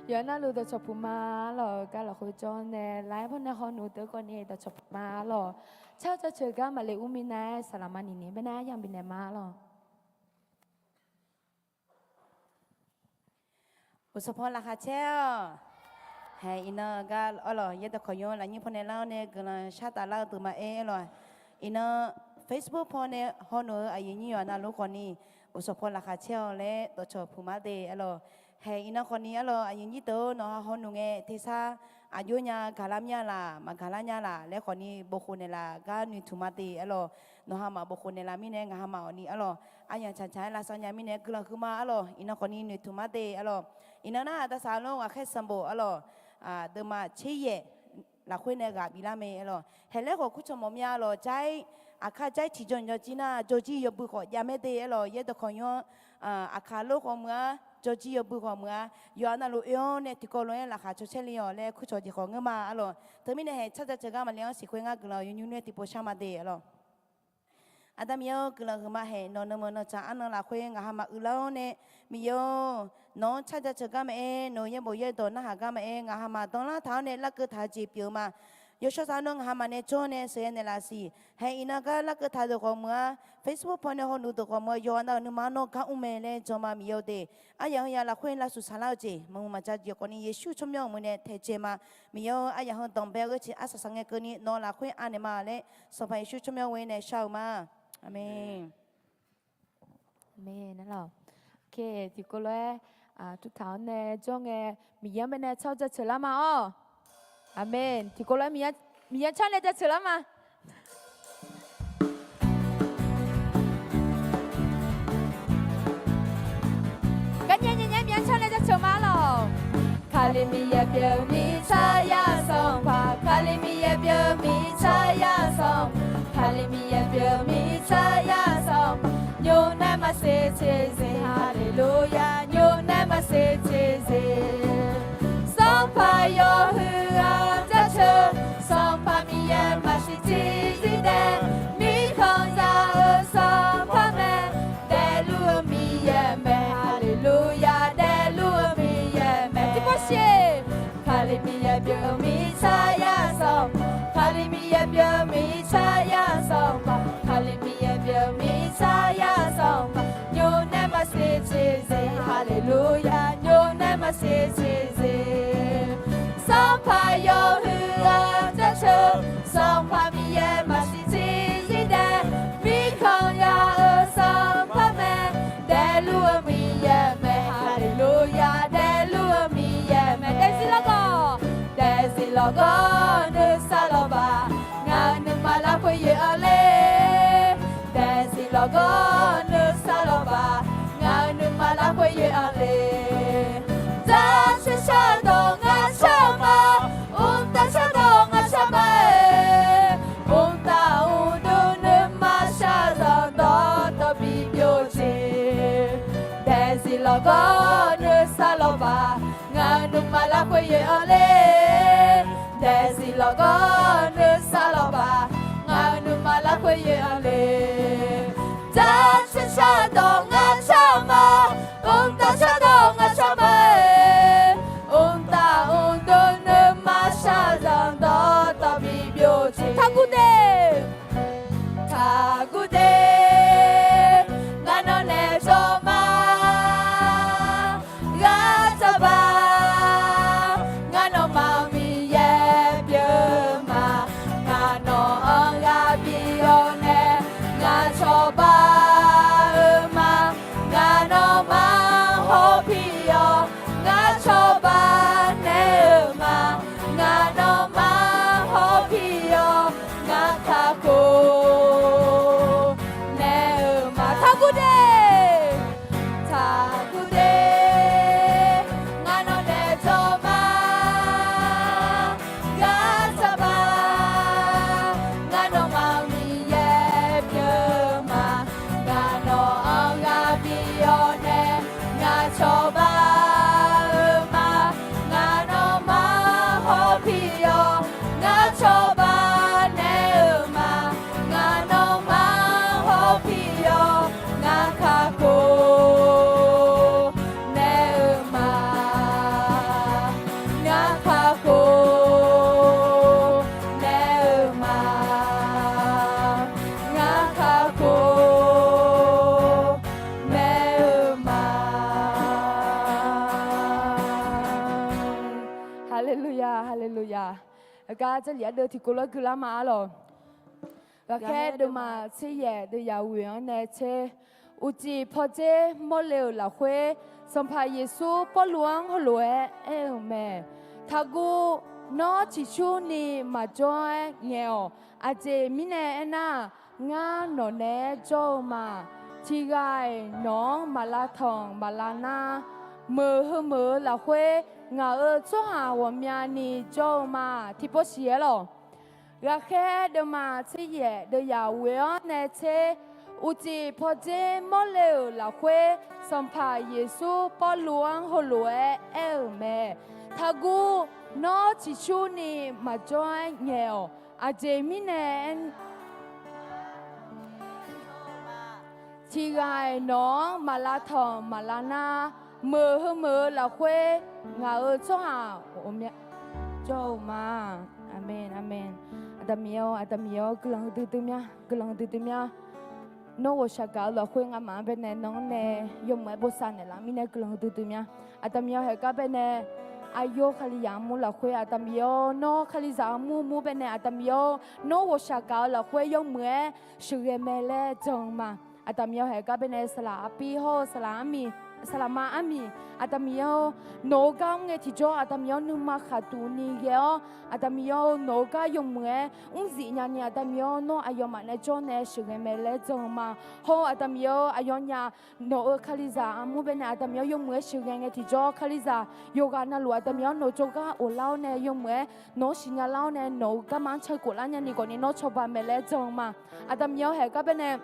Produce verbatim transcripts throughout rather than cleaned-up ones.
Yawqha navluf dawqcawq puq ma lawq, gar lafkhoer jawr nae laf-aer pawnae hawnuf deuq khawf ni dawqcawq puq ma lawq. Tsar jaceuq gar maqle ur minav-aer saqlaq ma niqni baenae aryamq bifnaeq ma lawq. Uqsanqpaw laqkhaq caer-awq. Hae, iqnan gar arlawq, yaerdawq kawqnymr lafnyir pawnae lar-awr nae guiqlanq shar taf lar-eu deuq ma aer arlawq. Iqnan Facebook pawnae hawnuf-eu aqyuif nyir yawqha navluf khawf ni, uqsanqpaw laqkhaq caer-awq laer dawqcawq puq ma de arlawq. Hae, iqnan khawf ni arlawq, aqyuif nyir deuq-or, nawqha hawnuf ngae tersar aqjox nya gaqlar mir-a laq, maqgaqlar nya laq laer khawf ni bofkhof naeqlaf gar noeqtmq ma de arlawq. Nawqha maqbofkhof naeqlaf mirnae ngaqha maqawq ni arlawq, aryamq tsaqtsaq-aer lavsav nya mirnae guiqlanq huiqma arlawq. Iqnan khawf ni noeqtmq ma de arlawq. Iqnan nar-aq, daqsaq-anr ghaqkhaer sanqbof arlawq, deuqma tser yaef lafkhoer nae ghaq biflar mae arlawq. Haeq laer khawf kurcawq mawf mya lawq, jar-ir, aqkar jar-ir tiqjawr jawr jir nar, jawr jir yawbui khawf jav mae de arlawq. Yaerdawq kawqnymr-anr, aqkaq lor khawf meuq-ar, jawr jir yawbui khawf meuq-ar, yawqha navluf oe-anr nae tiqkawv lof-aer laqkhaq caw caer le-awq laer kurcawq jeq khawf ngeur ma arlawq. Teumirnae haeq tsar jaceuq gar maqle-anr siqkhoer ngar guiqlanq yawqnymr nae tiqpov shar ma de arlawq. Aqda Miqyaer-or, guiqlanq huiqma haeq nawq nuima nawq tsaq arnan lafkhoer ngaqha maquiqlar-awr nae, Miqyaer-or, nawq-anr tsar jaceuq gar maqaer, nawq-euq yaerbof yaerdawq narhaq gar maqaer, ngaqha maqdanlar taq-awr nae larkeuv taq-eu jeq pyeuf-eu ma. Yawshawr saq nawr ngaqha maqnae jawr nae sheuqghae naeqlaf siq. Haeq iqnan gar larkeuv taq deuq khawf meuq-ar, Facebook pawnae hawnuf deuq khawf meuq-ar, yawqha navluf nuima nawr gar mr mae laer jan ma Miqyaer-or de. Aryaq heu ya lafkhoer lavshuif saqlar-eu jeq maqmuiq maqja jeq khawf ni Yeqsur tsawrmyanr-euq meuq nae taejae ma. Miqyaer-or, aryaq heu danqbae-eu ghoer tiq arsaq saq ngae keuvni nawq lafkhoer anaeq ma laer Sanqpaq Yeqsur tsawrmyanr ghoer nae shar-eu ma. Aqmeq. Aqmeq. Tiqkawv lof-aer, tuvtaq-anr nae jawr ngae, Miqyaer-anr baenae tsar jaceuq lar ma-awr. Aqmeq. Tiqkawv lof-aer Miqyaer tsar nae jaceuq lar ma. Garnyae nyae nyae Miqyaer tsar nae jaceuq ma lawq. Kali Miqyaer pyeuf-eu mirtsaq yar sanqpaq, Kali Miqyaer pyeuf-eu mirtsaq yar sanq, Kali Miqyaer pyeuf-eu mirtsaq yar sanqpaq, nymr nae maqsiq tiqsiq, haleluya, nymr nae maqsiq tiqsiq. Sanqpaq yawhuiq-anr jaceuq, Sanqpaq Miqyaer maqsiq tiqsiq daef, mirkhanq ya-eu Sanqpaq mae, daefluf-eu Miqyaer mae, haleluya, daefluf-eu Miqyaer mae. Tiqpov siq. Kali Miqyaer pyeuf-eu mirtsaq yar sanq, Kali Miqyaer pyeuf-eu mirtsaq yar sanqpaq, Kali Miqyaer pyeuf-eu mirtsaq yar sanqpaq, nymr nae maqsiq tiqsiq, haleluya, nymr nae maqsiq tiqsiq. Sanqpaq yawhuiq-anr jaceuq, Sanqpaq Miqyaer maqsiq tiqsiq daef, mirkhanq ya-eu Sanqpaq mae, daefluf-eu Miqyaer mae, haleluya, daefluf-eu Miqyaer mae. Daefzir lawrgawv, daefzir lawrgawv nuisar lawrbaq, ngaq-euq nuima lafkhoer yoeq-anr le. Daefzir lawrgawv nuisar lawrbaq, ngaq-euq nuima lafkhoer yoeq-anr le. Jaceuq shardawq ngar shar ma, mqtav shardawq ngar shar ma-aer, mqtav mqdui nuima shardawq dawqtawv bi byov jeq. Daefzir lawrgawv nuisar lawrbaq, ngaq-euq nuima lafkhoer yoeq-anr le. Daefzir lawrgawv nuisar lawrbaq, ngaq-euq nuima lafkhoer yoeq-anr le. Jaceuq shardawq ngar shar ma, mqtav shardawq ngar shar ma-aer, mqtav mqdui nuima shardawq dawqtawv bi byov jeq. Taqguv de, taqguv de, ngar nawr nae jawr ma, ghaq jawr ba, ngar nawmaf Miqyaer pyeuf ma. Haleluya. Aqgar Jarlif ardeuv tiqkawv lof-aer guilar ma-ar lawq. Ghaqkhaer deuvma tser yaef deuv yaf ghoe-anr nae tser, uqcif pawdzer mawrle-euq lafkhoer, Sanqpaq Yeqsur Pawrluv-anr heulof-aer aer-euq mae. Taqguv, nawr ciqcurni maqjawr-aer ngaeq-awq. Aqjeq mirnae aernar, ngar nawq naeq-aer jawr-eu ma. Tiqghaq-iq nawq-anr maq lavtanq maq lavnar, meuq heu meuq-eu lafkhoer ngaq-euq tsawrhaq ghawqmyani jawr-eu ma. Tiqpov siq-aer lawq. Ghaqkhaer deuvma tser yaef deuv yaf ghoe-anr nae tser, uqcif pawdzer mawrle-euq lafkhoer, Sanqpaq Yeqsur Pawrluv-anr heulof-aer aer-euq mae. Taqguv, nawr ciqcurni maqjawr-aer ngaeq-awq. Aqjeq mirnae aer Tiqghaq-iq nawq-anr maq lavtanq maq lavnar, meuq heu meuq-eu lafkhoer ngaq-euq tsawrhaq ghawqmya jawr-eu ma. Aqmeq, aqmeq. Aqda Miqyaer-or, Aqda Miqyaer-or, guiqlanq huiqdui dui mya, guiqlanq huiqdui dui mya. Nawr ghawqshaq gaq-eu lafkhoer ngamaf-anr baenae nawq-anr nae yawmuiq-aer bosav naeqlaf mirnae guiqlanq huiqdui dui mya. Aqda Miqyaer-or, haeq gar baenae aqyawf Kalizaq armur lafkhoer Aqda Miqyaer-or, nawr Kalizaq armur mur baenae Aqda Miqyaer-or, nawr ghawqshaq gaq-eu lafkhoer yawmuiq-aer sheuqghae mae laer jan-eu ma. Aqda Miqyaer-or, haeq gar baenae saqlaq arpir hawr-eu saqlaq armiq, saqlaqma armiq, Aqda Miqyaer-or, nawq-euq gar mr ngae tiqjawr Aqda Miqyaer-or, nuima khaqduq ni ghae-awr Aqda Miqyaer-or, nawq-euq gar yawmuiq-aer mrzif nyani Aqda Miqyaer-or, nawr aqyawfmaf nae jawr nae sheuqghae mae laer jan-eu ma. Hawr-eu Aqda Miqyaer-or, aqyawfnyaf nawq-euq Kalizaq armur baenae Aqda Miqyaer-or, yawmuiq-aer sheuqghae ngae tiqjawr Kalizaq yawqghaq navluf Aqda Miqyaer-or, nawq jawrgar of lar-awr nae yawmuiq-aer nawq-anr siqnya lar-awr nae nawq-euq garma-anr caw khof lar nyani khawfni nawr cawba mae laer jan-eu ma. Aqda Miqyaer-or, haeq gar baenae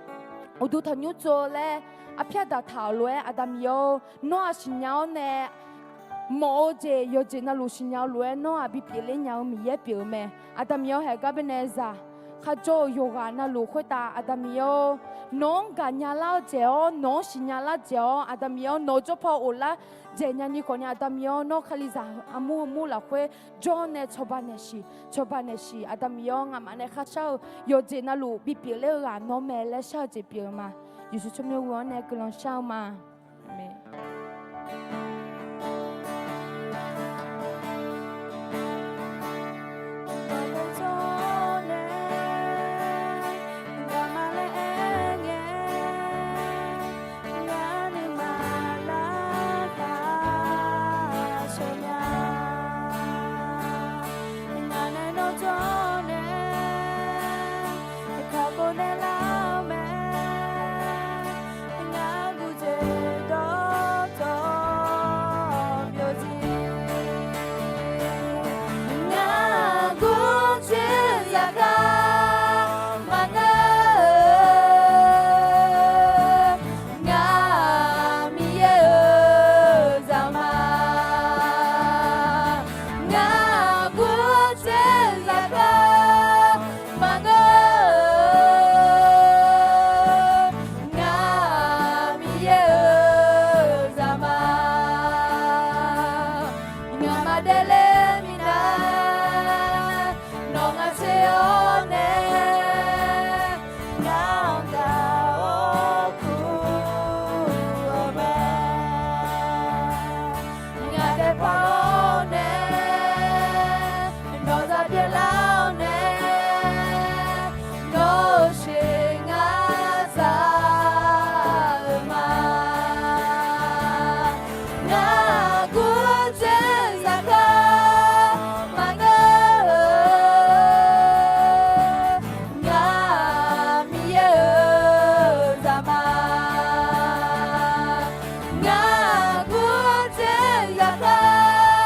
uqduq tanqnymr tsov-eu laer arpyar daqtaq-euq lof-aer Aqda Miqyaer-or, nawr-aq siqnya-awr nae mawf-eu jeq yawqjeq navluf siqnya-eu lof-aer nawr-aq bipyeuf ler nya-eu Miqyaer pyeuf-eu mae. Aqda Miqyaer-or, haeq gar baenae zaq kharjawr-eu yawqghaq navluf khoertav Aqda Miqyaer-or, nawq-anr gaqnya lar-eu dzaeq-awr nawq-anr siqnya lar dzaeq-awr Aqda Miqyaer-or, nawq-euq jawrpaw of lar dzaeq nyani khawfni Aqda Miqyaer-or, nawr Kalizaq armur heu mur lafkhoer jawr nae cawba naeqshiq, cawba naeqshiq. Aqda Miqyaer-or, ngamaf nae kharshar-eu yawqjeq navluf bipyeuf ler-eu ghaq nawr mae laer shar-eu jeq pyeuf-eu ma. Yeqsur tsawrmyanr ghoe-anr nae guiqlanq shar-eu ma. Aqmeq. Ngar gurtser zaqkhav maqngeur-eu, ngar Miqyaer-euq zaqma. Ngar gurtser zaqkhav maqngeur-eu, ngar Miqyaer-euq zaqma. Ngamaf daefle minav, nawq ngaq tser-awr nae, ngar-anr gaq-awr kur-eu ma. Ngaq daefpar-awr nae, nawq zaq pyeuflar-awr nae, nawq-euq sheq ngar za-eu ma. Ngar gurtser zaqkhav maqngeur-eu, ngar Miqyaer-euq zaqma. Ngar gurtser zaqkhav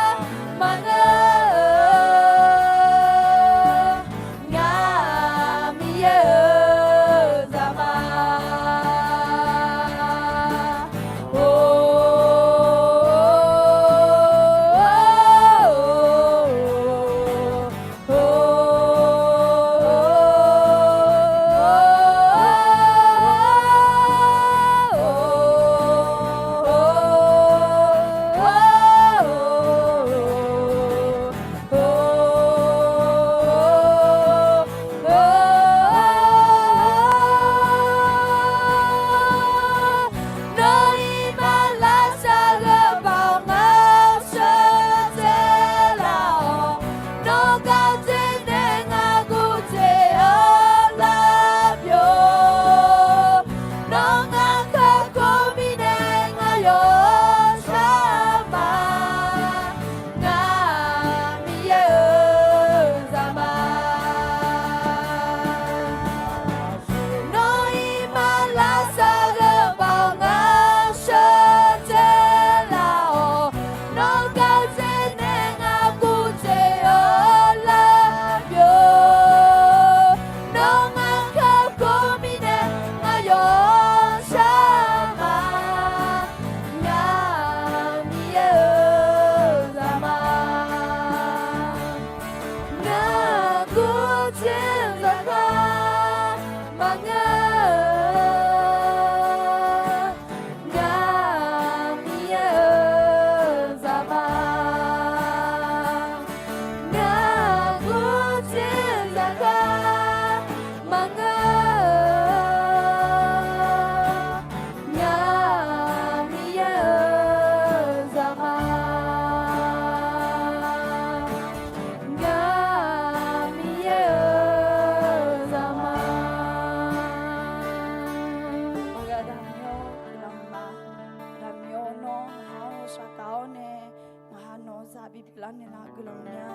aqbi pyeuflar naeqlaf guiqlanq nya.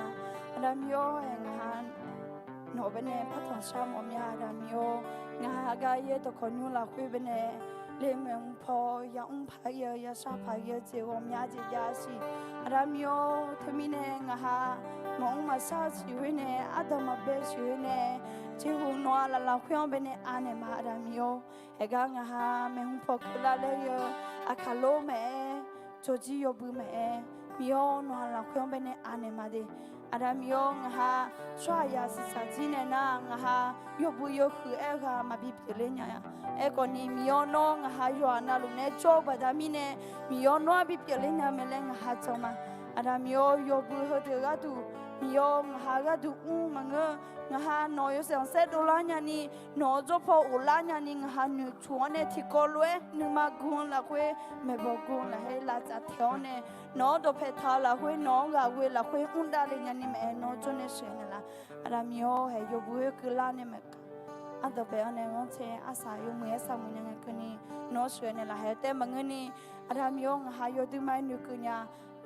Aqda Miqyaer-awr, ngaq ha nawq baenae partanq shar mawf mya. Aqda Miqyaer-awr, ngaq ha gar yaer dawqkawq nymr lafkhoer baenae le maeqhu paw yamr paq-ir-eu yashar paq-ir-eu jeq ghawqmya jeq jav siq. Aqda Miqyaer-awr, teumirnae ngaq ha maqmr maqshar-eu siq khoer nae, ardanq maqbae siq khoer nae, jeqhu nawq-aq laf lafkhoer-anr baenae anaeq ma. Aqda Miqyaer-awr, aergar ngaq ha maeqhu paw keuvlar laer-eu aqkaq lor maqaer, jawrjir yawbui maqaer, Miqyaer-awr, nawq-aq lafkhoer-anr baenae anaeq ma de. Aqda Miqyaer-awr, ngaq ha tsawrhaqzaq siqsaq jir nae nar, ngaq ha yawbui yawhuiq aer-eu ghaq maqbi pyeufler nya-a. Aerkhawf ni Miqyaer-awr, nawr ngaq ha yawqha navluf nae jawr-eu baqda mirnae, Miqyaer-awr, nawr-anr bi pyeufler nya mae laer ngaq ha jan ma. Aqda Miqyaer-awr, yawbui heudeuq gharduq, Miqyaer-awr, ngaq ha gharduq mr maqngeur. Ngaq ha nawq-euq yawshaef khanqsaer dovlar nyani, nawq-euq jawrpaw ghoflar nyani, ngaq ha noeqtmq-awr nae tiqkawv lof-aer nuima gu-eu lafkhoer, maeqbawq gu-eu lafkhoer lavtsaf taeq-awr nae, nawq-anr dawqpae taq-eu lafkhoer, nawq-anr ghaq ghoe lafkhoer mr davle nyani maqaer, nawr jawrnae sheuqnaeq laf. Aqda Miqyaer-awr, haeq yawbui khoer keuvlar nae maeq ardanq paeq-awr nae ghanrcae arsaq yawmuiq arsaq muiq nya ngae keuvni, nawr sheuqnaeq laf. Haeq taef maqngeurni, Aqda Miqyaer-awr, ngaq ha yawduirma-aer noeqkeuv nya.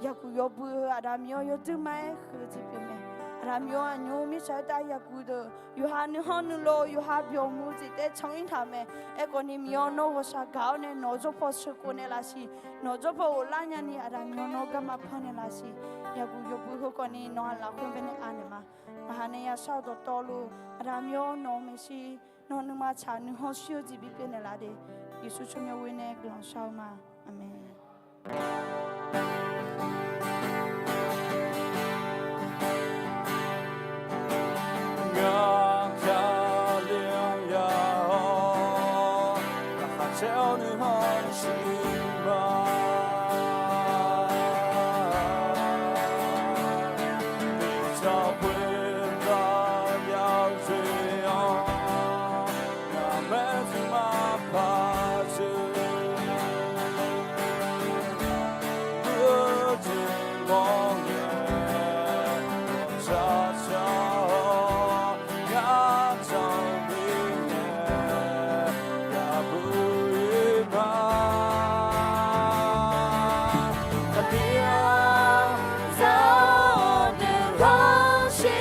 Yaqguq yawbui heu Aqda Miqyaer-awr, yawduirma-aer huiq-eu jeq pyeuf mae. Aqda Miqyaer-awr, aqnymr mirtsaq-aer tav yaqguq deuq yawqha nuikhanr nuilov yawqha byawq muiq-eu jeq taef can-ir taq-euq mae. Aerkhawf ni Miqyaer-awr, nawr ghawqshaq gaq-awr nae nawq-euq jawrpaw sheuqkhof naeqlaf siq. Nawq-euq jawrpaw ghoflar nyani Aqda Miqyaer-awr, nawr garma panr naeqlaf siq. Yaqguq yawbui heukhawf ni nawq-aq lafkhoer baenae anaeq ma. Ngaq ha nae yashar-eu dawqtawvluf Aqda Miqyaer-awr, nawq-euq maeqshi, nawq-euq nuima tsaq nuikhanr shir-eu jeq bipyeuf naeqlaf de. Yeqsur tsawrmyanr ghoer nae guiqlanq shar-eu ma. Aqmeq. Ngaq kali-anr ya-awr, laqkhaq caer-awr nuikhanr shir ma. Miqdzaq khoertav yawdzoer-anr, ngaq maer tmr maqpar dzoer. Uiq-eu jeq mawrngae, ghawqshaq shaq-awr, ngaq janr mirnae, yaqbuir-ir ma. Aqdir-anr za-awr nuikhanr shir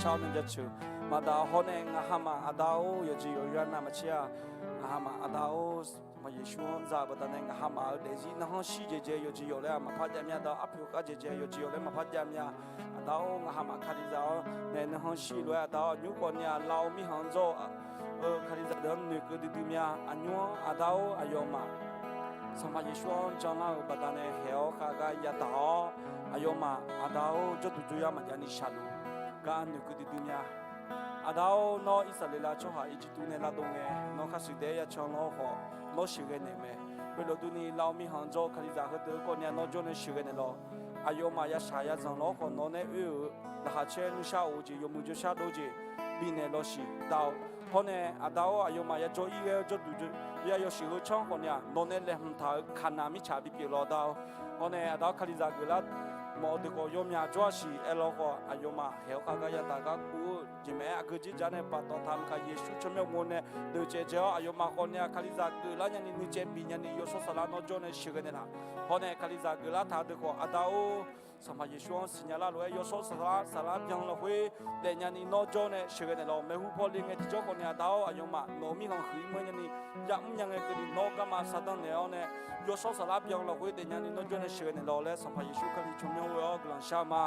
shar-awr nae jaceuq maqdaq hawr nae, ngaq hamaf Aqda-or, yawqjeq yawqyawr navmaqtser-aq, ngaq hamaf Aqda-or, Sanqpaq Yeqsur-anr za-euq baqdanae ngaq hamaf-euq daefzir narhanr shir jaeq jae yawqjeq yawq laer-aq maqpar jav mya. Aqda-or, arpoeq khav jaeq jae yawqjeq yawq laer maqpar jav mya. Aqda-or, ngaq hamaf Kalizaq-awr nae narhanr shir lof-aer, Aqda-awr, nymrkhawf ni-aq lavawr mirkhanq-anr jawr-eu Kalizaq deuq-anr noeqkeuv duidui mya. Aqnymr-anr Aqda-or, aqyawfmaf Sanqpaq Yeqsur-anr janlar-euq baqdanae haeq-awr khav gar yadaq-awr, aqyawfmaf Aqda-or, jawrduq jawryar maqjav ni shaqluf gar noeqkeuv duidui mya. Aqda-or, nawr Irsaqleqlav tsawrhaq Irjirtuv nae lavdov ngae, nawr khar shuif daef-aer yacan lawr khawf, nawr sheuqghae naeq mae. Khoerlof durni lavawr mirkhanq-anr jawr-eu Kalizaq heudeuq-eu kawvni-aq nawr jawr nae sheuqghae naeqlaf-awq. Aqyawfmaf yashaq yazanq lawr khawf, nawq nae oe-euq laqkhaq caer nuisar of-eu jeq, yawmuiq jawrshar dov-eu jeq bifnaeq lawshiq dav-awq. Hawr nae Aqda-or, aqyawfmaf yajawr-ir ghae-awr jawrduq jawryar yawshuif heu canr khawf ni-aq, nawq nae laeqhmq taq-euq Kaqnaq mirtsaq bipyeuf lawq Aqda-or. Hawr nae Aqda-or, Kalizaq geuflar mawf-eu deuq khawf yawmyaq jawr-a siq aer lawr khawf, aqyawfmaf haeq-awr khav gar yadaq gar guv-eu jeq mae-aer aqgeu jeq ja nae paftawf taq mqkaq Yeqsur tsawrmyanr uqmov nae deuq caev dzae-awr, aqyawfmaf khawf ni-aq Kalizaq geuflar nyani nuicaev bif nyani yawshawr saflar nawr jawr nae sheuqghae naeqlaf. Hawr nae Kalizaq geuflar taq-eu deuq khawf, Aqda-or, Sanqpaq Yeqsur-anr siqnya lar lof-aer yawshawr saflar saflar byan lafkhoer daef nyani nawr jawr nae sheuqghae naeqlaf-awq. Maeqhu pawle ngae tiqjawr khawf ni Aqda-or, aqyawfmaf nawq-euq mirkhanq huiq-ir manr nyani yamr nya ngae keuvni nawr garma saqdanr naeq-awr nae yawshawr saflar byan lafkhoer daef nyani nawr jawr nae sheuqghae naeqlaf-awq laer Sanqpaq Yeqsur Kali tsawrmyanr ghoe-awr guiqlanq shar ma.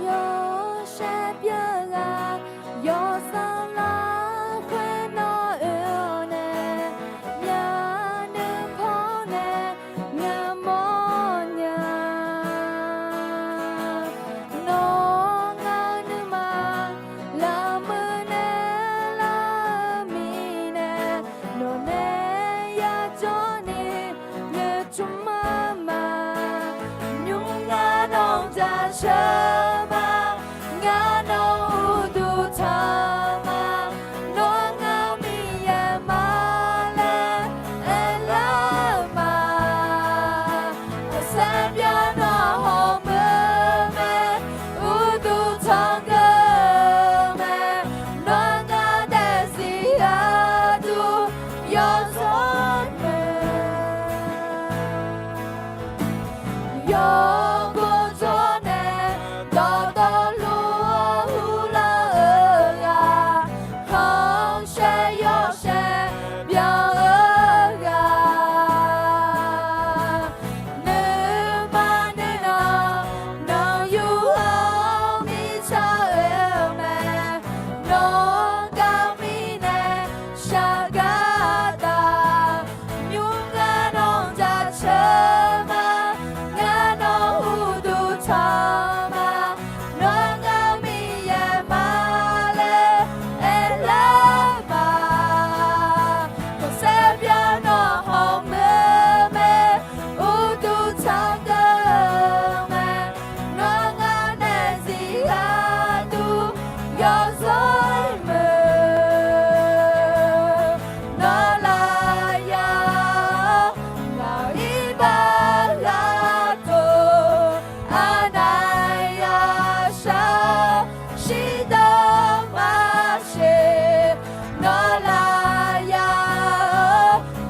Yawshaef pyeuf ghaq yawsanr lafkhoer nawr oe-awr nae, myavnuiv pawr nae ngaq mawrnya. Nawr ngaq-euq nuima lafmuiq nae lar-eu mirnae, nawqnae yajawr ni noeqtmq-ar ma. Nymr ngar nawq-anr jaceuq ma. Ngar nawq-anr uqduq tanq ma. Nawr ngar Miqyaer ma laer aerlar-eu ma. Aqsaer byan nawq hawq meuq mae, uqduq tanq geuq mae. Nawr ngar daefzir aqduq yawzawr mae. Yawqghaq jawr nae dawqtawvluf-anr urlar-eu ghaq, khanqsaer yawshaef byan-eu ghaq, nuima nuinanq nanqyur-anr mirtsaq oe-eu mae. Nawr garmirnae shaqgar taf. Nymr ngar nawq-anr jaceuq ma. Ngar nawq-anr uqduq tanq ma. Nawr ngar Miqyaer ma laer aerlar ma. Khanqsaer byan nawq hawq meuq mae, uqduq tanq geuq mae. Nawr ngar daefzir aqduq yawzawr meuq. Nawr lafyaq-awr ngaq-euq iqbax ghaq dov, aqnav yashaq-awr shirdan maqsiq. Nawr lafyaq-awr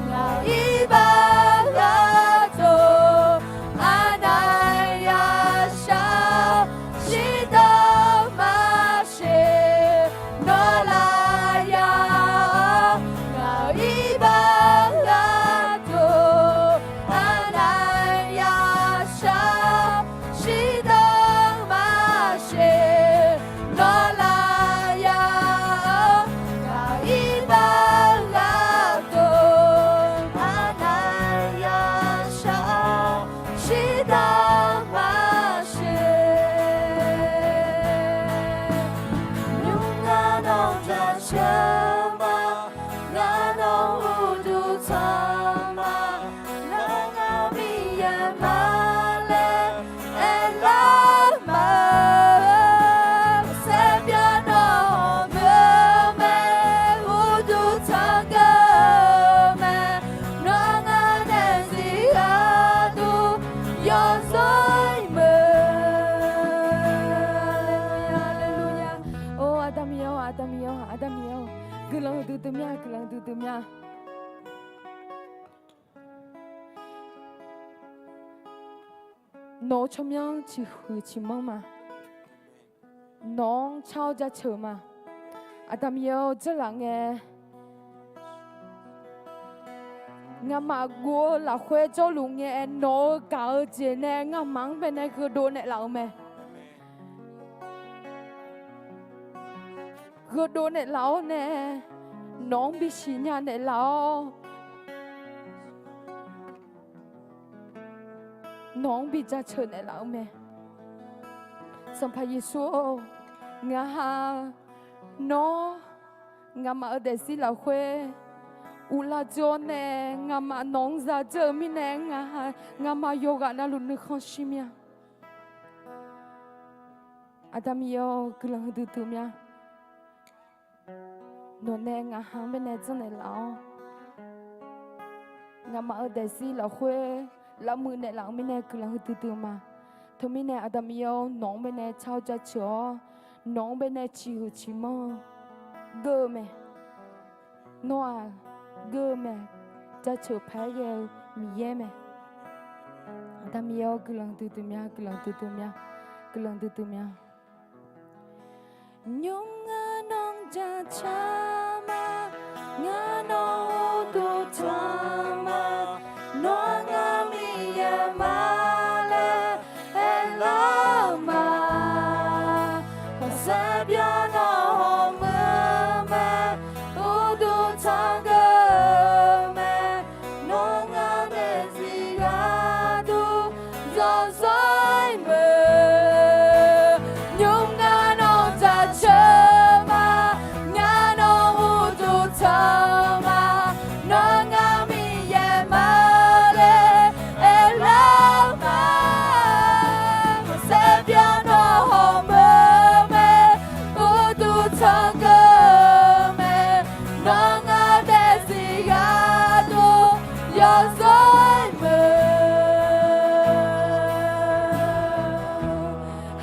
ngaq-euq iqbax ghaq dov, aqnav yashaq-awr shirdan maqsiq. Nawr lafyaq-awr ngaq-euq iqbax ghaq dov, aqnav yashaq-awr shirdan maqsiq. Nawr lafyaq-awr ngaq-euq iqbax ghaq dov, aqnav yashaq-awr shirdan maqsiq. Nymr ngar nawq-anr jaceuq ma. Ngar nawq-anr uqduq tanq ma. Nawr ngar Miqyaer ma laer aerlar ma. Khanqsaer byan nawq hawq meuq mae, uqduq tanq geuq mae. Nawr ngar daefzir aqduq yawzawr meuq. Haleluya, haleluya. Or, Aqda Miqyaer-or, Aqda Miqyaer-or, Aqda Miqyaer-or, guiqlanq huiqdui dui mya, guiqlanq huiqdui dui mya. Nawq-eu tsawrmyanr ciqhuiq ciqmanr ma. Nawq-anr car-awr jaceuq ma. Aqda Miqyaer-awr, dzeurlaf ngae, nga'maf guf-eu lafkhoer jawrluf ngae, nawq-eu gaq-eu jeq nae nga'maf-anr baenae gheudov naeqlaf-eu mae. Gheudov naeqlaf-awr nae, nawq-anr bisiq nya naeqlaf-awr, nawq-anr bijaceuq naeqlaf-eu mae. Sanqpaq Yeqsur-or, ngaq ha nawr nga'maf-eu daefzir lafkhoer uvlar dzeur-awr nae, nga'maf nawq-anr zadzeur-eu mirnae, ngaq ha nga'maf yawqghaq navluf nuikhanr shir mir-a. Aqda Miqyaer-or, guiqlanq huiqdui dui mir-a. Nawq nae ngaq ha-anr baenae janrnaeq laf-awr, nga'maf-eu daefzir lafkhoer lavmuiq naeqlaf-eu mirnae guiqlanq huiqdui dui ma. Teumirnae Aqda Miqyaer-or, nawq-anr baenae car-awr jaceuq-awr, nawq-anr baenae ciqhuiq ciqmanr-eu geur-eu mae. Nawr-aq geur-eu mae. Jaceuq paq-aer ghae-eu Miqyaer mae. Aqda Miqyaer-or, guiqlanq huiqdui dui mir-a, guiqlanq huiqdui dui mir-a, guiqlanq huiqdui dui mir-a. Nymr ngar nawq-anr jaceuq ma, ngar nawq-anr uqduq tanq ma, nawr ngar Miqyaer ma laer aerlar-eu ma. Khaqsaer byan nawq hawmuiq-eu mae, uqduq tanq geuf-eu mae, nawr ngar daefzir gharduq yawzawr-ir mae. Nymr ngar nawq-anr jaceuq ma, ngar nawq-anr uqduq tanq ma, nawr ngar Miqyaer ma laer aerlar-eu ma. Khaqsaer byan nawq hawmuiq-eu mae, uqduq tanq geuf-eu mae, nawr ngar daefzir gharduq yawzawr-ir mae.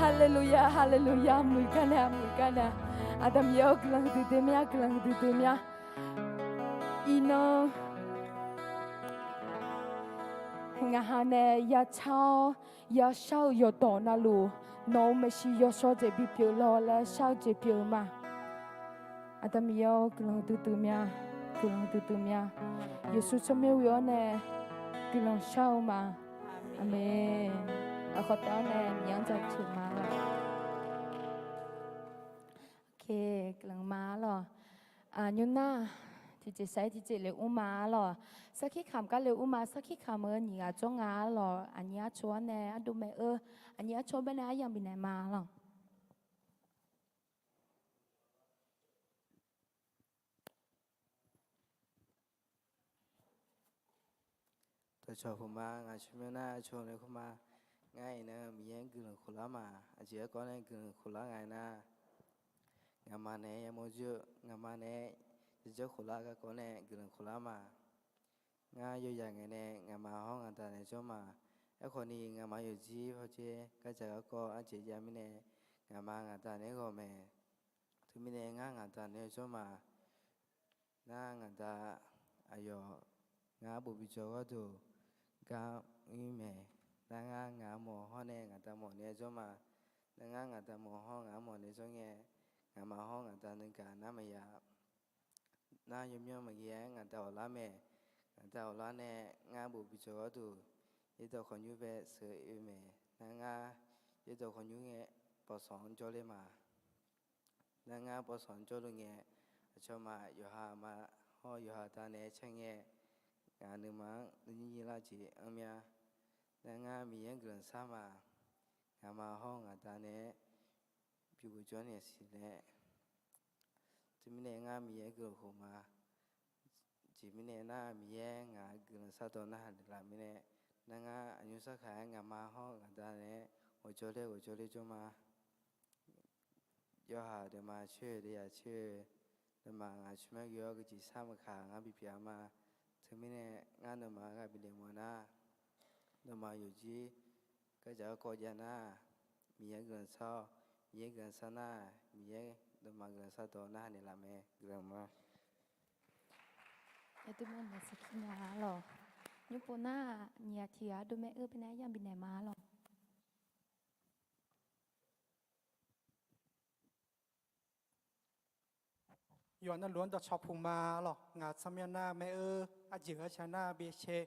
Haleluya, haleluya, muiq gar nae, muiq gar nae. Aqda Miqyaer-or, guiqlanq huiqdui dui mir-a, guiqlanq huiqdui dui mir-a. Iqnan ngaq ha nae yacar-awr yashar-eu yawqdawq navluf, nawq-euq maeqshi yawshawr jeq bipyeuf law laer shar-eu jeq pyeuf-eu ma. Aqda Miqyaer-or, guiqlanq huiqdui dui mir-a, guiqlanq huiqdui dui mir-a. Yeqsur tsawrmyanr ghoe-awr nae guiqlanq shar-eu ma. Aqmeq. Aqkhawf taef-awr nae Miqyaer-anr jaceuq ma lawq. Guiqlanq ma lawq. Aqnymr nar, tiqjeq sar-ir tiqjeq le ur ma lawq. Sarkir kamq gar le ur ma, sarkir kamq-eu nyiq ghaq jawr nga lawq. Aqnyir arco-anr nae ardov mae-eu, aqnyir arco-anr baenae aryamq bifnaeq ma lawq. Dawqcawq puq ma, ngaq tsawrmyanr nar aqcawq nae kur ma. Ngar iqnan Miqyaer-anr guiqlanq khof lar ma. Aqjeq garkawv nae guiqlanq khof lar nga aernar, ngaqma nae yamawr jir-eu, ngaqma nae yajawr khof lar garkawv nae guiqlanq khof lar ma. Ngar yawzaq ngae nae ngaqma hawr ngaqda nae jawr ma. Aerkhawf ni ngaqma yawqjir hawdzae gardzaq garkawv arjeq jav mirnae, ngaqma ngaqda nae ghawq mae. Teumirnae ngar ngaqda nae jawr ma. Nar ngaqda aqyawf ngar bof bi jawr gharduq gar ir mae. Nar ngar ngaq armawf hawr nae ngaqda mawf nae jawr ma. Nar ngar ngaqda mawf hawr ngaq armawf nae jawr ngae, ngaqma hawr ngaqda nuigaq nar maqya. Nar yawmyanr maqghae-aer ngaqda ghawqlar mae. Ngaqda ghawqlar nae ngar bof bi jawr gharduq, yaerdawq khawqnymr bae sheuq-eu mae. Nar ngar yaerdawq khawqnymr ngae, bawqsanq-anr jawrler ma. Nar ngar bawqsanq-anr jawrluf ngae, aqcawq ma yawqha ma hawr yawqha da nae aer caer ngae, ngaq nuima-anr nuinyir yirlar jeq anr mya. Nar ngar Miqyaer-anr guiqlanq shar ma. Ngaqma hawr ngaqda nae-aer bighof jawr naeq siq nae. Teumirnae ngar Miqyaer guiqlanq khof ma. Jeq mirnae nar Miqyaer ngaq guiqlanq shardawq narhaq naeqlaf mirnae, nar ngar aqnymr sarkaq-aer ngaqma hawr ngaqda nae-aer ghawqjawr ler ghawqjawr ler jawr ma. Yawhaq deqma coer-eu deqyaq coer-eu, deqma ngaq tsawrmyanr ghoe-awr geujeq shar maqkaq ngar bipyeuf-a ma. Teumirnae ngar nawmaf-anr ghaq bifnaeq mawf nar, nawmaf yawqjir gardzaq garkawv jav nar, Miqyaer guiqlanq shar-awr, Miqyaer guiqlanq shar nar, Miqyaer nawmaf guiqlanq shardawq narhaq naeqlaf mae. Guiqlanq ma. Aqduimaf naeq sarkir nya lawq. Nymr pov nar, nyiq ghaq tiq ghaq ardov mae-eu baenae aryamq bifnaeq ma lawq. Yawqha navluf-anr dawqcawq puq ma arlawq. Ngaq tsawrmyanr nar maer-eu, arjeuq arca nar byacae,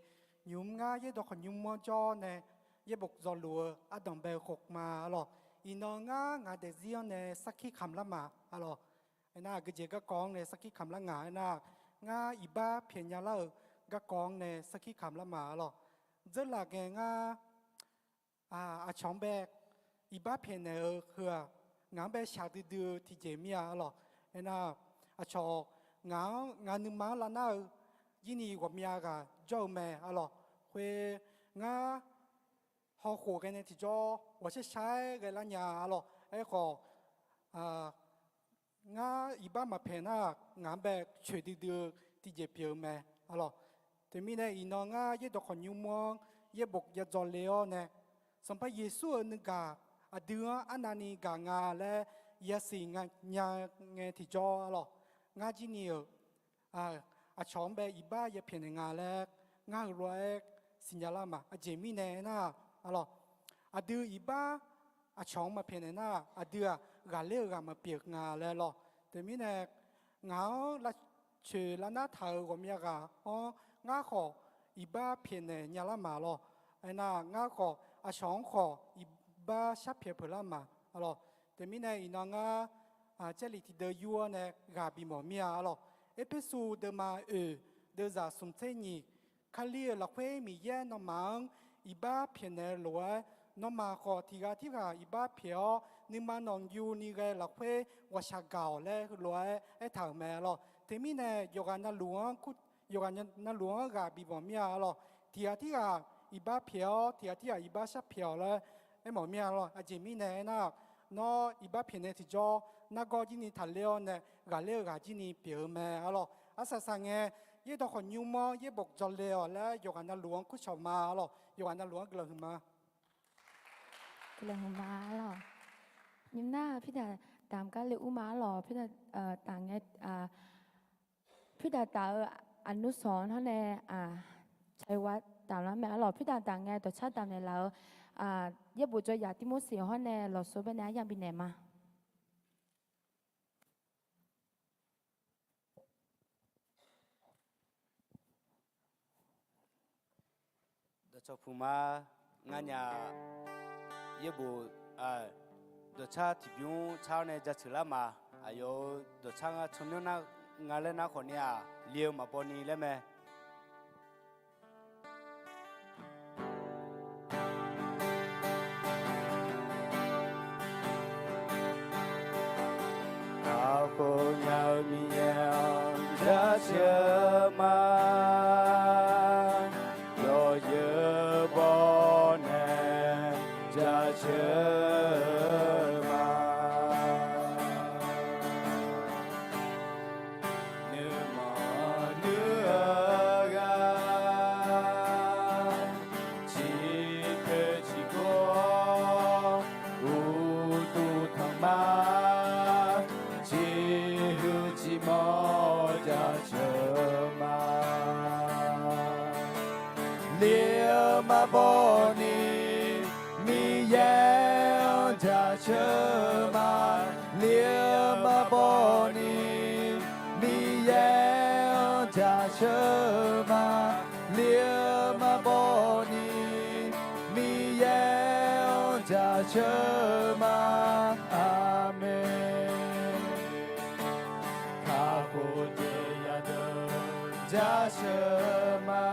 nymq-mr ngar yaerdawq khawf nymr-anr jawr nae, yaerbof dzawluf-eu ardanq bae-eu khawf ma arlawq. Iqnan ngar ngaq daefzir-anr nae sarkir kamq lar ma arlawq. Aernar, aqgeujeq garkawv-anr nae sarkir kamq lar ngaq. Aernar, ngar iqbax pyaeqnya lar-euq garkawv-anr nae sarkir kamq lar ma arlawq. Dzeurlaf ngae ngar aqcawq-anr bae iqbax pyaeqnaeq-eu heu-aq, ngaq-anr bae shaqdui dui-eu tiqjeq mir-a arlawq. Aernar, aqcawq ngaq-anr, ngaq nuima-anr lavnar-eu jirni ghawqmya ghaq jawr-eu mae arlawq. Khoer, ngar hawkhof ghae nae tiqjawr ghawqshar shar-aer ghae lar nya arlawq. Aerkhawf, ngar iqbax maqpyaeq nar, ngaq-anr bae coeqdui dui-eu tiqjeq pyeuf-eu mae arlawq. Teumirnae iqnan ngar yaerdawq khawf nymr-anr yaerbof ya dzawle-awr nae, Sanqpaq Yeqsur-euq nuigaq aqdui-anr arnavni gaq nga laer yasiq nya ngae tiqjawr arlawq. Ngar jirni-euq aqcawq-anr bae iqbax ya pyaeqnaeq nga laer ngar heulof-aer siqnya lar ma. Aqjeq mirnae aernar arlawq, aqdui iqbax aqcawq-anr maqpyaeqnaeq nar, aqdui-aq ghaqler-eu ghaq maqpyeuf nga laer lawr. Teumirnae ngaq-anr lavcoeq lavnar taq-euq ghawqmya ghaq-anr ngar khawf iqbax pyaeqnaeq nya lar ma lawr. Aernar, ngar khawf aqcawq-anr khawf iqbax sharpyaeq peuq lar ma arlawq. Teumirnae iqnan ngar Jarlif tiqdeuv yur-awr nae ghaq bifmawf mir-a arlawq. Erpersu deuvma oeq, deuvzaq smq tser nyiq, Kali-euq lafkhoer Miqyaer nawmaf-anr iqbax pyaeqnaeq-eu lof-aer, nawmaf khawf tiqghaq tirghaq iqbax pyaeq-awr, nuima nawqyuni ghae lafkhoer ghawqshaq gaq-awq laer heulof-aer aertaq-euq mae arlawq. Teumirnae yawqghaq navluf-anr kur, yawqghaq navluf-anr ghaq bifmawf mir-a arlawq. Tiqghaq tirghaq iqbax pyaeq-awr, tiqghaq tirghaq iqbax sharpyaeq-awq laer aermawf mir-a arlawq. Aqjeq mirnae aernar, nawr iqbax pyaeqnaeq tiqjawr nargawr jirni taqler-awr nae ghaqler-eu ghaq jirni pyeuf-eu mae arlawq. Arsaq saqngae, yaerdawq khawf nymr-anr yaerbof dzawle-awq laer yawqghaq navluf-anr kurcawq ma arlawq. Yawqghaq navluf-anr guiqlanq huiqma. Guiqlanq huiqma arlawq. Nymr nar-eu Pyurdaq damq gar le ur ma arlawq. Pyurdaq taf ngae, Pyurdaq taf-eu aqnusawq hawr nae, cawqwa damq lar mae arlawq. Pyurdaq damq ngae dawqcar damq naeqlaf-eu yaerbof dzaw yaf Tirmorseq hawr nae lawqsor baenae aryamq bifnaeq ma. Dawqcawq puq ma. Ngar nya yaerbof dawqcar tiqbymr car-awr nae jaceuq lar ma. Aqyawf-euq dawqcar ngar tsawrmyanr nar nga laer nar khawf ni-aq, li-eu maqbaw ni laer mae. Kakhof nya-eu Miqyaer-anr jaceuq-eu ma. Yawzeu baw nae jaceuq-eu ma. Nuima nuir-eu ghaq, ciqpoeq ciqkov-awr uqduq tanqma, ciqhuiq ciqmawr jaceuq-eu ma. Li-eu maqbaw ni Miqyaer-anr jaceuq-eu ma. Li-eu maqbaw ni Miqyaer-anr jaceuq-eu ma. Li-eu maqbaw ni Miqyaer-anr jaceuq-eu ma. Aqmeq. Kakhof jeq yadeuq jaceuq-eu ma.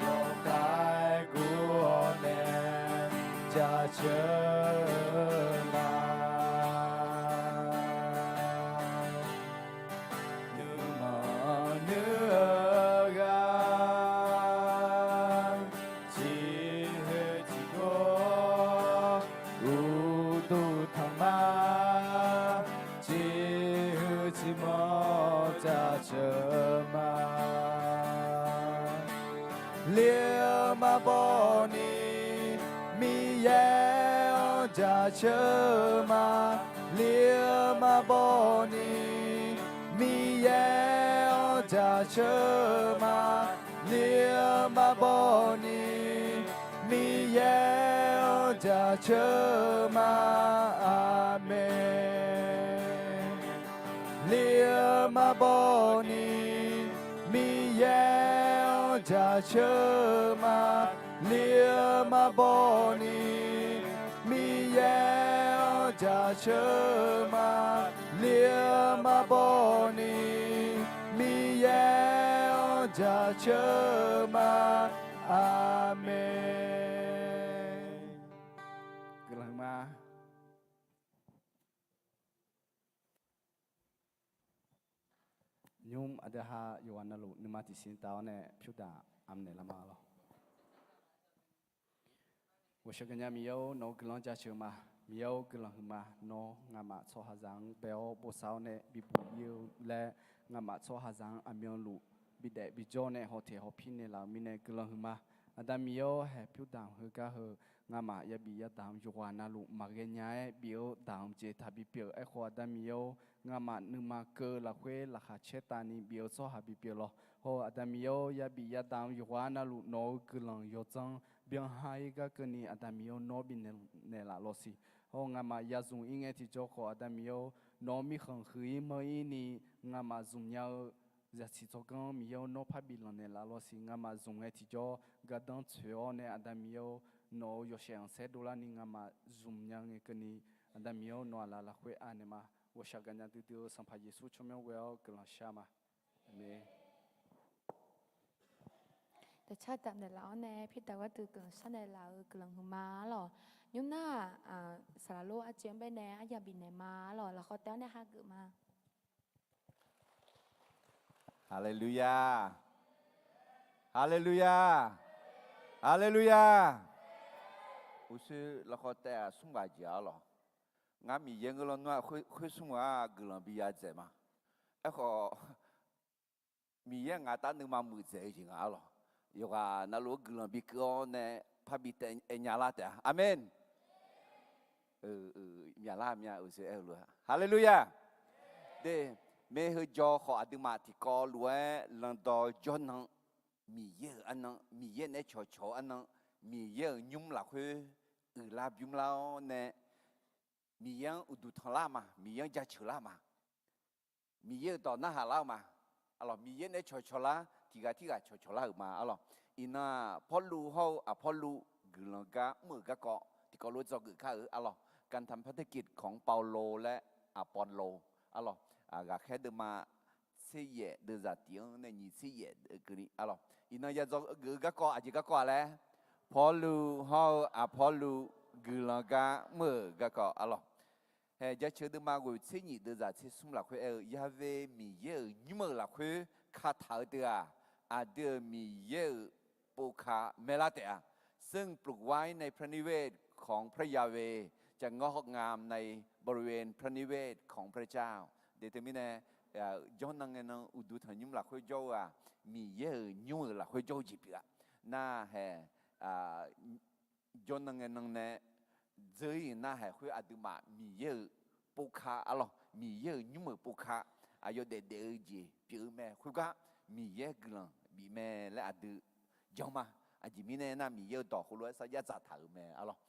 Yawkhav guv-awr nae jaceuq-eu ma. Nuima nuir-eu ghaq, ciqhuiq ciqkov-awr uqduq tanqma, ciqhuiq ciqmawr jaceuq-eu ma. Li-eu maqbaw ni Miqyaer-anr jaceuq-eu ma. Li-eu maqbaw ni Miqyaer-anr jaceuq-eu ma. Li-eu maqbaw ni Miqyaer-anr jaceuq-eu ma. Aqmeq. Lier marbawni, Miqyaer-anr jaceuq ma. Lier marbawni, Miqyaer-anr jaceuq ma. Lier marbawni, Miqyaer-anr jaceuq ma. Aqmeq. Guiqlanq huiqma. Nymr aqdui ha yawqghaq navluf nuima tiqsiq taf-awr nae pyurdaq armq naeqlar ma lawr. Ghawqshaq gaqnya Miqyaer-or, nawq-eu guiqlanq jaceuq ma. Miqyaer-or, guiqlanq huiqma. Nawr nga'maf tsawrhaqzaq-anr bae-awr bosav-awr nae bibuq ir-eu laer, nga'maf tsawrhaqzaq-anr aqmyanluf bidaef bijawr nae hawteq hawpir naeqlaf-euq mirnae guiqlanq huiqma. Aqda Miqyaer-or, haeq pyurdaq heugar heu nga'maf yabif yadaq-anr yawqghaq navluf maqghae nya-aer bif-eu daq-anr jeq taqbi pyeuf. Aerkhawf Aqda Miqyaer-or, nga'maf nuima keuv lafkhoer laqkhaq caer tavni bif-eu tsawrhaq bipyeuf lawq. Hawr-eu Aqda Miqyaer-or, yabif yadaq-anr yawqghaq navluf nawq-eu guiqlanq yawdzanr byanha ir gar keuvni Aqda Miqyaer-or, nawr bifnaeq laf lawsiq. Hawr-eu nga'maf yazmq ir ngae tiqjawr khawf Aqda Miqyaer-or, nawq-eu mirkhanq huiq ir manr ir ni nga'maf zmq nya-eu zaqsiq tsawrganr Miqyaer-or, nawr parbi lanq naeqlaf lawsiq. Nga'maf zmq ngae tiqjawr gardanr tsoeq-awr nae Aqda Miqyaer-or, nawq-euq yawshaef anqsaer dovlarni nga'maf zmq nya ngae keuvni Aqda Miqyaer-or, nawq aqlaf lafkhoer anaeq ma. Ghawqshaq gaqnya duidui-eu Sanqpaq Yeqsur tsawrmyanr ghoe-awr guiqlanq shar ma. Aqmeq. Daqcar daq naeqlaf-awr nae pyurdaq gharduq guiqlanq shar naeqlaf-euq guiqlanq huiqma arlawq. Nymr nar-aq, saqlaq lor arjir-anr baenae aryaq bifnaeq ma arlawq. Lafkhawf taef-awr nae hageuf ma. Haleluya. Haleluya. Haleluya. Uqshoe lafkhawf taef-aq smr ghaq jeq arlawq. Ngar Miqyaer ngeur lawnmr-aq khoer smr ghaq guiqlanq bi ya dzaeq ma. Aerkhawf, Miqyaer ngaq tav nuima muiqdzaeq-eu jeq nga arlawq. Yawqghaq navluf-aer guiqlanq bi keuv-awr nae parbi taev aer nya lar taef-a. Aqmeq. Myaqlar mya-eu aer-eu lof-a. Haleluya. De, maer heu jaw khawf aqduimaf tiqkawv lof-aer landaw jawrnan Miqyaer-euq arnan, Miqyaer naeq-aer cawqcawq-eu arnan, Miqyaer-euq nymr lafkhoer uiqlar bymr lar-awr nae Miqyaer-anr uqduq tanqlar ma, Miqyaer-anr jaceuq lar ma. Miqyaer-euq dawq narhaq lar-eu ma. Arlawq, Miqyaer naeq-aer cawqcawq lar, tiq ghaq tirghaq cawqcawq lar-euq ma arlawq. Iqnan-aq Pawrluv hawr-eu Aqpawrluv guiqlanq gar mr-euq garkawv tiqkawv lof-aer dzawgeuf kar-euq arlawq. การทำพันธกิจของเปาโลและอัปปอโล arlawq. Ghaqkhaer deuvma tser yaef deuvzaq tiq-anr nae nyiq tser yaef keuvni arlawq. Iqnan ya dzawgeuf-eu garkawv aqjeq garkawv-a laer, Pawrluv hawr-eu Aqpawrluv guiqlanq gar mr-euq garkawv arlawq. Hae jaceuq deuvma ghoeq tser nyiq deuvzaq tser smr lafkhoer aer-eu, Yahweh Miqyaer-euq nymr-euq lafkhoer kataq-eu deuq-aq, aqdui-euq Miqyaer-euq povka maerlar taef-a. ซึ่งปลูกไว้ในพระนิเวศของพระยาเวห์ จะงอกงามในบริเวณพระนิเวศของพระเจ้า de teumirnae, jawrnan ngaenan uqduq tanqnymr lafkhoer jawr-eu-aq, Miqyaer-euq nymr-euq lafkhoer jawr-eu jeq pyeuf-a. Nar hae, jawrnan ngaenan nae dzeur-ir-euq nar hae khoer aqduimaf Miqyaer-euq povka arlawq, Miqyaer-euq nymr-euq povka aqyawf daefdaef-eu jeq pyeuf-eu mae. Khoergar Miqyaer guiqlanq bif mae laer aqdui jan ma. Aqjeq mirnae nar Miqyaer-euq dawq heulof-aer sarjax dzaqtaq-euq mae arlawq.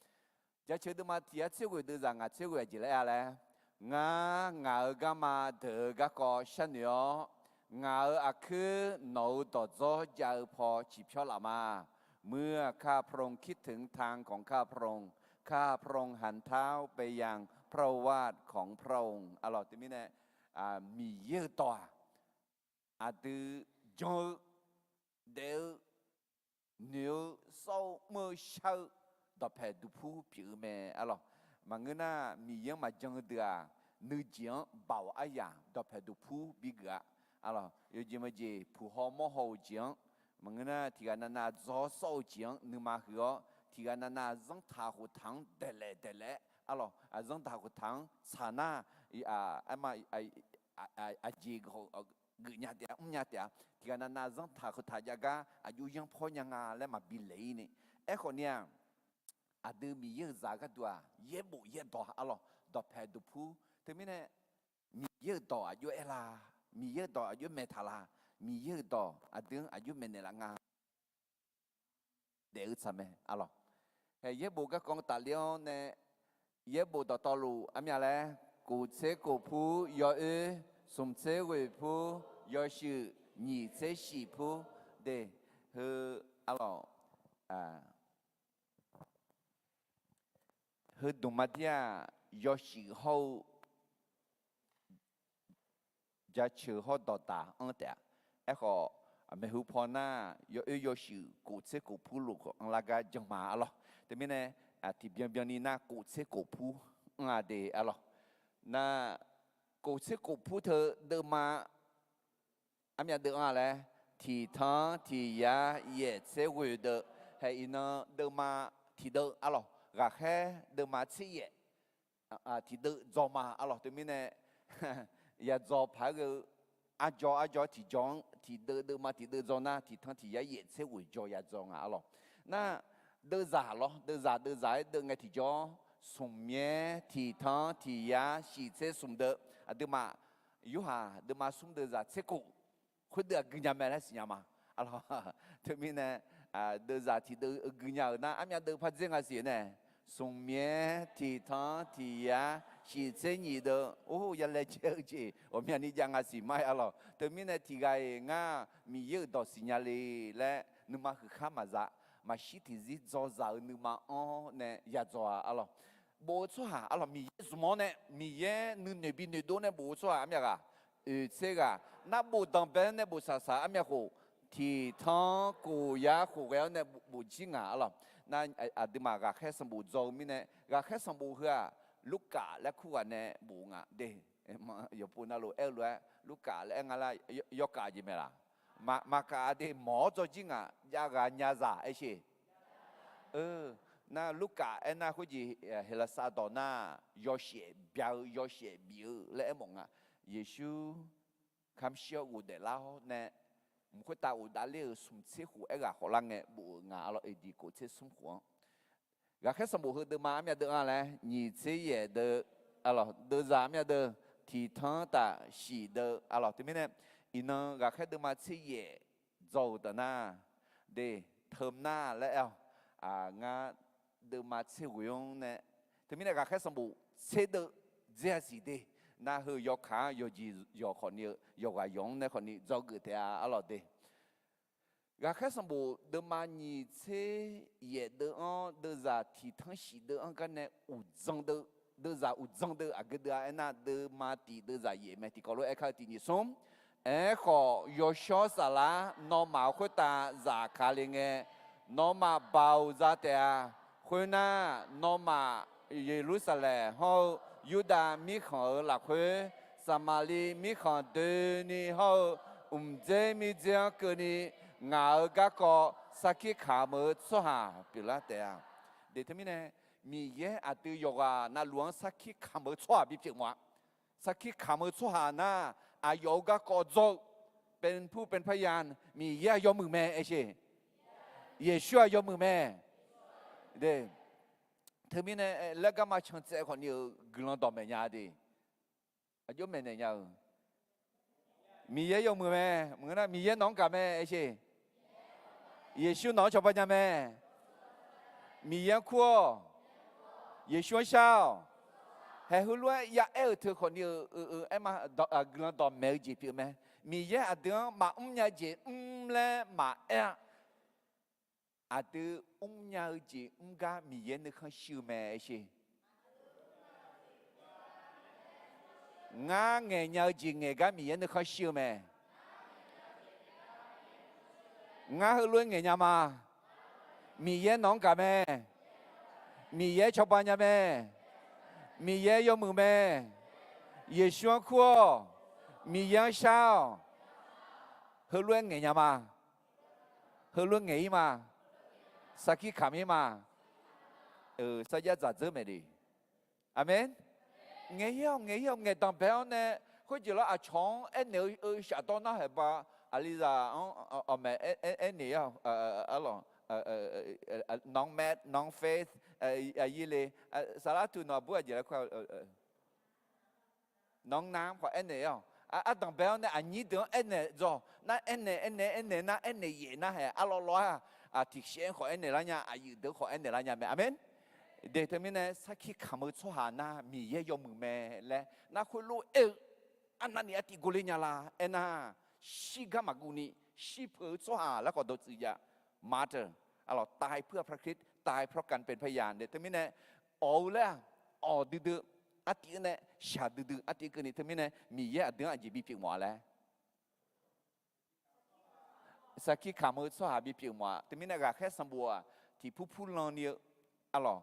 Jaceuq deuvma tiq yar tser ghoeq deuvzaq ngaq tser ghoeq aqjeq laer-a laer, Ngar ngaq-euq garma deuq-eu garkawv sharnoeq-awr, ngaq-euq aqkuir nawq-euq dawqdzawr jav-eu paw ciqpyawr laf ma. เมื่อข้าพระองค์คิดถึงทางของข้าพระองค์ ข้าพระองค์หันเท้าไปยังพระโอวาทของพระองค์ arlawq. Teumirnae, Miqyaer-euq dawq-aq, aqdui jan-eu, daef-eu, noeq-eu, sawr-eu, mr-eu, shar-eu dawqpae duqpur pyeuf-eu mae arlawq. Maqngeur nar, Miqyaer-anr maqjan-eu deuq-aq, nuijeq-anr baoq aryaq dawqpae duqpur bigeuf-a. Arlawq, yawjeq maqjeq puq haw mawr haw-euq jeq-anr, maqngeur nar tiq ghaq navnav dzaw sawr-eu jeq-anr nuima huiq-awr, tiq ghaq navnav zanrtaq khoftaq-anr daeqlaef daeqlaef-aer arlawq, zanrtaq khoftaq-anr tsaq nar, aerma, aqjeq geuf nya taef-a, mr nya taef-a. Tiq ghaq navnav zanrtaq khoftaq jav gar aqjox yanr pawr nya nga laer maqbi laeq-ir ni. Aerkhawf ni-aq, aqdui Miqyaer-euq zaq gharduq-aq, yaerbof yaerdawq arlawq, dawqpae duqpur. Teumirnae, Miqyaer-euq dawq aqjox aer la? Miqyaer-euq dawq aqjox maeq taq la? Miqyaer-euq dawq aqdui-anr aqjox maeqnaeq laf nga? Daef-eu tsaq mae arlawq. Hae yaerbof garkawv tafler-awr nae, yaerbof dawqtawvluf armyav laer, kof tser kof pur yawoer smq tser ghoeq pur, yawshuif nyiq tser shif pur de. Heu, arlawq, heudmq ma dir-aq, yawshuif hawr-eu jaceuq hawr dawqdaq anr taef-a. Aerkhawf, maeqhu paw nar, yawoer yawshuif kof tser kof pur luf khawf anrlar gar jan ma arlawq. Teumirnae, tiqbyan byanni nar kof tser kof pur anr-a de arlawq. Nar, kof tser kof pur teu deuvma armyav deuv anr-a laer, tiq tanr tiq yar yaef tser ghoeq deuv, hae iqnan deuvma tiq deuv arlawq. Ghaqkhaer deuvma tser yaef tiq deuv dzaw ma arlawq. Teumirnae, yadzaw paq-aer ghae-eu arjawr arjawr tiqjawr-anr tiq deuv deuvma tiq deuv dzaw nar, tiq tanr tiq yar yaef tser ghoeq jawr yadzaw nga arlawq. Nar, deuvzaq lawr, deuvzaq deuvzaq-aer deuv ngae tiqjawr, smq myaer tiq tanr tiq yar shif tser smq deuv, aqduimaf yorhaq deuvma smr deuvzaq tser kof khoerdeuv aqgui nya mae laer siqnya ma arlawq. Teumirnae, deuvzaq tiq deuv gui nya-euq nar, armyav deuv pardzer nga siq nae, smq myaer tiq tanr tiq yar shif tser nyiq deuv, or, ya laejae-eu jeq ghawqmyani jav nga siq ma-aer arlawq. Teumirnae tiq ghaq-iq ngar Miqyaer-euq dawq siqnya le laer nuima huiqkhar maqza, maqshir tiqzir dzawzaq-eu nuima-anr nae yadzaw-a arlawq. Bof-eu tsawrhaq arlawq, Miqyaer zmq-awr nae Miqyaer nuinoeq binoeq dov nae bof-eu tsawrhaq armyav ghaq, oeq tser ghaq, nar bof danqbae-anr nae bof saqsaq armyav khof, tiq tanr kof yar khof ghae-awr nae bof jir ngaq arlawq. Nar, aqduimaf ghaqkhaer sanqbof dzaw-eu mirnae, ghaqkhaer sanqbof heu-aq, Lurkaf laer kur ghaq nae bof-eu nga de. Yawqpov navluf aer-eu lof-aer Lurkaf laer aer nga lar, yawkaf jeq mae laq? Maqkaf-a de, mawq-awr dzaw jir ngaq, jav ghaq nya zaq aer sher. Nar Lurkaf aernar khoerjeq Heqlaqsar dawq nar, yawshaef bya-eu yawshaef bif-eu laer aermawf nga. Yeqsur kamq shir-awr ghofdaef lar-awr nae, mq khoertav ghofdav ler-euq smq tser khof aerghaq khawf lar ngae bof-euq nga arlawq, aqdiq kof tser smr khof-anr. Ghaqkhaer sanqbof heu deuvma armyav deuv-anr laer nyiq tser yaef deuv arlawq, deuvzaq armyav deuv tiq tanr taf shif deuv arlawq. Teumirnae, iqnan ghaqkhaer deuvma tser yaef dzaw-euq taf nar, de, teumnar laer aer-awq. Ngar deuvma tser ghoeq-anr nae, teumirnae ghaqkhaer sanqbof tser deuv dzer-a siq de. Nar heu yawkaq-anr yawqjeq yawq khawfni-eu yawqghaq yawq-anr nae khawfni dzawgeuf taef-a arlawq de. Ghaqkhaer sanqbof deuvma nyiq tser yaef deuv-anr, deuvzaq tiq tanr shif deuv-anr gar nae uqdzan deuv, deuvzaq uqdzan deuv aqgeu deuv-a aernar, deuvma tiq deuvzaq yaef mae. Tiqkawv lof-aer aerkar-eu tiq nyiq smr. Aerkhawf, yawshawr saflar nawmaf khoertav zafkale ngae, nawmaf baoq za taef-a. Khoernar, nawmaf Yeqlursaqlaeq hawr-eu Yurdav mirkhanq-euq lafkhoer, Saqmaqliv mirkhanq doeni hawr-eu mqdzer mirdzer-anr keuvni ngaq-euq garkawv sarkir kamq-eu tsawrhaq pyeuflar taef-a. De teumirnae, Miqyaer aqdui yawqghaq navluf-anr sarkir kamq-eu tsawrhaq bipyeuf mawf-a. Sarkir kamq-eu tsawrhaq nar, aqyawf-euq garkawv dzawr-eu, เป็นผู้เป็นพยาน, Miqyaer-aq yawmuiq mae aer sher. Yeqsur-aq yawmuiq mae. De, teumirnae laer garma can tsaev khawfni-euq guiqlanq dawqmaeq nya de. Aqjox maeqnaeq nya-eu, Miqyaer yawmuiq mae. Maqngeur nar, Miqyaer nawq-anr gaq mae aer sher. Yeqsur nawq-anr cawba nya mae. Miqyaer-anr kur-awq. Yeqsur-anr shar-awq. Haeq heulof-aer ya aer-euq teu khawfni-eu, aerma, guiqlanq dawqmaeq-eu jeq pyeuf mae. Miqyaer aqdui-anr maqmr nya-eu jeq mr laer maqaer-a. Aqdui mrnya-eu jeq mr gar Miqyaer nuikhanr shir-eu mae aer sher. Ngar ngaeqnya-eu jeq ngaeq gar Miqyaer nuikhanr shir-eu mae. Ngar heulof-aer ngaeqnya ma. Miqyaer nawq-anr gaq mae. Miqyaer cawba nya mae. Miqyaer yawmuiq mae. Yeqsur-anr kur-awq. Miqyaer-anr shar-awq. Heulof-aer ngaeqnya ma. Heulof ngaeq-ir ma. Sarkir kamq-ir ma. Sarjax dzaqdzeur maeq le. Aqmeq. Ngaeq-ir-awq, ngaeq-ir-awq, ngaeq danqbae-awr nae, khoerjeq lawr aqcawq-anr aernaeq-eu shafdawr narhaq ba, aqlizaq-anr awqmaeq aernaeq-ir-awq, arlawq, nawq-anr maer, nawq-anr faith, aqyir le, saflar tuq nawq aqbur aqjeq laer kur-a. Nawq-anr nar khawf aernaeq-ir-awq. Ardanqbae-awr nae aqnyir deuq-anr aernaeq dzaw. Nar aernaeq aernaeq aernaeq nar aernaeq yaef narhaq arlawr lawr-aq, tiqshaev-anr khawf aernaeq lar nya, aqyuif deuq khawf aernaeq lar nya mae. Aqmeq. De teumirnae sarkir kamq-eu tsawrhaq nar Miqyaer yawmuiq mae laer nar khoerlof aer-eu arnavni artiv gor ler nya la aernar, shirgar maqguv ni shirpeuq-eu tsawrhaq laer khawf dawqtsuif jav. Martyr, arlawq, ตายเพื่อพระคริสต์ ตายเพราะการเป็นพยาน nae teumirnae, awq-eu laer-aq, awq duidui artiv-anr nae, shaq duidui artiv keuvni teumirnae Miqyaer aqdui-anr aqjeq bipyeuf mawf-a laer sarkir kamq-eu tsawrhaq bipyeuf mawf-a. Teumirnae ghaqkhaer sanqbof-aq, tiqpur pur lan ni-eu, arlawq,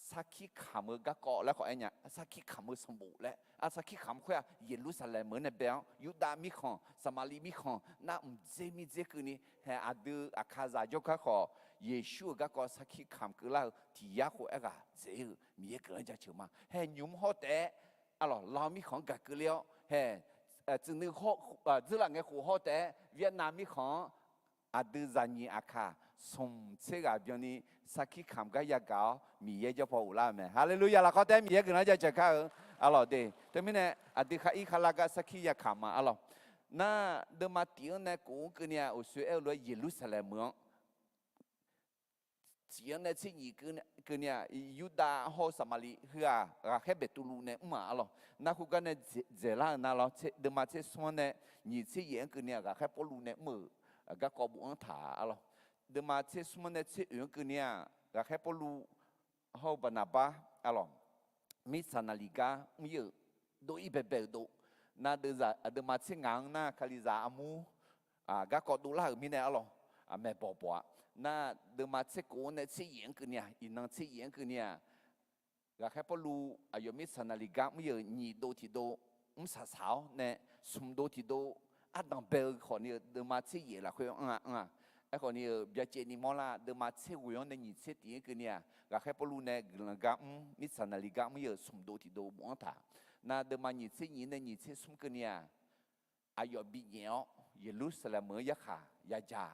sarkir kamq-eu garkawv laer khawf aer nya. Sarkir kamq-eu sanqbof laer, sarkir kamq khoer-aq, Yeqlursaqlaeq meuq-anr nae bae-awr, Yurdav mirkhanq, Saqmaqliv mirkhanq nar mqdzer mirdzer keuvni, hae aqdui aqkazaq jawrgar khawf, Yeqsur-euq garkawv sarkir kamq keuvlar-eu tiq yar khof aerghaq dzaeq-eu Miqyaer guiqlanq jaceuq ma. Hae nymq-mr hawr taef-aer, arlawq, Lao mirkhanq-anr gaq keuvler-awr, hae tsuif nuiv hawr, dzeurlaf ngae khof hawr taef-aer Vietnam mirkhanq-anr aqdui zaqnyiq aqkaq smq tser ghaq byanni sarkir kamq gar yagaq-awr Miqyaer jawr paw ghoflar-eu mae. Haleluya! Lafkhoer taef-aer Miqyaer guiqlanq jaceuq kar-eu, arlawq de. Teumirnae aqdui khar ir khar lar gar sarkir yakamq ma, arlawq. Nar, deuvma tif-anr nae kof-anr keuvni-aq, uqshoe aer-eu lof-aer Yeqlursaqlaeq meuq-anr tif-anr nae tser nyiq keuvni-aq, Yurdav hawr-eu Saqmaqliv heu-aq, ghaqkhaer Beqtuvluv nae mr-aq, arlawq. Nar, khoergar nae dzaeqlar-euq nar, lawr, deuvma tser smr-anr nae nyiq tser yaef-anr keuvni-aq, ghaqkhaer Pawrluv nae mr-euq garkawv bofanr taq, arlawq. Deuvma tser smr-anr nae tser oeq-anr keuvni-aq, ghaqkhaer Pawrluv hawr-eu Baqnaqbar, arlawq, mirtsaq naqliq gar mr-ir-euq dov-ir baebae-euq dov. Nar, deuvma tser ngaq-anr nar, Kalizaq armur garkawv dovlar-euq mirnae, arlawq, maeqbawq bawq-a. Nar, deuvma tser kof-anr nae tser yaef-anr keuvni-aq, iqnan tser yaef-anr keuvni-aq, ghaqkhaer Pawrluv aqyawf mirtsaq naqliq gar mr-ir-euq nyiq dov tiq dov mr saqsaq-awr nae, smq dov tiq dov ardanq bae-eu khawfni-eu deuvma tser yaef lafkhoer anr-a, anr-a. Aerkhawfni-eu byacaevni mawrlar, deuvma tser ghoe-anr nae nyiq tser tif-anr keuvni-aq, ghaqkhaer Pawrluv nae guiqlanq gar mr, mirtsaq naqliq gar mr-ir-euq smq dov tiq dov bofanr taq. Nar, deuvma nyiq tser nyiq nae nyiq tser smr keuvni-aq, aqyawf binyaef-awr Yeqlursaqlaeq meuq-anr yarkhaq yaja.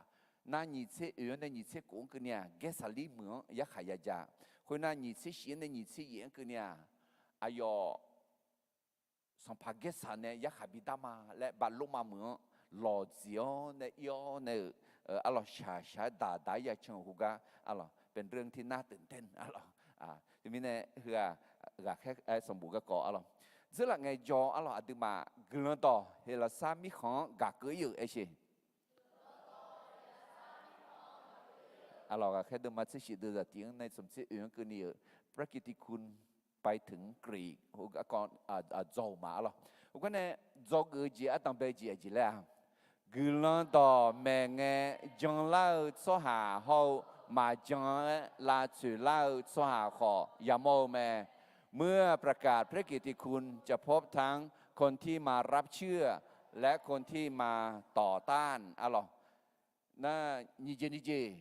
Nar, nyiq tser oeq-anr nae nyiq tser kof-anr keuvni-aq, Gaersaqlir meuq-anr yarkhaq yaja. Khoernar, nyiq tser shif-anr nae nyiq tser yaef-anr keuvni-aq, aqyawf sanqpaq Gaersaq nae yarkhaq bidar ma laer Baqlormav meuq-anr lawqdziq-awr nae ir-awr nae-euq, arlawq, shaqshaq-aer daqdaq-aer yacan-euq khoergar, arlawq, เป็นเรื่องที่น่าตื่นเต้น arlawq. Teumirnae heu-aq, ghaqkhaer sanqbof garkawv, arlawq, dzeurlaf ngaejawr, arlawq, aqduimaf guiqlanq dawq Heqlaqsar mirkhanq-anr gaq keuv-ir-euq aersheq. Arlawq, ghaqkhaer deuvma tser shif deuv zaqtiq-anr nae smq tser oeq-anr keuvni-euq พระกิตติคุณ ไปถึงกรีก heugar kawv dzaw-euq ma, arlawq. Heugar nae dzawgeuf-eu jeq ardanq bae-eu jeq aqjeq laer-aq, guiqlanq dawq maeqngae janlar-eu tsawrhaq hawr-eu maqjan-aer lavtsoeq lar-eu tsawrhaq khawf yamawr-eu mae. เมื่อประกาศพระกิตติคุณ จะพบทั้งคนที่มารับเชื่อ และคนที่มาต่อต้าน arlawq. Nar, nyiq jeq nyiq jeq,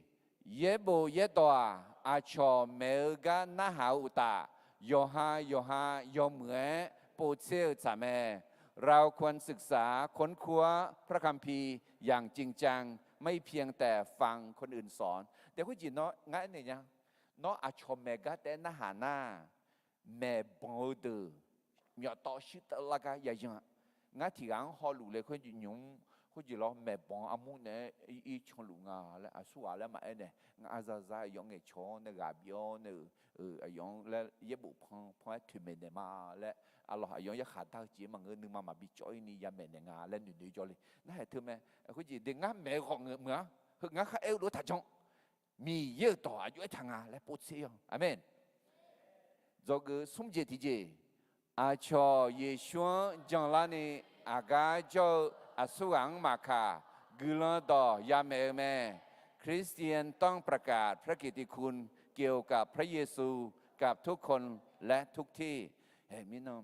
yaerbof yaerdawq-aq, aqcawq maeq-eu gar narhaq-eu uqtaf, yawqha yawqha yawmuiq-aer povtser-eu tsaq mae. เราควรศึกษาค้นคว้าพระคัมภีร์อย่างจริงจัง ไม่เพียงแต่ฟังคนอื่นสอน Daef khoerjeq nawr ngar aernaeq nya. Nawr aqcawq maeq gar taef-aer narhaq nar, maeqbanq-eu deuq myawftawv shuir tawvlar gar yayan-a. Ngar tiq ghaq-anr hawluf le khoer nymq-mr khoerjeq lawr, maeqbanq armur naeq-aer ir canluf nga laer aqsurghaq laer maqaer naeq. Ngar aqzaqzaq aqyawf ngaeqcawq-awr nae ghaq bif-awr nae-euq, aqyawf-anr laer yaerbof pan pan-aer toeqmaeq naeq ma laer, arlawq, aqyawf-anr yarkhaq dar-eu jeq maqngeur, nuima maqbi cawv-ir ni yamaeq naeq nga laer noeqnoeq jawr le. Narhaq teu mae. Khoerjeq de ngar maeq-eu khawf ngeur meuq-a. Heu ngar khar aer-eu lof-aer taqjan. Miqyaer-euq dawq aqjox-aer taq nga laer povtser-awq. Aqmeq. Dzawgeuf smr jeq tiqjeq, aqcawq Yeqsur-anr janlarni aqgar jawr-eu aqsurghaq-anr maqkaq, guiqlanq dawq yamaeq-eu mae. คริสเตียนต้องประกาศพระกิตติคุณเกี่ยวกับพระเยซูกับทุกคนและทุกที่ Aeq, mirnan,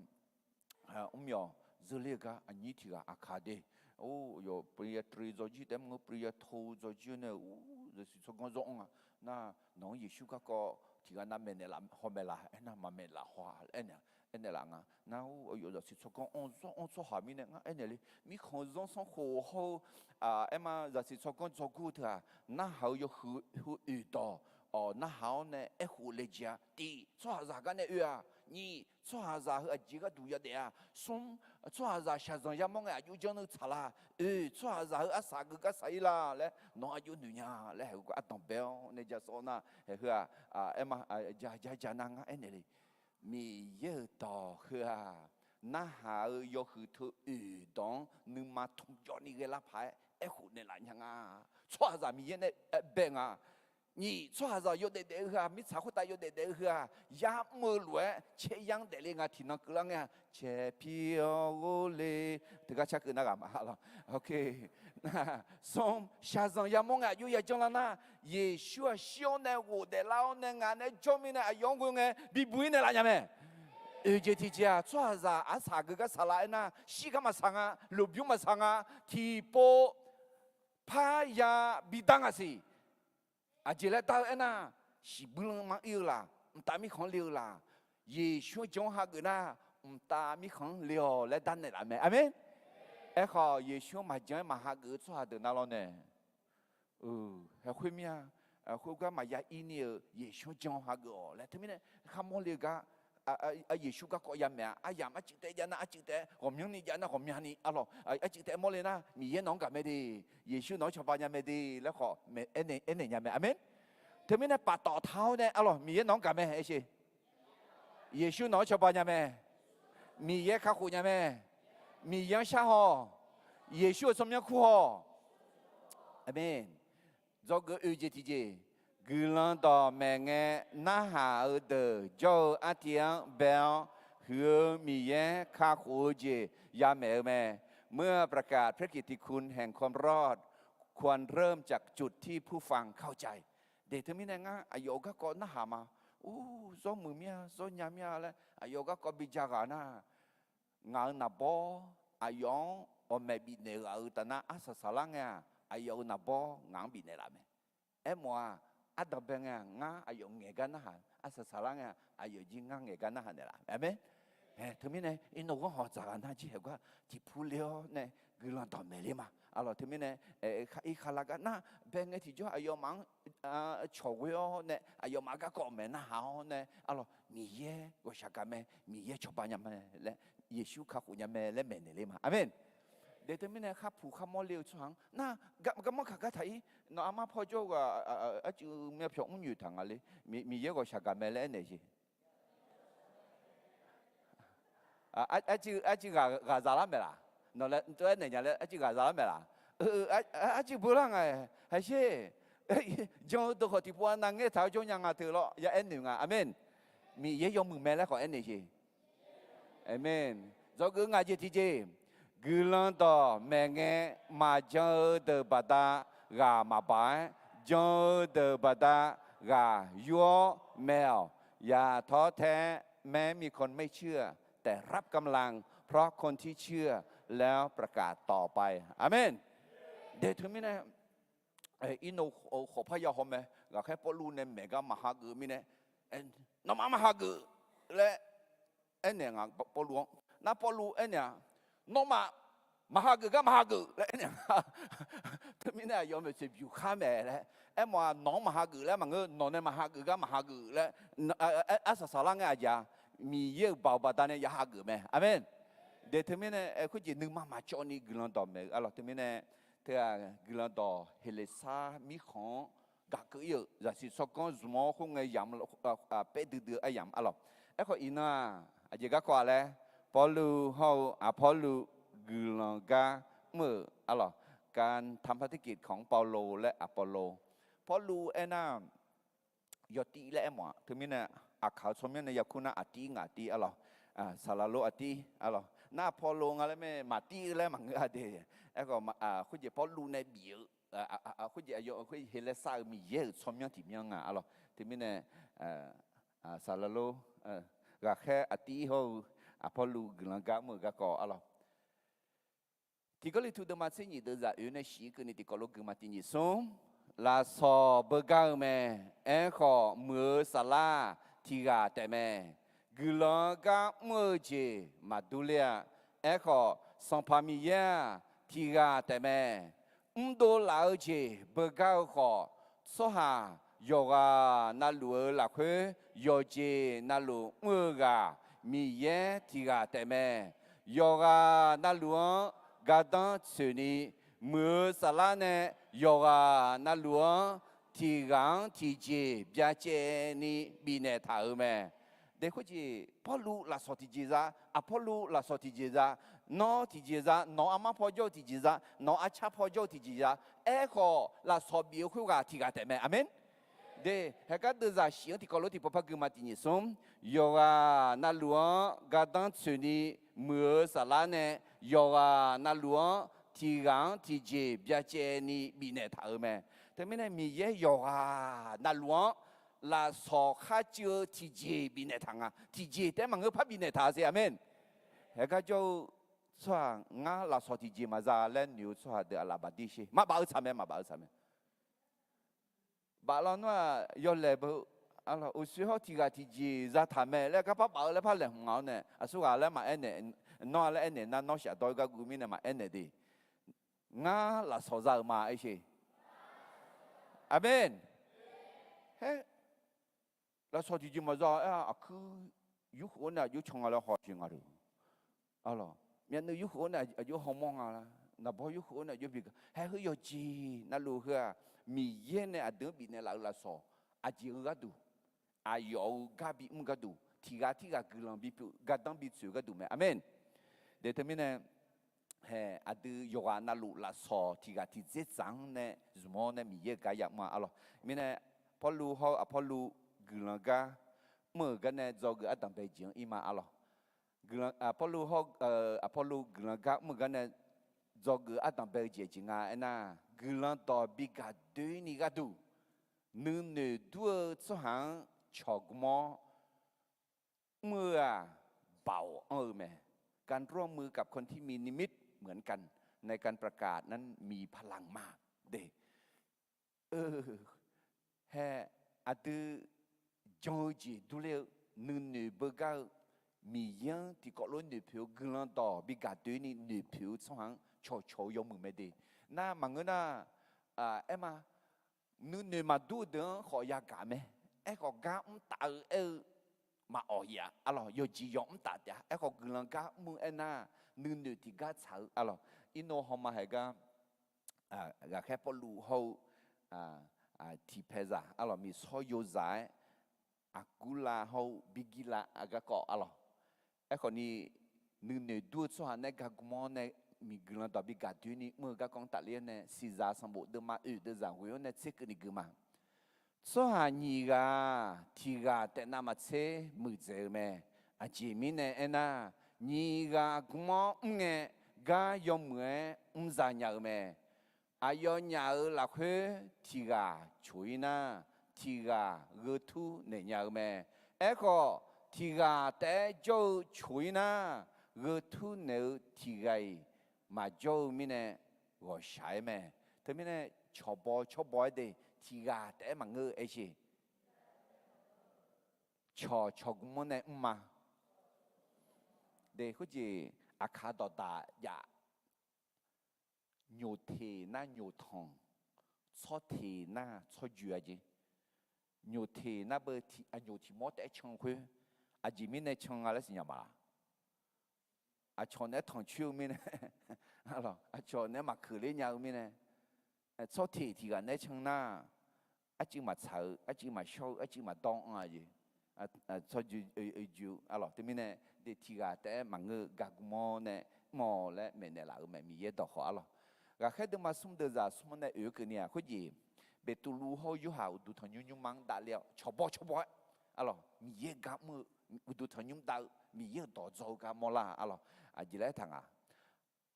mr yawq zeur ler-eu gar aqnyir tiq ghaq aqkaq de. Or, yawf ปริญญาตรี dzawjir taef-aer mr-eu ปริญญาโท dzawjir-eu nae, or, zaqsiq tsawrganr zawr anr nga. Nar, nawq-anr Yeqsur garkawv tiq ghaq nav maeqnaeq laf haw maeq laf aernar, maqmaeq laf haw-a laer aernaeq, aernaeq laf nga. Nar, or, aqyawf zaqsiq tsawrganr anr zawr anr tsawrhaq mirnae ngar aernaeq le. Mirkhanq zanrsanrkhof hawr-eu, aer ma, zaqsiq tsawrganr dzawgor-eu teu-aq, narhaq-eu yawhuiq heu oeq dawq, awq, narhaq-awr nae aerkhof le jeq-a. Tiq, tsawrhaqzaq gar nae oe-aq. Nyiq, tsawrhaqzaq heu aqjeq gharduq yadaef-a. Smr, tsawrhaqzaq shaqzanq yamawr ngae aqjox janr nui tsaq la. Oeq, tsawrhaqzaq heu arsaq geugar saq-ir la laer nawq-anr aqjox noeq nya laer haeq-eu ardanq bae-awr nae ja sawr nar, haeq heu-aq, aer ma, ja ja ja nar ngar aernaeq le. Miqyaer-euq dawq heu-aq, narhaq-eu yawhuiq teu oeq dawq-anr nuima tmqjawvni ghae lar paq-aer aerkhof naeqlaf nya nga. Tsawrhaqzaq Miqyaer nae bae nga. Nyiq, tsawrhaqzaq yawdaef daef-eu heu-aq, mirtsaq khoertav yawdaef daef-eu heu-aq, yamr-eu lof-aer caeryar-anr daefle nga. Tiqnan keuvlar ngae-aq, caerpir-awr ghorle. Teugar car keuv nar ghaq ma lawr. Smr, shaqzanq yamawr ngae aqjox yajanr lar nar, Yeqsur-aq shir-awr nae ghofdaef lar-awr nae ngaq nae jawr mirnae aqyawf-anr ghoe ngae bibuq-ir naeqlaf nya mae. Oeq jeq tiqjeq-aq, tsawrhaqzaq arsaq geugar saqlaq aernar, shir gar maqsaq nga, lmqbymr maqsaq nga, tiqpov parya bidar nga siq. Aqjeq laer dar-eu aernar, shiqbuir lanma ir-eu laq, mqtav mirkhanq-anr le-eu laq, Yeqsur-anr jan-awr hageuf nar, mqtav mirkhanq-anr le-awq laer dar naeqlaf mae. Aqmeq. Aerkhawf, Yeqsur-anr maqjan-aer maqhageuf-eu tsawrhaq deuq nar lawr nae, hae khoermir-a, khoergar maqya ir ni-eu Yeqsur-anr jan-awr hageuf-awq laer teumirnae kharmawr le-eu gar, Yeqsur garkawv yamaeq-a. Aryamq arcuiv taef-aer jav nar arcuiv taef-aer, ghawqmyanrni jav nar ghawqmyanrni, arlawq, arcuiv taef-aer mawrle nar Miqyaer nawq-anr gaq mae de, Yeqsur nawq-anr cawba nya mae de laer khawf aernaeq nya mae. Aqmeq. Teumirnae paftawf taq-awr nae, arlawq, Miqyaer nawq-anr gaq mae, aer sher. Yeqsur nawq-anr cawba nya mae. Miqyaer kakhof nya mae. Miqyaer-anr shar haw. Yeqsur-euq tsawrmyanr kur haw. Aqmeq. Dzawgeuf oeq jeq tiqjeq, guiqlanq dawqmaeq ngae narhaq-eu deuq jawr-eu artiv-anr bae-awr, huiq-eu Miqyaer kakhof-eu jeq yamaeq-eu mae. เมื่อประกาศพระกิตติคุณแห่งความรอด ควรเริ่มจากจุดที่ผู้ฟังเข้าใจ De teumirnae ngar aqyawf-euq garkawv narhaq ma. Ur, zawr muiq mir-a, zawr nya mir-a laer aqyawf-euq garkawv bi ja ghaq nar, ngaq-euq naqbawr aqyawf-anr ghawqmaeq bifnaeq ghaq-euq taf nar arsaq saqlar ngae-aq, aqyawf-euq naqbawr ngaq-anr bifnaeq laf mae. Aermawf-aq, ardanqbae ngae-aq, ngar aqyawf ngaeq gar narhaq, arsaq saqlar ngae-aq, aqyawf jir ngar ngaeq gar narhaq naeqlaf. Aqmeq. Teumirnae iqnan ghanr hawq dzaq ghaq nar jir haeq gar tiqpur le-awr nae guiqlanq dawqmaeq le ma. Arlawq, teumirnae irkhav lar gar nar bae ngae tiqjawr aqyawfmaf-anr cawq ghoe-awr nae aqyawfmaf garkawv maeq narhaq-awr nae, arlawq, Miqyaer ghawqshaq gaq mae, Miqyaer cawba nya mae laer, Yeqsur kakhof nya mae laer maeqnaeq le ma. Aqmeq. De teumirnae kharpuq kharmawr le-eu tsawrhaq-anr nar, garmanr kaq gar taq-ir, nawq armar paw jawr-eu ghaq arcuiv myavpyawq mrnyoeq taq nga le, Miqyaer ghawqshaq gaq mae laer aernaeq jeq. Arcuiv ghaq zaqlar maeq laq? Nawq laer tov-aer naeq nya laer arcuiv ghaq zaqlar maeq laq? Arcuiv beular nga-aer haisher. Jan-eu deuq khawf tiqpov-a nav ngaer taq-eu jawr nya nga teu lawr ya aernaeq nga. Aqmeq. Miqyaer yawmuiq mae laer khawf aernaeq jeq. Aqmeq. Dzawgeuf ngaq jeq tiqjeq, guiqlanq dawqmaeq ngae maqjan-eu deuq baqda ghaq maqbaq-aer, jan-eu deuq baqda ghaq yur-awr mae-awq. อย่าท้อแท้ แม้มีคนไม่เชื่อ แต่รับกำลัง เพราะคนที่เชื่อแล้วประกาศต่อไป Aqmeq. De teumirnae, irnan khawf parya haw mae, ghaqkhaer Pawrluv nae maeq gar maqhageuf mirnae, nawmaf maqhageuf laer aernaeq nga Pawrluv-anr. Nar Pawrluv aernaeq-aq, nawmaf maqhageuf gar maqhageuf laer aernaeq nga. Teumirnae aqyawf maeqtsoeq byuq khar mae laer. Aermawf-aq, nawq-anr maqhageuf laer maqngeur, nawq nae maqhageuf gar maqhageuf laer, arsaq saqlar ngae aqjeq-a, Miqyaer-euq baoq baqdanae ya hageuf mae. Aqmeq. De teumirnae khoerjeq nuima maqcawv ni guiqlanq dawqmaeq-eu arlawq teumirnae, teu-aq guiqlanq dawq Heqleqsar mirkhanq-anr gaq keuv-ir-euq zaqsiq tsawrganr zmq-awr khoerngae yamq paer duidui-eu aryamq arlawq. Aerkhawf iqnan-aq aqjeq garkawv-a laer, Pawrluv hawr-eu Aqpawrluv guiqlanq gar mr-euq arlawq, การทำพันธกิจของเปาโลและอปอลโล Pawrluv aernar, yawtiv laer aermawf-aq, teumirnae aqkaq-eu tsawrmyanr nae yakur nar aqtiv ngaq tiv arlawq, saqlaq lor aqtiv arlawq, nar Aqpawrluv nga laer mae maqtiv laer maqngeur-a de. Aerkhawf khoerjeq Pawrluv nae bif-eu khoerjeq aqyawf khoer Heqleqsar-euq Miqyaer-euq tsawrmyanr tiqmyanr nga arlawq. Teumirnae saqlaq lor, ghaqkhaer aqtiv hawr-eu Aqpawrluv guiqlanq gar mr-euq garkawv arlawq. Tiqgawrliqtu deuvma tser nyiq deuv zaq oe nae shif keuvni tiqkawv lof guiqma tiq nyiq smr. Lafsawq beugar-eu mae. Aerkhawf muiq-eu saflar tiq ghaq taef mae. Guiqlanq-anr gar mr-eu jeq maqdur ler-a. Aerkhawf Sanqpaq Miqyaer-aq tiq ghaq taef mae. Mrdov laf-eu jeq beugar-eu khawf, tsawrhaq yawqghaq navluf-eu lafkhoer yawqjeq navluf mr-eu ghaq Miqyaer tiq ghaq taef mae. Yawqghaq navluf-anr gardanr tsoeqni, muiq-eu saflar nae yawqghaq navluf-anr tiq ghaq-anr tiqjeq byacaevni bifnaeq taq-euq mae. Dae khoerjeq Pawrluv lafsawq tiqjeq za, Aqpawrluv lafsawq tiqjeq za, nawr tiqjeq za, nawq-euq armar paw jawr-eu tiqjeq za, nawq-euq arcar paw jawr-eu tiqjeq za. Aerkhawf, lafsawq bif-eu khoerghaq tiqghaq taef mae. Aqmeq. Dae haeqgar deuvzaq shif-anr tiqkawv lof tiqpov par gui ma. Tiq nyiq smr, yawqghaq navluf-anr gardanr tsoeqni muiq-eu saflar nae, yawqghaq navluf-anr tiqghaq-anr tiqjeq byacaevni bifnaeq taq-euq mae. Teumirnae Miqyaer yawqghaq navluf-anr lafsawq kharcuiv-eu tiqjeq bifnaeq taq nga. Tiqjeq taef-aer maqngeur par bifnaeq taq-a siq. Aqmeq. Haeqgar jawr-eu tsawrhaq ngar lafsawq tiqjeq maqza laer noeq-eu tsawrhaq deuq aqlaf bafdir sher. Maqbaf-eu tsaq mae, maqbaf-eu tsaq mae. Baf lawnmr-aq yawlaeq beu, uqshoe hawr tiqghaq tiqjeq zataq mae laer garpar baf-eu laer par laeqhmq nga-awr nae aqsurghaq laer maqaer naeq, nawr-a laer aernaeq nar nawr shafdawr ir gar guv mirnae maqaer naeq de. Ngar lafsawq za-euq ma aer sher. Aqmeq. Haer, lafsawq tiqjeq maqza-a aer-a, aqkuir yurkhof-awr nae aqjox can nga laer hawsher nga lor. Myavnuiv yurkhof-awr nae aqjox hawmawr nga la, naqbawr yurkhof-awr nae aqjox bi ga haer heu yawqjeq navluf heu-aq, Miqyaer nae aqdui-anr bifnaeq laf-eu lafsawq aqjeq-eu gharduq, aqyawf-euq gar bimr gharduq, tiqghaq tirghaq guiqlanq bipyeuf gardanr bitsoeq gharduq mae. Aqmeq. Dae teumirnae hae aqdui yawqghaq navluf lafsawq tiqghaq tiqdzer tsaq-anr nae zmq-awr nae Miqyaer-euq gar yamr-a arlawq. Mirnae Pawrluv hawr-eu Aqpawrluv guiqlanq gar mr-euq gar nae dzawgeuf ardanq bae-eu jeq-anr ir ma arlawq. Pawrluv hawr-eu Aqpawrluv guiqlanq gar mr-euq gar nae dzawgeuf ardanq bae-eu jeq aqjeq nga aernar, guiqlanq dawq bi gaq doeni gharduq nuinoeq dur-eu tsawrhaq-anr cawqgmr-awr mr-eu-aq, baoq anr-eu mae. การร่วมมือกับคนที่มีนิมิตเหมือนกัน ในการประกาศนั้นมีพลังมาก de. Hae aqdui jan-eu jeq durler-eu nuinoeq beugar-eu Miqyaer-anr tiqkawv lof noeqpoeq-eu guiqlanq dawq bi gaq doeni noeqpoeq-eu tsawrhaq-anr cawqcawq-eu yawmuiq mae de. Nar maqngeur nar, aer ma, nuinoeq maqdur-eu deuq-anr khawf yagaq mae. Aerkhawf gar mr taf-eu aer-eu maqawq ya arlawq, yawqjeq yawq mr taf taef-a. Aerkhawf guiqlanq gar mr-eu aernar, nuinoeq tiqgar tsaq-eu arlawq. Irnov hawma haeq gar ghaqkhaer Pawrluv hawr-eu tiqpaeqzaq arlawq, miqsawr yozaq-aer Aqgurlav hawr-eu Birgirlav-a garkawv arlawq. Aerkhawf ni, nuinoeq dur-eu tsawrhaq nae gaqgmr-awr nae miqguiqlanq dawq bi gaq doeni mr-eu garkawv-anr tafler-awr nae, siqzaq sanqbof deuvma oeq deuvzaq ghoeq-awr nae tser keuvni gui ma. Tsawrhaq nyiq ghaq tiqghaq taef navmaqtser muiqdzaeq-eu mae. Aqjeq mirnae aernar, nyiq ghaq gmr-awr mr ngae, gar yawmuiq-aer mr za nya-eu mae. Aqyawfnyaf-euq lafkhoer tiqghaq coq-ir nar, tiqghaq gheu tur naeq nya-eu mae. Aerkhawf, tiqghaq taef-aer jawr-eu coq-ir nar, gheu tur naeq-eu tiqghaq-iq maqjawr-eu mirnae ghawqshaq-aer mae. Teumirnae cawqbaw cawrbaw-aer de, tiqghaq taef-aer maqngeur-eu aer sher. Cawq cawqgmr-awr nae mr ma. De khoerjeq aqkaq dawqdaq jav. Nyoqteq nar nyoqtanq, tsawrteq nar tsawrjoe-a jeq. Nyoqteq nar beu aqnyoq tiq mawr taef-aer can khoer, aqjeq mirnae can nga laer siqnya ma laq? Aqcawq naeq-aer tanqcoer-eu mirnae, aqcawq naeq-aer maqkeuq ler nya-eu mirnae, tsawrteq tiqghaq naeq-aer can nar, arcuiv maqtsaq-eu, arcuiv maqshawr-eu, arcuiv maqdawr anr-a jeq. Tsawrjoe oe joe-eu arlawq teumirnae, de tiqghaq taef-aer maqngeur-eu gaqgmr-awr nae mr-awq laer maeqnaeq laf-euq mae, Miqyaer dawqkhawq arlawq. Ghaqkhaer deuvma smr deuvzaq smr-anr nae oeq-eu keuvni-aq khoerjeq, Beqtuvluv hawr-eu Yorhaq uqduq tanqnymr nymrma-anr davler-awr cawqbaw cawqbaw-aer arlawq, Miqyaer garmr-eu uqduq tanqnymr dav-eu Miqyaer-euq dawq dzaw-eu gar mawrlar arlawq. Aqjeq laer taq nga.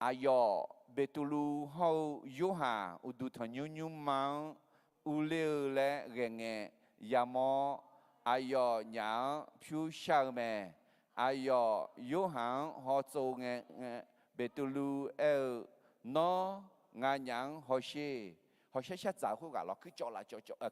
Aqyawf Beqtuvluv hawr-eu Yorhaq uqduq tanqnymr nymrma-anr urler-eu laer ghae ngae yamawr-awr, aqyawfnyaf-anr pyur shar-eu mae. Aqyawf Yorhaq-anr hawtsov ngae, Beqtuvluv aer-eu, Nawr nganyaf-anr hawsher. Hawsher shardzaq-eu khoerghaq lawr, kuircawv laf,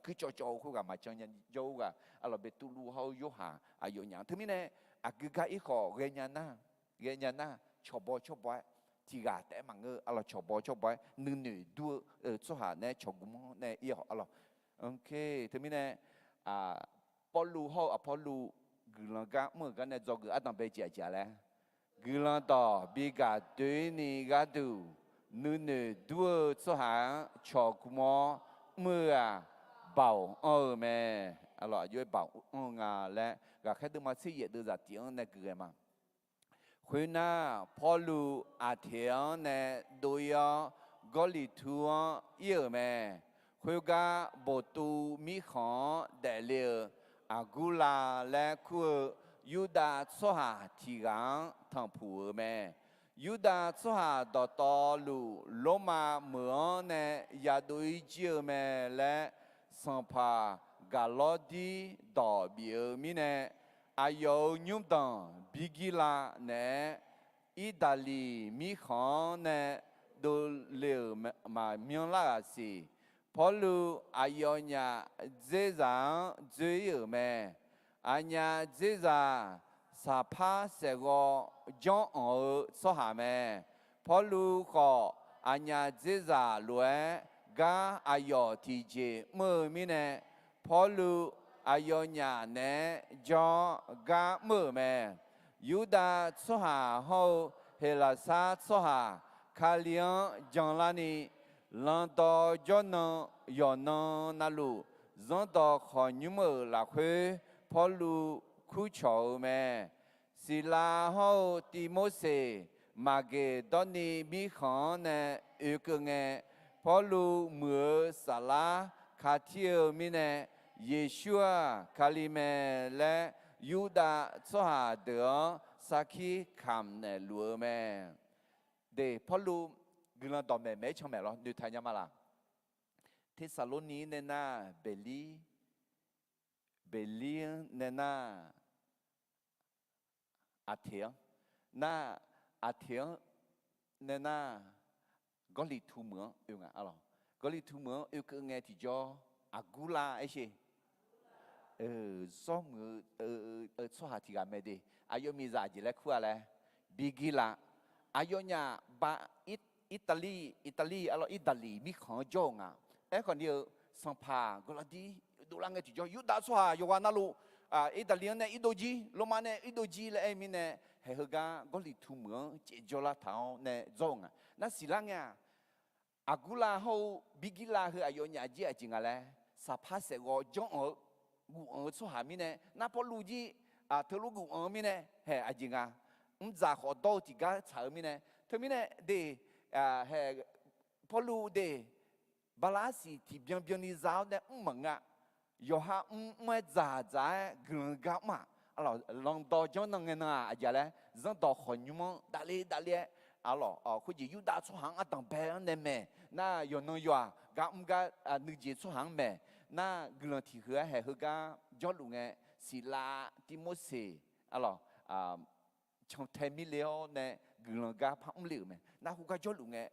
kuircawv cawv-eu khoerghaq maqjan nya jawr-eu ghaq arlawq, Beqtuvluv hawr-eu Yorhaq aqyawfnyaf-anr. Teumirnae aqgeu gar ir khawf ghae nya nar, ghae nya nar cawqbaw cawqbaw-aer, tiqghaq taef-aer maqngeur arlawq, cawqbaw cawqbaw-aer nuinoeq dur-eu tsawrhaq nae-aer cawqgmr-awr nae ir hawq arlawq. Teumirnae Pawrluv hawr-eu Aqpawrluv guiqlanq gar mr-euq gar nae dzawgeuf ardanq bae jeq aqjeq-a laer, guiqlanq dawq bi gaq doeni gharduq nuinoeq dur-eu tsawrhaq-anr cawqgmr-awr mr-eu-aq, baoq anr-eu mae. aqjox-aer baoq anr-eu nga laer, ghaqkhaer deuvma tser yaef deuvzaq tiq-anr nae guiqghae ma. Khoernar, Pawrluv Aqteq-anr nae dov-ir-awr, Gawrliqtu-anr ir-euq mae. Khoergar, boqtuv mirkhanq-anr daefle-eu Aqgurlav laer kur-eu Yurdav tsawrhaq tiq ghaq-anr tanqpuq-euq mae. Yurdav tsawrhaq dawqtawvluf, Lormav meuq-anr nae yadov-ir jir-eu mae laer, sanqpaq Gaqlawrdir dawq bif-eu mirnae, aqyawf-euq nymrdanq Birgirlav naeq-aer, Irdaqliq mirkhanq-anr nae dovle-euq maqmyanlar-aq siq. Pawrluv aqyawfnyaf dzerzaq-anr dzoer-ir-euq mae. Aqnyaf dzerzaq, saqpar saefghawv janranq-eu tsawrhaq mae. Pawrluv khawf, aqnyaf dzerzaq lof-aer gar aqyawf tiqjeq mr-eu mirnae, Pawrluv aqyawfnyaf naeq-aer jawr-awr gar mr-euq mae. Yurdav tsawrhaq hawr-eu Heqlaqsar tsawrhaq Kali-anr janlarni, landawv jawrnan yawqnan navluf, zanrdawq khawqnymr-euq lafkhoer Pawrluv kurcawq-eu mae. Siqlav hawr-eu Tivmorseq Maqgeqdawrni mirkhanq-anr nae oekeuv ngae, Pawrluv muiq-eu saflar katir-eu mirnae, Yeqsur-aq Kali mae laer, Yurdav tsawrhaq deuq-anr sarkir kamq naeqluf-eu mae. De, Pawrluv guiqlanq dawqmaeq maeq-aer can maeq lawr, noeqtaq nya ma laq? Tersaqlorni nae nar, Beqlir, Beqlir-anr nae nar, Aqteq-anr nar, Aqteq-anr nae nar, Gawrliqtu meuq-anr oe nga. Gawrliqtu meuq-anr oekeuv ngae tiqjawr, Aqgurlav aershe, zawr muiq-eu tsawrhaq tiq ghaq mae de. Aqyawf miqzaq jeq laer kur-a laer, Birgirlav. Aqyawfnyaf ba, Irdaqliq, Irdaqliq arlawr, Irdaqliq mirkhanq-anr jawr-euq nga. Aerkhawf ni-eu, sanqpaq Gaqlawrdir dovlar ngae tiqjawr, Yurdav tsawrhaq yawqghaq navluf, Irdaqliq-anr nae irdov jir, Lormav nae irdov jir laer aer-eu mirnae, haeq heugar Gawrliqtu meuq-anr caevjawr lar taq-awr nae dzawr-eu nga. Nar siqlar ngae-aq, Aqgurlav hawr-eu Birgirlav heu aqyawfnyaf jir aqjeq nga laer, saqpar saefghawv janranq-eu, gufanq-eu tsawrhaq mirnae, nar Pawrluv jir teulof gufanq-eu mirnae, haeq aqjeq nga. Mrdzaq khawf dawr-eu tiqgar tsaq-eu mirnae, teumirnae de, haeq Pawrluv de, bala arsiq tiqbyan byanni za-awr nae mr maqnga. Yawqha mr mr-aer dzaq dzaq-aer guiqlanq gar mr-aq, arlawq, landawv janrnan ngae nan-aq aqjeq laer, zanrdawq khawqnymr-anr davle davle-aer, arlawq, khoerjeq Yurdav tsawrhaq-anr ardanq bae-anr nae maeq nar, yawqnan yawq-aq gar mr gar nuijeq tsawrhaq-anr maeq nar, guiqlanq tiq huiq-aer haeq heugar jawrluf ngae, siqlav Tivmorseq, arlawq, cantae mirle-awr nae guiqlanq gar par mrle-euq mae. Nar hu gar jawrluf ngae,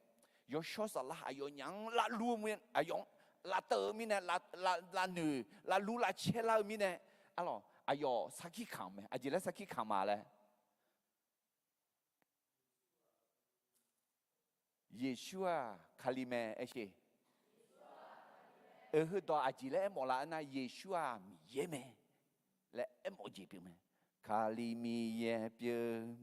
yawshawr saflar aqyawfnyaf-anr lavlur-eu, aqyawf-anr lavteuv-eu mirnae, lavnoeq lavlur lavcaer lar-eu mirnae, arlawq, aqyawf sarkir kamq mae. Aqjeq laer sarkir kamq ma laer, Yeqsur-aq Kali mae aershe. Heu dawq aqjeq laer aermawf la aernar, Yeqsur-aq Miqyaer mae laer aermawf jeq pyeuf mae. Kali Miqyaer pyeuf-eu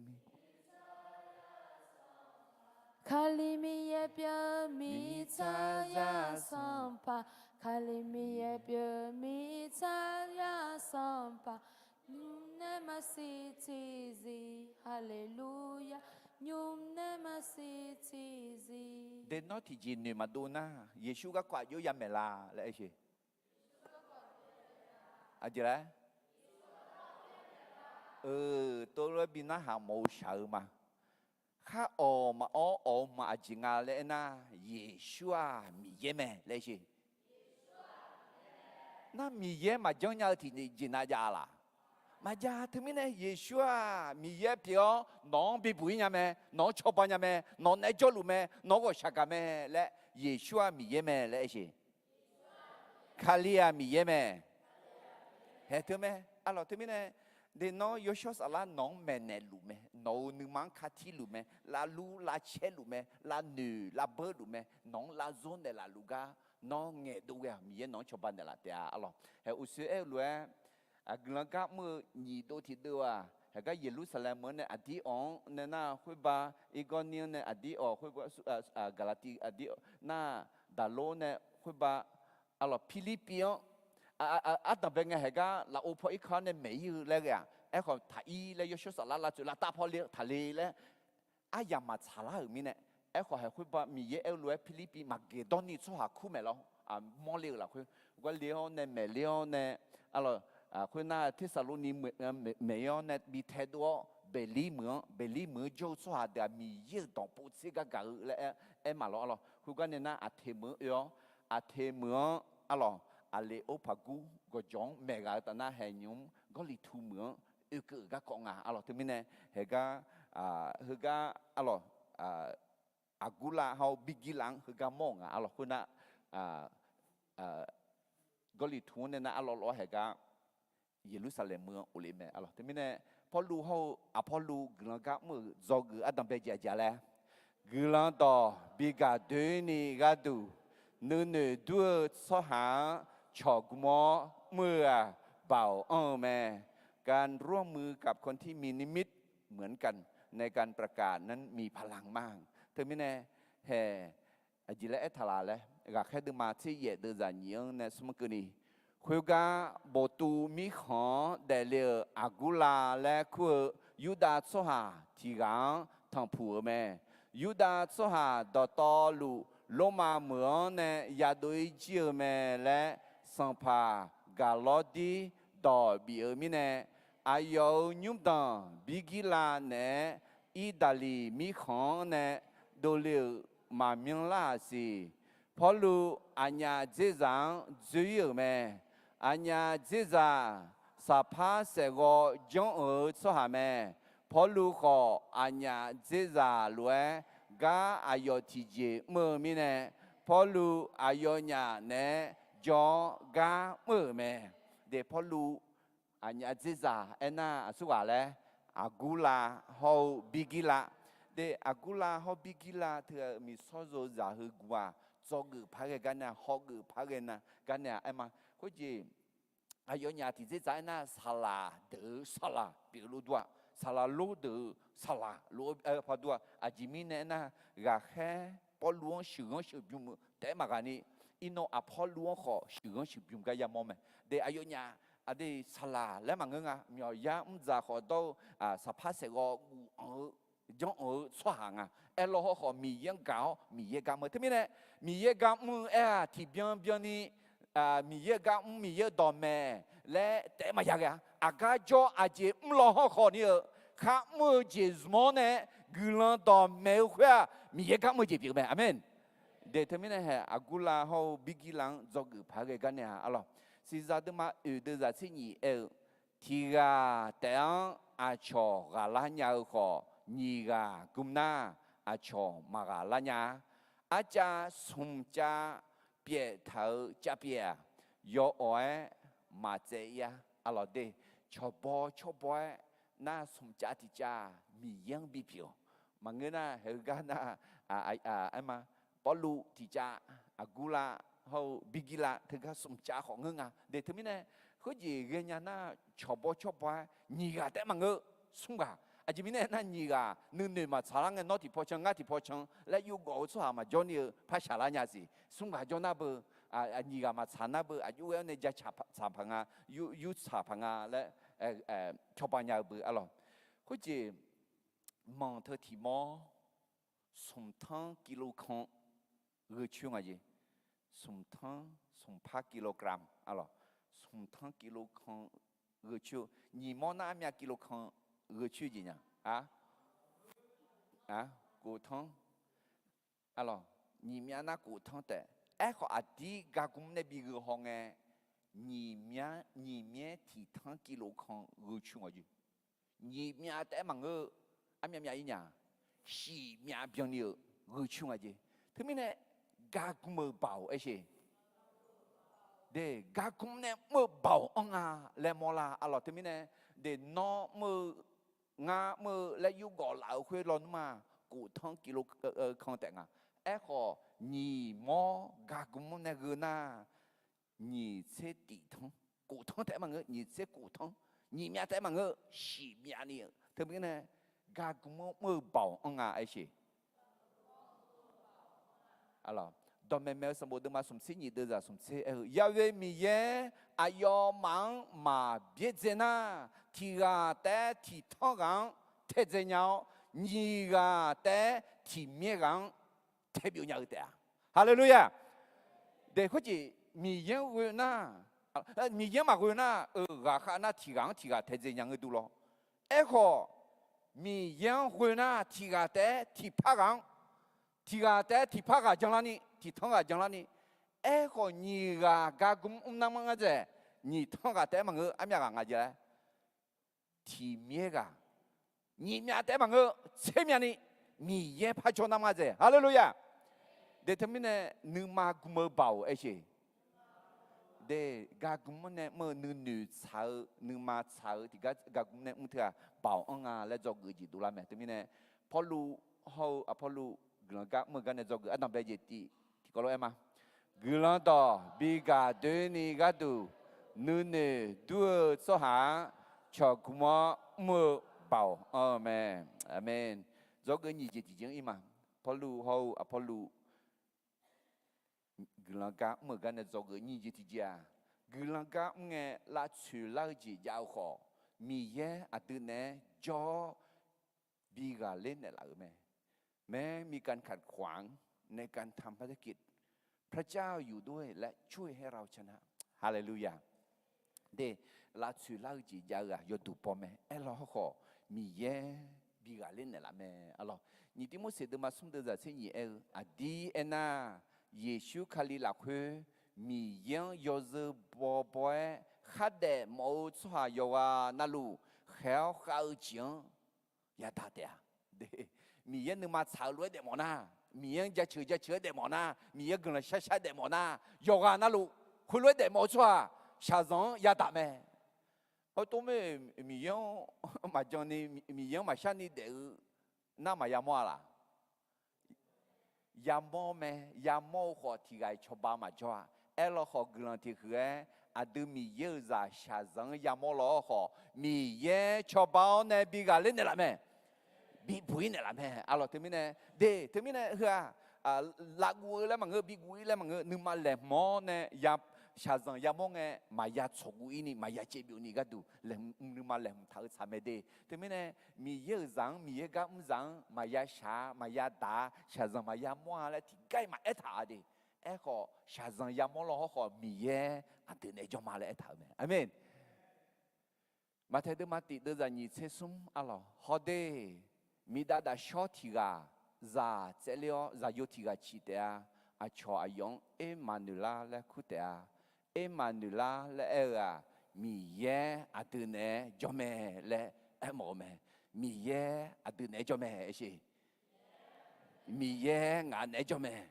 Kali Miqyaer pyeuf-eu mirtsaqzaq sanqpaq, Kali Miqyaer pyeuf-eu mirtsaqzaq sanqpaq, nymr nae maqsiq tiqzir, Haleluya, nymr nae maqsiq tiqzir. De nawr tiqjeq noeq maqdov nar, Yeqsur garkawv aqjox ya maeq la laer aershe. Aqjeq laer, eu, tov lof-aer bi narhaq mawf-eu shaq-eu ma. Khar awq maqawr awq-eu ma aqjeq nga laer aernar, Yeqsur-aq Miqyaer mae laer aershe. Nar Miqyaer maqjanr nya-eu tiqjeq nav jav-a laq? Maqjav. Teumirnae Yeqsur-aq Miqyaer pyeuf-awr nawq-anr bibuq-ir nya mae, nawq-anr cawba nya mae, nawq naeq-aer jawrluf mae, nawq-anr ghawqshaq gaq mae laer, Yeqsur-aq Miqyaer mae laer aershe. Kali-aq Miqyaer mae. Haeq teu mae. Arlawq, teumirnae, de nawr yawshawr saflar nawq-anr maeqnaeq luf mae, nawq-euq nuima-anr katir luf mae, lavlur lavcaer luf mae, lavnoeq lavbeur luf mae, nawq-anr lavzawr naeqlaf luf gar nawr ngaeqdov ghae-aq, Miqyaer nawq-anr cawba naeqlaf taef-a. Arlawq, haeq uqshoe aer-eu lof-aer, guiqlanq gar mr-eu nyiq dov tiqdeuv-aq, haeq gar Yeqlursaqlaeq meuq-anr nae aqdir awq-anr nae nar, khoerba Irgawrnir-anr nae aqdir awq, khoerba Gaqlaqtiv aqdir awq nar, Daqlor nae khoerba, arlawq, Pirlirpiv-anr ardanq bae ngae haeq gar lafov paw irkanr nae maeq ir-eu laer ghae-aq, aerkhawf taq ir laer yawshawr saflar lavtsoeq lavtav paw le-eu taqle laer aryamq maqtsaq lar-euq mirnae, aerkhawf haeq khoerba Miqyaer aer-eu lof-aer Pirlirpiv maqgeq dawrni tsawrhaq kur maeq lawr, mawrle-euq lafkhoer, gar le-awr nae maeqle-awr nae, arlawq, khoernar Tersaqlorni maeq-ir-awr nae bi taedov-awr, Beqlir meuq-anr, Beqlir meuq-anr jawr-eu tsawrhaq deuq-aq Miqyaer-euq dawq povtser gar gaq-eu laer aer maq lawr, arlawq, khoergar nae nar Aqteq meuq-anr oe-awr, Aqteq meuq-anr, arlawq, Aqleqorpaqgur gawqjawq-anr maeqghaq-eu taf nar haeq nymq-mr Gawrliqtu meuq-anr oekeuv-euq garkawv nga, arlawq, teumirnae haeq gar, heugar, arlawq, Aqgurlav hawr-eu Birgirlav-anr heugar mawr-euq nga, arlawq, khoernar, Gawrliqtu-anr nae nar arlawq lof-aer haeq gar Yeqlursaqlaeq meuq-anr of le mae, arlawq, teumirnae Pawrluv hawr-eu Aqpawrluv guiqlanq gar mr-euq dzawgeuf ardanq bae jeq aqjeq laer, guiqlanq dawq bi gaq doeni gharduq, nuinoeq dur-eu tsawrhaq-anr cawq gm-awr mr-eu-aq, baoq anr-eu mae. การร่วมมือกับคนที่มีนิมิตเหมือนกันในการประกาศนั้นมีพลังมาก Teumirnae haeq aqjeq laer aertaq laf laer, Ghaqkhaer deuvma tser yaef deuvzaq nyiq-anr nae smr keuvni, khoergar bof tuv mirkhanq-anr daefle-euq Aqgurlav laer kur-eu Yurdav tsawrhaq tiq ghaq-anr tanqpuq-euq mae. Yurdav tsawrhaq dawqtawvluf Lormav meuq-anr nae yadov-ir jir-eu mae laer sanqpaq Gaqlawrdir dawq bif-eu mirnae, aqyawf-euq nymrdanq Birgirlav naeq-aer Irdaqliq mirkhanq-anr nae dovle-euq maqmyan lar-aq siq. Pawrluv aqnyaf dzerzaq-anr dzoer-ir-euq mae. Aqnyaf dzerzaq saqpar saeqghawv janr-euq-eu tsawrhaq mae. Pawrluv khawf aqnyaf dzerzaq lof-aer gar aqyawf tiqjeq mr-eu mirnae, Pawrluv aqyawfnyaf naeq-aer jawr-awr gar mr-euq mae. De Pawrluv aqnyaf dzerzaq aernar aqsurghaq laer, Aqgurlav hawr-eu Birgirlav. De Aqgurlav hawr Birgirlav teu-aq miqsawr zozaq heu guv-aq, dzawgeuf par ghae gar nae-aq, hawgeuf par ghae nar gar nae-aq aer ma. Khoerjeq aqyawfnyaf tiqdzer dzaq aernar, saqlaq deuq-eu saqlaq pyeuf lof dur-aq, saqlaq lor deuq-eu saqlaq lof-aer par dur-aq, aqjeq mirnae aernar, ghaqkhaer Pawrluv-anr sheuqghanr sheuqbymr-eu taef-aer maqghaq ni, iqnan Aqpawrluv-anr khawf sheuqghanr sheuqbymr gar yamawr mae. De aqyawfnyaf aqdui saqlaq laer maqngeur nga. Myawqyar mrdzaq khawf dawr-eu saqpar saeqghawv guv-anr-eu janr-anr-eu tsawrhaq nga. Aerlawr hawrkhawf Miqyaer-anr gaq-awr Miqyaer gar mr-eu teumirnae, Miqyaer gar mr-eu aer-aq tiqbyan byanni Miqyaer gar mr, Miqyaer-eu dawqmaeq laer taef-aer maqya ghae-a. Aqgar jawr aqjeq mr law hawrkhawf ni-eu kar mr-eu jeq zmq-awr nae guiqlanq dawqmaeq-eu khoer-aq Miqyaer gar mr-eu jeq pyeuf mae. Aqmeq. De teumirnae hae Aqgurlav hawr-eu Birgirlav-anr dzawgeuf paq-aer ghae gar nae-aq arlawq, siqzaq deuvma oeq deuvzaq tser nyiq aer-eu, tiq ghaq taef-anr aqcawq ghaqlar nya-eu khawf, nyiq ghaq gm nar aqcawq maqghaqlar nya-a. Arcav smq cav pyaeftaq-eu cav pyaev-aq, yawawq-aer maqtsaev ir-a. Arlawq de, cawqbaw cawrbaw-aer nar smq cav tiq cav Miqyaer-anr bipyeuf-awq. Maqngeur nar heugar nar, aer ma, Pawrluv tiq cav, Aqgurlav hawr-eu Birgirlav teugar smq cav khawf ngeur nga. De teumirnae, khoerjeq ghaenya nar cawqbaw cawrbaw-aer nyiq ghaq taef-aer maqngeur, smr ghaq. Aqjeq mirnae aernar nyiq ghaq nuinoeq maqtsaq lar ngae nawr tiqpaw can ngar tiqpaw can laer yurgawv-eu tsawrhaq maqjawr ni-eu par shaq lar nya siq. Smr ghaq jawr nar beu, nyiq ghaq maqtsaq nar beu, aqjox ghae-awr nae ja tsaq paq nga, yur tsaq paq nga laer cawba nya-eu beu arlawq. Khoerjeq manq teu tiq mawr smq tanr kilo kan gheu coer nga jeq. Smq tanr smq par kilogram arlawq, smq tanr kilo kan gheu coer-eu, nyiq mawr nar armyav kilo kan gheu coer jeq nya-a. Kof tanr arlawq, nyiq myav nar kof tanr taef. Aerkhawf aqdir gargmr nae bi gheu haw ngae, nyiq myav tiq tanr kilo kan gheu coer nga jeq. Nyiq myav taef-aer maqngeur-eu, armyav myav ir nya, shif myav byanni-euq gheu coer nga jeq. Teumirnae gargmr-eu baoq aersheq. De, gargmr nae mr-eu baoq anr nga laer mawrlar arlawq. Teumirnae, de, nawr mr-eu, ngar mr-eu laer yurgawv laf-eu khoer lawnmr-aq, kof tanr kilo kan taef nga. Aerkhawf nyiq mawr gargmr nae gheu nar, nyiq tser tiq tanr, kof tanr taef-aer maqngeur, nyiq tser kof tanr, nyiq myav taef-aer maqngeur, shif myav ni-eu teumirnae, gargmr-anr mr-eu baoq anr nga aersheq. Dawqmaeq maeq-eu sanqbof deuvma smqtser nyiq deuvzaq smqtser aer-eu, Ya'we Miqyaer aqyawfmaf-anr maq byaerdzae nar, tiq ghaq taef-aer tiq tanr ghaq-anr taedzae nya-awr, nyiq ghaq taef-aer tiq myaer ghaq-anr taebyov nya-eu taef-a. Haleluya! Daeq khoerjeq Miqyaer-anr ghoe nar, Miqyaer-anr maqghoe nar, euq ghaqkhav nar tiq ghaq-anr tiq ghaq taedzae nya ngeur dur lawr. Aerkhawf, Miqyaer-anr ghoe nar tiq ghaq taef-aer tiq par ghaq-anr, tiq ghaq taef-aer tiq par ghaq janlar ni, tiq tanr ghaq janlar ni. Aerkhawf nyiq ghaq gar gmr mr nar manr ngar dzaeq, nyiq tanr ghaq taef-aer maqngeur, armyav ghaq nga jeq laer tiq myaer ghaq, nyiq myav taef-aer maqngeur, tser myav ni Miqyaer par jawr nar manr ngar dzaeq. Haleluya! Daeq teumirnae nuima gm-eu baoq aer sheq. Daeq gar gmr-anr nae mr-eu nuinoeq tsaq-eu nuima tsaq-eu tiqgar gar gmr nae mr teu-aq baoq-anr nga laer dzawgeuf jeq dovlar mae. Teumirnae Pawrluv hawr-eu Aqpawrluv guiqlanq gar mr-eu gar nae dzawgeuf ardanqbae jeq tiv tiqkawv lof-aer ma. Guiqlanq dawq bi gaq doeni gharduq nuinoeq dur-eu tsawrhaq-anr cawq gm-awr mr-eu baoq anr-eu mae. Aqmeq. Dzawgeuf nyiq jeq tiqjeq-anr ir ma. Pawrluv hawr-eu Aqpawrluv guiqlanq gar mr-euq gar nae dzawgeuf nyiq jeq tiqjeq-aq, guiqlanq gar mr ngae lavtsoeq lar-eu jeq jav-eu khawf, Miqyaer aqdui naeq-aer jawr-awr bi ghaqler naeqlaf-euq mae. แม้มีการขัดขวางในการทำภารกิจ พระเจ้าอยู่ด้วยและช่วยให้เราชนะ Haleluya. Daeq, lavtsoeq lar-eu jeq jav-eu-aq yawduq baw mae. Aerlawr hawrkhawf Miqyaer bi ghaqler naeqlaf mae. Arlawq, nyiq Tirmorseq deuvma smr deuvzaq tser nyiq aer-eu, aqdir aernar, Yeqsur Kali lafkhoer Miqyaer-anr yawzeu bawbaw-aer khardaef mawf-eu tsawrhaq yawqghaq navluf khaeq-awr khav-eu jeq-anr yadaq taef-a. Miqyaer nuima tsaq-eu lof-aer daefmawf nar, Miqyaer-anr jaceuq jaceuq-aer daefmawf nar, Miqyaer guiqlanq sharshar daefmawf nar, yawqghaq navluf khoerlof-aer daefmawf-eu tsawrhaq shaqzanq-anr yadaq mae. Artov mae, Miqyaer-anr maqjan ni, Miqyaer-anr maqshar ni daef-eu nar maqya mawr-a laq? Yamawr mae. Yamawr-eu khawf tiq ghaq-iq cawba maqjawr-a. Aerlawr khawf guiqlanq tiq huiq-aer aqdui Miqyaer-euq zaq shaqzanq-anr yamawr law-awr khawf, Miqyaer cawba-awr nae bi ghaqler naeqlaf mae. Bibuq-ir naeqlaf mae. Arlawq teumirnae, de teumirnae heu-aq, lavguv-eu laer maqngeur, biguv-ir laer maqngeur, nuima laeqhmq-awr nae shaqzanq yamawr ngae maqya tsawqguv-ir ni maqya caevbyov ni gharduq laeqhmq, nuima laeqhmq taq-eu tsaq mae de. Teumirnae Miqyaer-euq zaq-anr, Miqyaer gar mr zaq-anr maqya shaq-a, maqya daq-a, shaqzanq maqya mawr-a laer tiqgar-iq maqaer taq-a de. Aerkhawf shaqzanq yamawr law hawrkhawf Miqyaer aqdui naeq-aer jawr ma laer aertaq-euq mae. Aqmeq. Maqtaeq deuvma tif deuvzaq nyiq tser smr arlawq hawde, miqdav dafshawr tiq ghaq zaq tsaevler-awr zaqyo tiq ghaq ciq taef-a. Aqcawq aqyawf-anr Ermaqnoeqlar laer kur taef-a. Ermaqnoeqlar laer aer-eu-aq, Miqyaer aqdui naeq-aer jawr mae laer aermawf-eu mae. Miqyaer aqdui naeq-aer jawr mae aer sheq. Miqyaer ngaq naeq-aer jawr mae.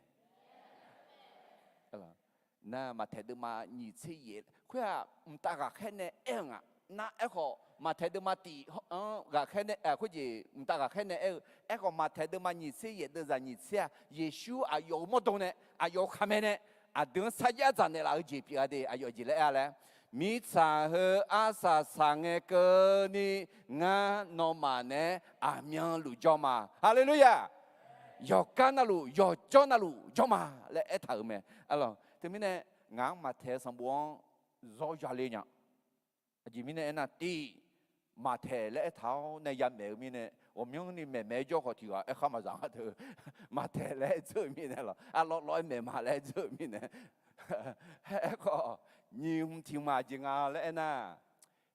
Nar Maqtaeq deuvma nyiq tser yaef khoer-aq, mqtav ghaqkhaer nae aer-eu nga. Nar aerkhawf Maqtaeq deuvma tif-anr ghaqkhaer nae khoerjeq mqtav ghaqkhaer nae aer-eu. Aerkhawf Maqtaeq deuvma nyiq tser yaef deuvzaq nyiq tser-aq, Yeqsur aqyawf-euq mawrdo nae aqyawf-euq khaqmae nae aqdui-anr sarjax dzaq naeqlaf-eu jeq pyeuf-a de. Aqyawf jeq laer aer-a laer, mirtsaq heu arsaq saq ngae keuvni ngar nawmaf naeq-aer aqmyanluf jawr ma. Haleluya! Yawqgar navluf yawqjawr navluf jawr ma laer aertaq-euq mae. Arlawq teumirnae ngaq-anr Maqtaeq sanqbof-anr zawr yale nya. Aqjeq mirnae aernar, tiv, Maqtaeq laer aertaq-awr nae yamaeq-eu mirnae, ghawqmyanrni maeqmaeq-aer jawr khawf tiq ghaq aerkhar maqzaq nga teu. Maqtaeq laer aer dzeur-eu mirnae lawq, arlawr lawr-aer maeqma laer aer dzeur-eu mirnae. Aerkhawf nyiq hmq tiq hmq aqjeq nga laer aernar,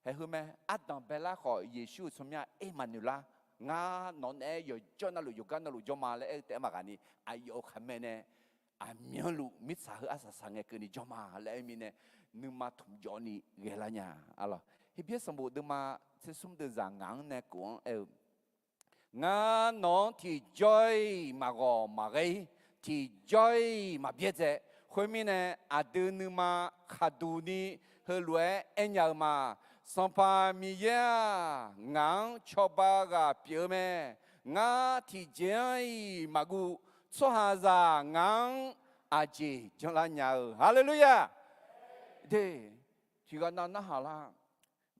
haeq heu mae, ardanq baelar khawf Yeqsur-euq tsawrmyanr Ermaqnoeqlar, ngar nawq naeq-aer yawqjawr navluf yawqgar navluf jawr ma laer aer-eu taef-aer maqghaq ni, aqyawf-euq khaqmae nae aqmyanluf mirtsaq heu arsaq saq ngae keuvni jawr ma laer aer-eu mirnae, nuima tmq jawvni ghaelar nya. Arlawq Heqbyaer sanqbof deuvma tser smr deuvzaq ngaq-anr nae kof-anr aer-eu, ngar nawq-anr tiqjawr-iq maqghawq maqghae-ir, tiqjawr-iq maqbyaerdzae. Khoermirnae aqdui nuima khaqduq ni heulof-aer aernya-eu ma. Sanqpaq Miqyaer-aq, ngaq-anr cawba ghaq pyeuf-eu mae. Ngar tiqjeq-anr-iq maqguv. Tsawrhaqzaq ngaq-anr aqjeq janlar nya-eu. Haleluya! De, tiqghaq nav narhaq lar,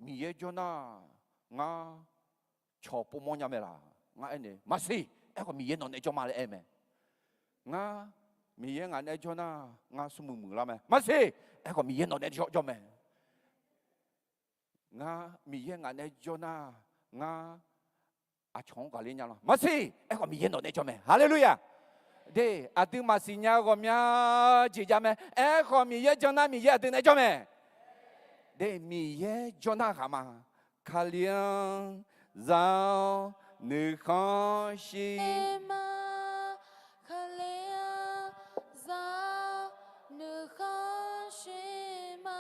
Miqyaer jawr nar, ngar cawq povmawr nya mae laq? Ngar aernaeq maqsiq. Aerkhawf Miqyaer nawq naeq jawr ma laer aer mae. Ngar Miqyaer ngaq nae jawr nar, ngar smrmuiq muiqlar mae. Maqsiq. Aerkhawf Miqyaer nawq nae jawr jawr mae. Ngar Miqyaer ngaq nae jawr nar, ngar aqcawq-anr ghaqler nya lawr. Maqsiq. Aerkhawf Miqyaer nawq nae jawr mae. Haleluya. De, aqdui maqsiq nya-eu ghawqmya jeq jav mae. Aerkhawf Miqyaer jan nar Miqyaer aqdui nae jawr mae. De, Miqyaer jawr nar ghaq ma. Kali-anr za-awr nuikhanr shir ma. Kali-anr za-awr nuikhanr shir ma.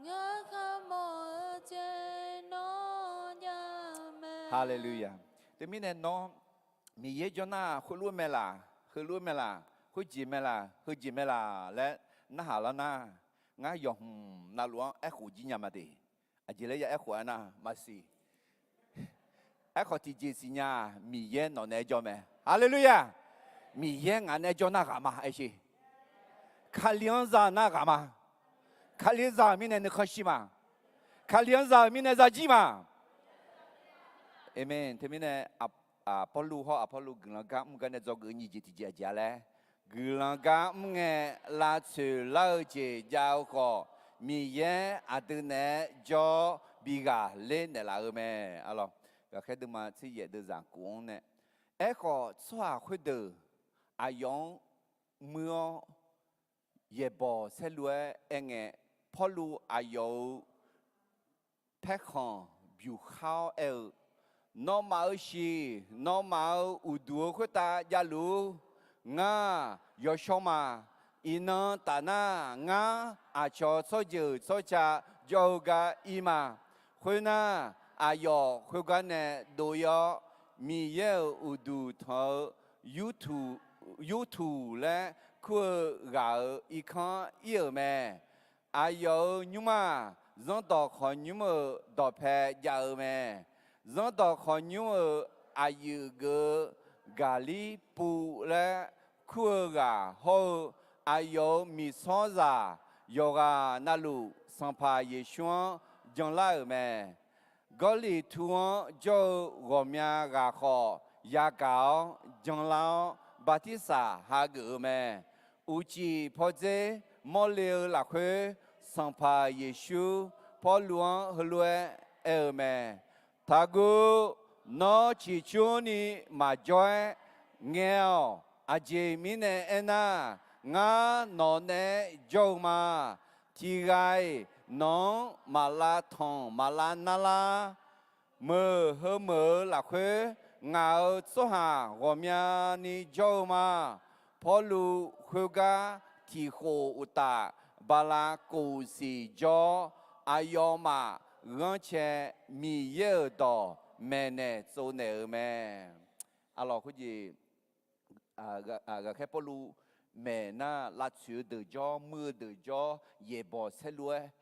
Ngar kharmawf-eu jeq nawr jav-eu mae. Haleluya. Teumirnae nawr Miqyaer jawr nar khoerlof-aer mae laq, heulof-aer mae laq, khoerjeq mae laq, heujeq mae laq laer narhaq lar nar, ngar yawqhmq navluf-anr aerkhof jir nya ma de. Aqjeq laer ya aerkhof-a nar maqsiq. Aerkhawf tiqjeq siqnya-aq, Miqyaer nawq naeq-aer jawr mae. Haleluya. Miqyaer ngaq naeq-aer jawr nar ghaq ma aer sher. Kali-anr za nar ghaq ma. Kali-anr za-euq mirnae nuikhanr shir ma. Kali-anr za-euq mirnae zajir ma. Aqmeq. Teumirnae Pawrluv hawr Aqpawrluv guiqlanq gar mr gar nae dzawgeuf-eu nyiq jeq tiqjeq aqjeq-a laer, guiqlanq gar mr ngae lavtsoeq lar-eu jeq jav-eu khawf, Miqyaer aqdui naeq-aer jawr-awr bi ghaqler naeqlaf-eu mae. Aqlawq, ghaqkhaer deuvma tser yaef deuvzaq kof-anr nae, aerkhawf tsawrhaq khoerdeuq aqyawf-anr muir-awr yaeqbawq saerlu-aer aerngae, Pawrluv aqyawf-euq paerkhanq byuqkhar-awr aer-eu, Nawmaf-euq shiq, nawmaf-euq uqduq-eu khoertav javluf-ur. Ngar yawshawr ma. Iqnan taf nar, ngar aqcawq tsawrjeuq tsawrca jawr-eu gar ir ma. Khoernar, aqyawf khoergar nae dov-ir-awr, Miqyaer-euq uqduq tanq-eu Yurtuq laer kur-eu ghaq-euq irkanr ir-euq mae. Aqyawf-euq nymr-aq, Zanrdawq khawqnymr-euq dawqpae jav-eu mae. Zanrdawq khawqnymr-euq aqyuif geuf-eu Gaqlirpuv laer kur-eu ghaq hawr-eu, aqyawf-euq miqsanrzaq yawqghaq navluf Sanqpaq Yeqsur-anr janlar-euq mae. Gawrliqtu-anr jawr-eu ghawqmya ghaq khawf yagaq-awr janlar-awr, bartirsaq hageuf-eu mae. Uqcif pawdzer mawrle-eu lafkhoer, Sanqpaq Yeqsur Pawrluv-anr heulof-aer aer-eu mae. Taqguv. Nawr ciqcurni maqjawr-aer ngaeq-awq. Aqjeq mirnae aernar, ngar nawq naeq-aer jawr-eu ma. Tiqghaq-iq nawq-anr maqlav tanq maqlav narlar. Meuq heu meuq-eu lafkhoer, ngaq-euq tsawrhaq ghawqmyani jawr-eu ma. Pawrluv khoergar tiqkhof uqtaf, bala kof siq jawr-awr, aqyawfmaf ghanrcae Miqyaer-euq dawq maeqnaeq tsovnaeq-eu mae. Aqlawq khoerjeq, ghaqkhaer Pawrluv maeq nar, lavtsoeq-eu deuq jawr, muir-eu deuq jawr, yaeqbawq saerlu-aer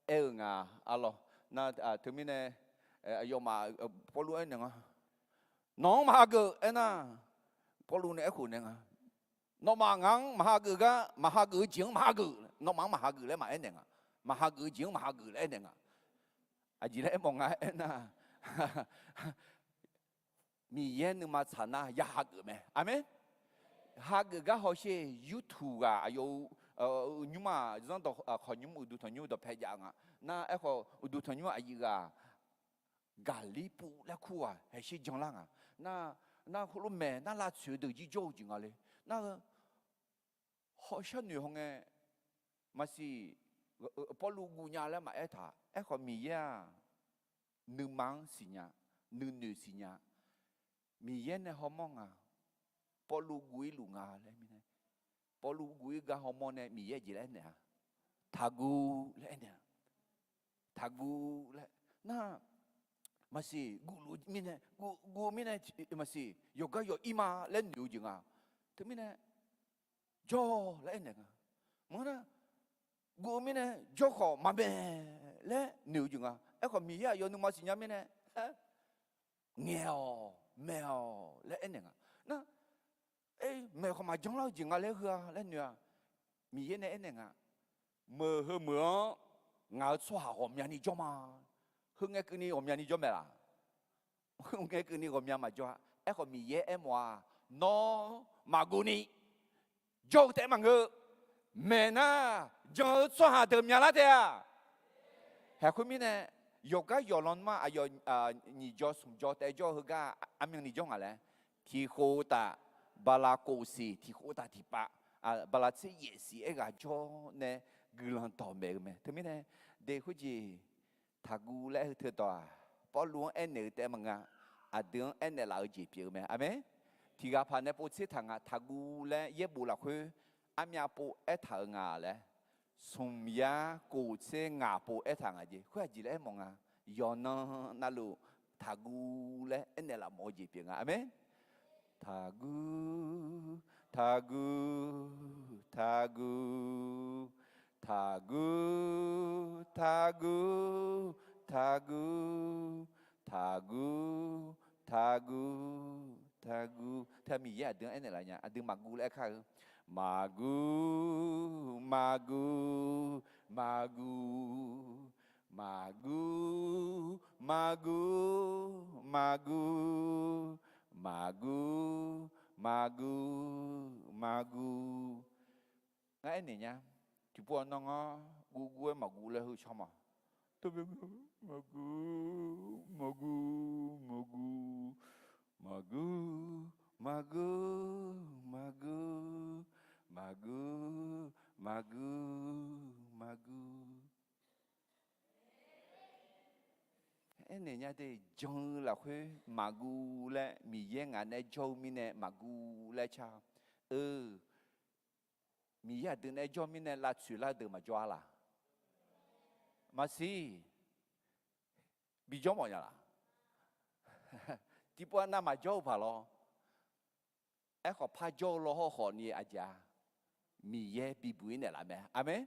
aer-eu nga. Aqlawq, nar teumirnae aqyawfmaf Pawrluv aernaeq nga, nawq-anr maqhageuf aernar, Pawrluv nae aerkhof naeq nga, nawmaf ngaq-anr maqhageuf gar, maqhageuf-eu jeq-anr maqhageuf, nawmaf-anr maqhageuf laer maqaer naeq nga. Maqhageuf-eu jeq-anr maqhageuf laer aernaeq nga. Aqjeq laer aermawf nga aernar, Miqyaer nuima tsaq nar ya hageuf mae. Aqmeq. Hageuf gar hawsher, yurtuq ghaq aqyawf-euq nymr-aq, Zanrdawq khawqnymr uqduq tanqnymr dawqpae jav nga. Nar aerkhawf uqduq tanqnymr aqyuif ghaq Gaqlirpuv laer kur-aq haeqsher janlar nga. Nar, nar heulof maeq nar lavtsoeq-eu deuq jir jawr-eu jeq nga le. Nar-eu hawsher noeq hawngae maqsiq, Pawrluv guvnya laer maqaer taq. Aerkhawf Miqyaer-aq, nuima-anr siqnya, nuinoeq siqnya. Miqyaer nae hawmawr nga, Pawrluv guv-ir luf nga laer mirnae, Pawrluv guv-ir gar hawmawr nae Miqyaer jeq laer aernaeq-a, taqguv laer aernaeq-a. Taqguv laer nar, maqsiq, guv luf mirnae, guv, guv-eu mirnae maqsiq, yawqgar yawq ir ma laer noeq-eu jeq nga. Teumirnae jawr laer aernaeq nga. Maqngeur nar, guv-eu mirnae jawr khawf maqmaeq laer noeq-eu jeq nga. Aerkhawf Miqyaer aqyawf nuima siqnya mirnae, ngaeq-awq, maeq-awq laer aernaeq nga. Nar, maeq khawf maqjanr lar-eu jeq nga laer heu-a laer noeq-a. Miqyaer nae aernaeq nga, meuq heu meuq-anr ngaq-euq tsawrhaq ghawqmyani jawr ma. Heu ngae keuvni ghawqmyani jawr mae laq? Heu ngae keuvni ghawqmya maqjawr-a. Aerkhawf Miqyaer aermawf-a, nawr maqguv ni jawr-eu taef-aer maqngeur. Maeqnar jan-eu tsawrhaq deuq myaqlar taef-a. Haeq khoermirnae, yawqgar yawqlan nmr-aq, aqyawf nyiq jawr smq jawr taef jawr-eu heugar armyanni jawr nga laer, tiq khof taf bala kof siq, tiq khof taf tiq pav, bala tser yaef siq aerghaq jawr nae guiqlanq dawqmaeq-eu mae. Teumirnae, de khoerjeq taqguv laer aer-eu teudawq-aq, Pawrluv-anr aernaeq-eu taef-aer maqnga, aqdui-anr aernaeq laf-eu jeq pyeuf-eu mae. Aqmeq. Tiq ghaq paq nae pov tser taq nga, taqguv laer yaerbof lafkhoer armyav pov aertaq-euq nga laer, smq yar kof tser ngaq pov aertaq nga jeq. Khoer aqjeq laer aermawf nga, yawqnan navluf taqguv laer aernaeq laf mawf-eu jeq pyeuf nga. Aqmeq. Taqguv, taqguv, taqguv, taqguv, taqguv, taqguv, taqguv, taqguv, taqguv. Teu Miqyaer aqdui-anr aernaeq laf nya, aqdui maqguv laer aer kar-eu. Maqguv, maqguv, maqguv, maqguv, maqguv, maqguv, maqguv, maqguv, maqguv. Ngar aernaeq nya. Tiqpov nawr-anr guvguv-aer maqguv laer heu caw ma. Tov bya maqguv, maqguv, maqguv, maqguv, maqguv, maqguv, maqguv, maqguv, maqguv. Aernaeq nya de, jan-eu lafkhoer maqguv laer Miqyaer ngaq nae jawr-eu mirnae maqguv laer car-eu. Miqyaer aqdui nae jawr mirnae lavtsoeq lar-eu deuq maqjawr-a laq? Maqsiq. Bijawr mawf nya laq? Tiqpov nav maqjawr-eu paq lawr. Aerkhawf par jawr-eu law hawr khawfni aqjeq-a, Miqyaer bibuq-ir naeqlaf mae. Aqmeq.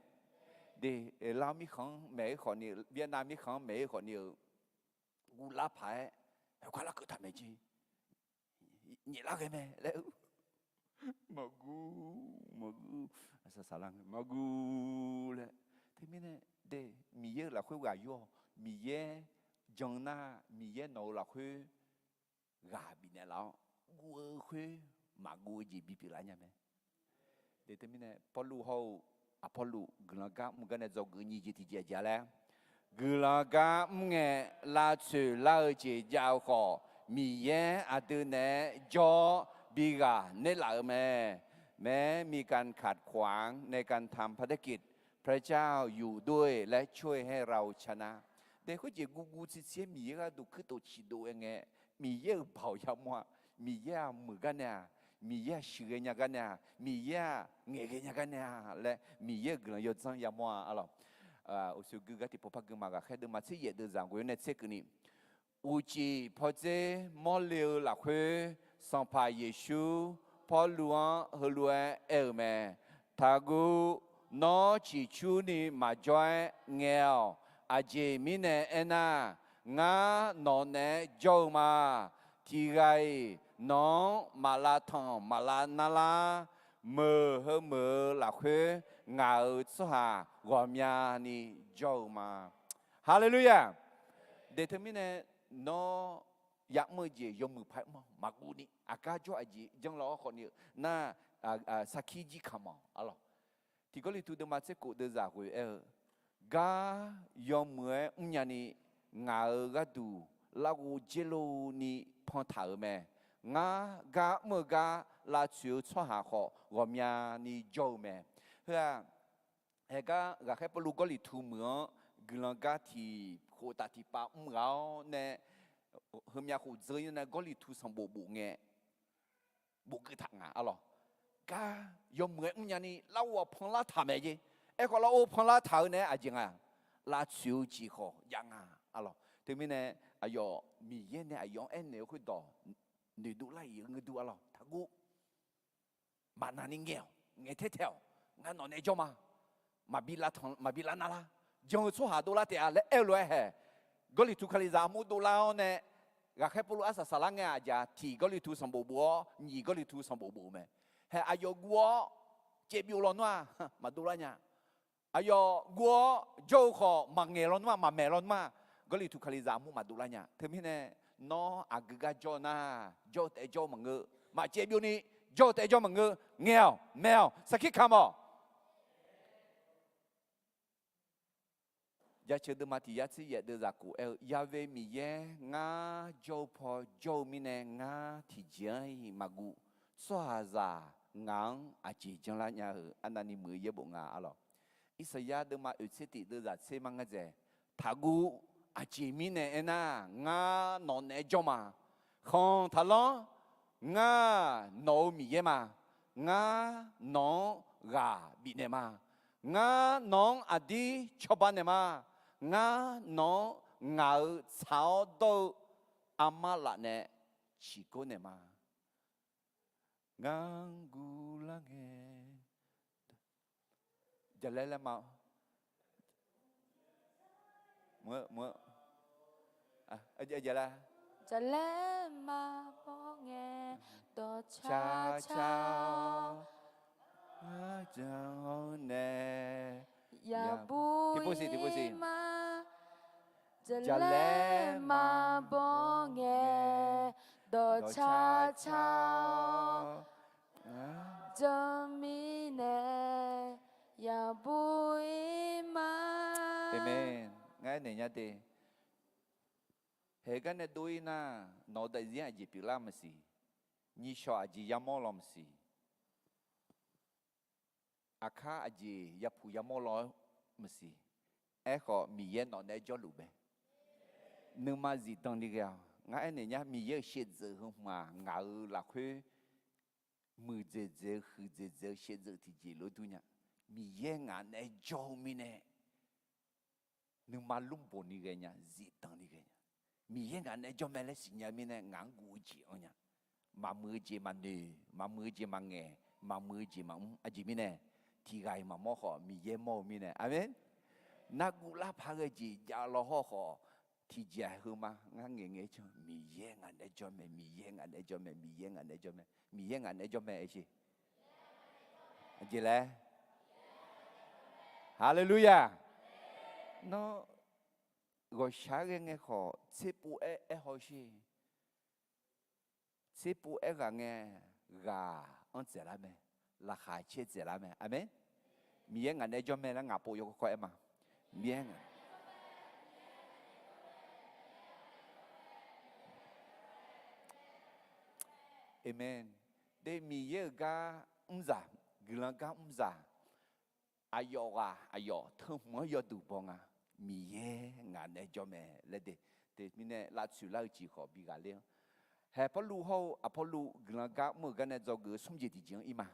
De, Lav mirkhanq-anr maeq-ir khawfni, Vietnam mirkhanq-anr maeq-ir khawfni-eu guvlar paq-aer, aqkar larkeuv taq maeq jeq, nyaeflar ghae mae laer-eu. Maqguv, maqguv, saqsaqlar ngae maqguv laer. Teumirnae de, Miqyaer-euq lafkhoer ghaq yur-awq. Miqyaer jan nar, Miqyaer nawq-eu lafkhoer ghaq bifnaeq laf-awr, guv-eu khoer maqguv-eu jeq bipyeuf lar nya mae. De teumirnae Pawrluv hawr-eu Aqpawrluv guiqlanq gar mr gar nae dzawgeuf nyiq jeq tiqjeq aqjeq-a laer, guiqlanq gar mr ngae lavtsoeq lar-eu jeq jav-eu khawf, Miqyaer aqdui naeq-aer jawr-awr bi ghaq nerlaf-eu mae. แม้มีการขัดขวางในการทำภารกิจ พระเจ้าอยู่ด้วยและช่วยให้เราชนะ. De khoerjeq guvguv tsirtsir-aer Miqyaer gharduq kuirtof ciqdov-aer ngae, Miqyaer-euq baoq yamawr-a. Miqyaer-aq muiq gar nae-aq, Miqyaer-aq shuiqghae nya gar nae-aq, Miqyaer-aq ngaeqghae nya gar nae-a laer Miqyaer-euq guiqlanq yawdzanr yamawr-a lawq. Uqshoe gui gar tiqpov par gui ma. Ghaqkhaer deuvma tser yaef deuvzaq ghoe-awr nae tser keuvni, uqcif pawdzer mawrle-eu lafkhoer Sanqpaq Yeqsur Pawrluv-anr heulof-aer aer-eu mae. Taqguv, nawr ciqcurni maqjawr-aer ngaeq-awq. Aqjeq mirnae aernar, ngar nawq naeq-aer jawr-eu ma. Tiq ghaq-iq nawq-anr maq lavtanq maq lavnar lar, meuq heu meuq-eu lafkhoer ngaq-euq tsawrhaq ghawqmyani jawr-eu ma. Haleluya! De teumirnae, nawr ya'mr-eu jeq yawmuiq paq-aer mr-awq. Maqguv ni aqgar jawr aqjeq janr law-awr khawfni-eu nar, sarkir jir kamq-awq arlawq. Tiq Gawrliqtu deuvma tser kof deuvzaq ghoe-aer-eu, gar yawmuiq-aer mrnya ni ngaq-euq gharduq larghov dzer lor ni pantaq-euq mae. Ngar gar mr-eu gar lavtsoeq-eu tsawrhaq khawf ghawqmyani jawr-eu mae. Heu-aq, haegar ghaqkhaer Pawrluv Gawrliqtu meuq-anr guiqlanq gar tiq khoftaf tiqpav mr ghaq-awr nae, heumyav khof dzeur-ir nae Gawrliqtu sanqbof bof ngae, bof keuv taq nga arlawq. Gar yawmuiq-aer mrnya ni larghov-aq panlar taq mae jeq. Aerkhawf larghov panlar taq-eu nae-aer aqjeq nga, lavtsoeq-eu jeq khawf jav nga arlawq. Teumirnae aqyawf Miqyaer nae aqyawf-anr aernaeq-eu khoerdawq noeqdov lar-iq-eu ngeur dur arlawq. Taqguv, maqnaq ni ngaeq-awq, ngaeq taer taeq-awq. Ngar nawq nae jawr ma. Maqbi lavtanq maqbi lavnar lar. Jan-eu tsawrhaq dovlar taef-a laer aer-eu lof-aer hae. Gawrliqtu Kalizaq armur dovlar-awr nae, ghaqkhaer Pawrluv arsaq saqlar ngae aqjeq-a, tiq Gawrliqtu sanqbof bof-awr nyiq Gawrliqtu sanqbof bof-eu mae. Hae aqyawf guv-awr caevbyov lawnmr-aq maqdovlar nya. Aqyawf guv-awr jawr-eu khawf maqngaeq lawnmr-aq maqmaeq lawnmr-aq, Gawrliqtu Kalizaq armur maqdovlar nya. Teumirnae, nawr aqgeu gar jawr nar, jawr-eu taef jawr-eu maqngeur. Maqcaevbyov ni Jawr-eu taef-aer jawr maqngeur. Ngaeq-awq, maeq-awq, sarkir kamq-awq. Jaceuq deuvma tiq yar tser yaef deuvzaq kof aer-eu, Ya'we Miqyaer, ngar jawr-eu paw jawr-eu mirnae ngar tiqjeq-anr-iq maqguv. Tsawrhaqzaq ngaq-anr aqjeq janlar nya-eu arnavni muiq-eu yaerbof nga arlawq. Irsaqyar deuvma oeq tser tiq deuvzaq tser mar ngar dzaeq, taqguv. Aqjeq mirnae aernar, ngar nawq naeq-aer jawr ma. Khanq taqlanr. Ngar nawq-euq Miqyaer ma. Ngar nawq-anr ghaq bifnaeq ma. Ngar nawq-anr aqdir cawba naeq ma. Ngar nawq-anr ngaq-euq tsaq-awr dawr-eu armar laf nae ciqkor naeq ma. Ngar guvlar ngae, jaqlaer laer ma. Mq-eu, mq-eu, jaqlaer, jaqlaer ma bawr ngae, dawqcar car-awr, jan-awr nae, yaqbur tiqpov siq, tiqpov siq ma. Jaqlaer ma bawr ngae, dawqcar car-awr, janr mirnae, yaqbur ir ma. Aqmeq. Ngar aernaeq nya de. Haeq gar nae dov-ir nar, nawq-eu daefzir aqjeq pyeuflar maqsiq. Nyiq shawq aqjeq yamawr law maqsiq. Aqkar aqjeq yapuq yamawr law-aer maqsiq. Aerkhawf, Miqyaer nawq naeq-aer jawrluf mae. Nuima zifdan ni ghae-awq. Ngar aernaeq nya, Miqyaer-euq shaevdzeuf heu hmq-aq, ngaq-euq lafkhoer muiqdzaeq dzaeq-eu, huiqdzaeq dzaeq-eu shaevdzeuf tiqjeq lof-aer dur nya. Miqyaer ngaq naeq-aer jawr-eu mirnae, nuima lmrboq ni ghae nya, zifdan ni ghae nya. Miqyaer ngaq naeq-aer jawr mae laer siqnya-eu mirnae, ngaq-anr guv-eu jeq anr nya. Maqmuiq-eu jeq maqnoeq, maqmuiq-eu jeq maqngaeq, maqmuiq-eu jeq maqmr. Aqjeq mirnae, tiq ghaq-iq maqmawr khawf, Miqyaer mawr-eu mirnae. Aqmeq. Narguvlar paq ghae jeq jav law hawr khawf, tiqjeq-aq heu ma. Ngar ngaeq ngae can, Miqyaer ngaq naeq-aer jawr mae, Miqyaer ngaq naeq-aer jawr mae, Miqyaer ngaq naeq-aer jawr mae, Miqyaer ngaq naeq-aer jawr mae, aer sher. Aqjeq laer. Haleluya. Nawr ghawqshaq-aer ghae ngae khawf, tserpov aer, aer haw sher. Tserpov aer ghaq ngae, ghaq-anr dzaeqlar mae, laqkhaq caer dzaeqlar mae. Aqmeq. Miqyaer ngaq naeq-aer jawr mae laer ngaq pov yawkawr kawr aer ma. Miqyaer ngaq Aqmeq. De, Miqyaer-euq gar mrzaq, guiqlanq gar mrzaq, aqyawf ghaq aqyawf teu hmq-anr yawduq baw nga. Miqyaer ngaq naeq-aer jawr mae laer de. Teumirnae lavtsoeq lar-eu jeq khawf bi ghaqler-anr. Haeq Pawrluv hawr-eu Aqpawrluv guiqlanq gar mr-euq gar nae dzawgeuf-eu smr jeq tiqjeq-anr ir ma.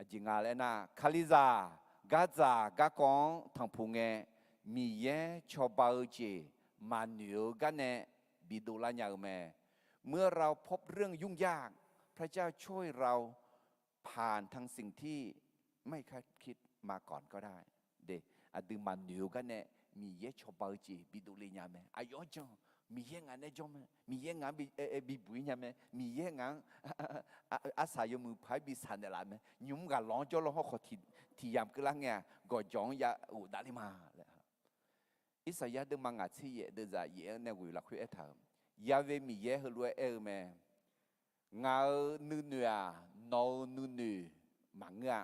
Aqjeq nga laer nar, Kalizaq gardzaq garkawv-anr tanqpuq ngae, Miqyaer cawba-eu jeq maqnoeq-eu gar nae bidov lar nya-eu mae. เมื่อเราพบเรื่องยุ่งยาก พระเจ้าช่วยเราผ่านทางสิ่งที่ไม่คาดคิดมาก่อนก็ได้ De, aqdui maqnoeq-eu gar nae Miqyaer cawba-eu jeq bidov le nya mae. Aqyawf-anr jan, Miqyaer ngaq naeq-aer jawr mae, Miqyaer ngaq-anr bi, bibuq-ir nya mae, Miqyaer ngaq-anr arsaq yawmuiq paq-aer bi saqnaeq laf mae. Nymq-mr ghaq lawq-anr jawrlawr hawrkhawf tiq, tiq yamq keuvlar ngae-aq, gawqjawq-anr ya ghofdav ler ma laer. Irsaqyar deuvma ngaq tser yaef deuvzaq yaef-anr nae ghoeq lafkhoer aertaq-euq, Ya'we Miqyaer heulof-aer aer-eu mae. Ngaq-euq nuinoeq-aq, nawq-euq nuinoeq maqngeur-a.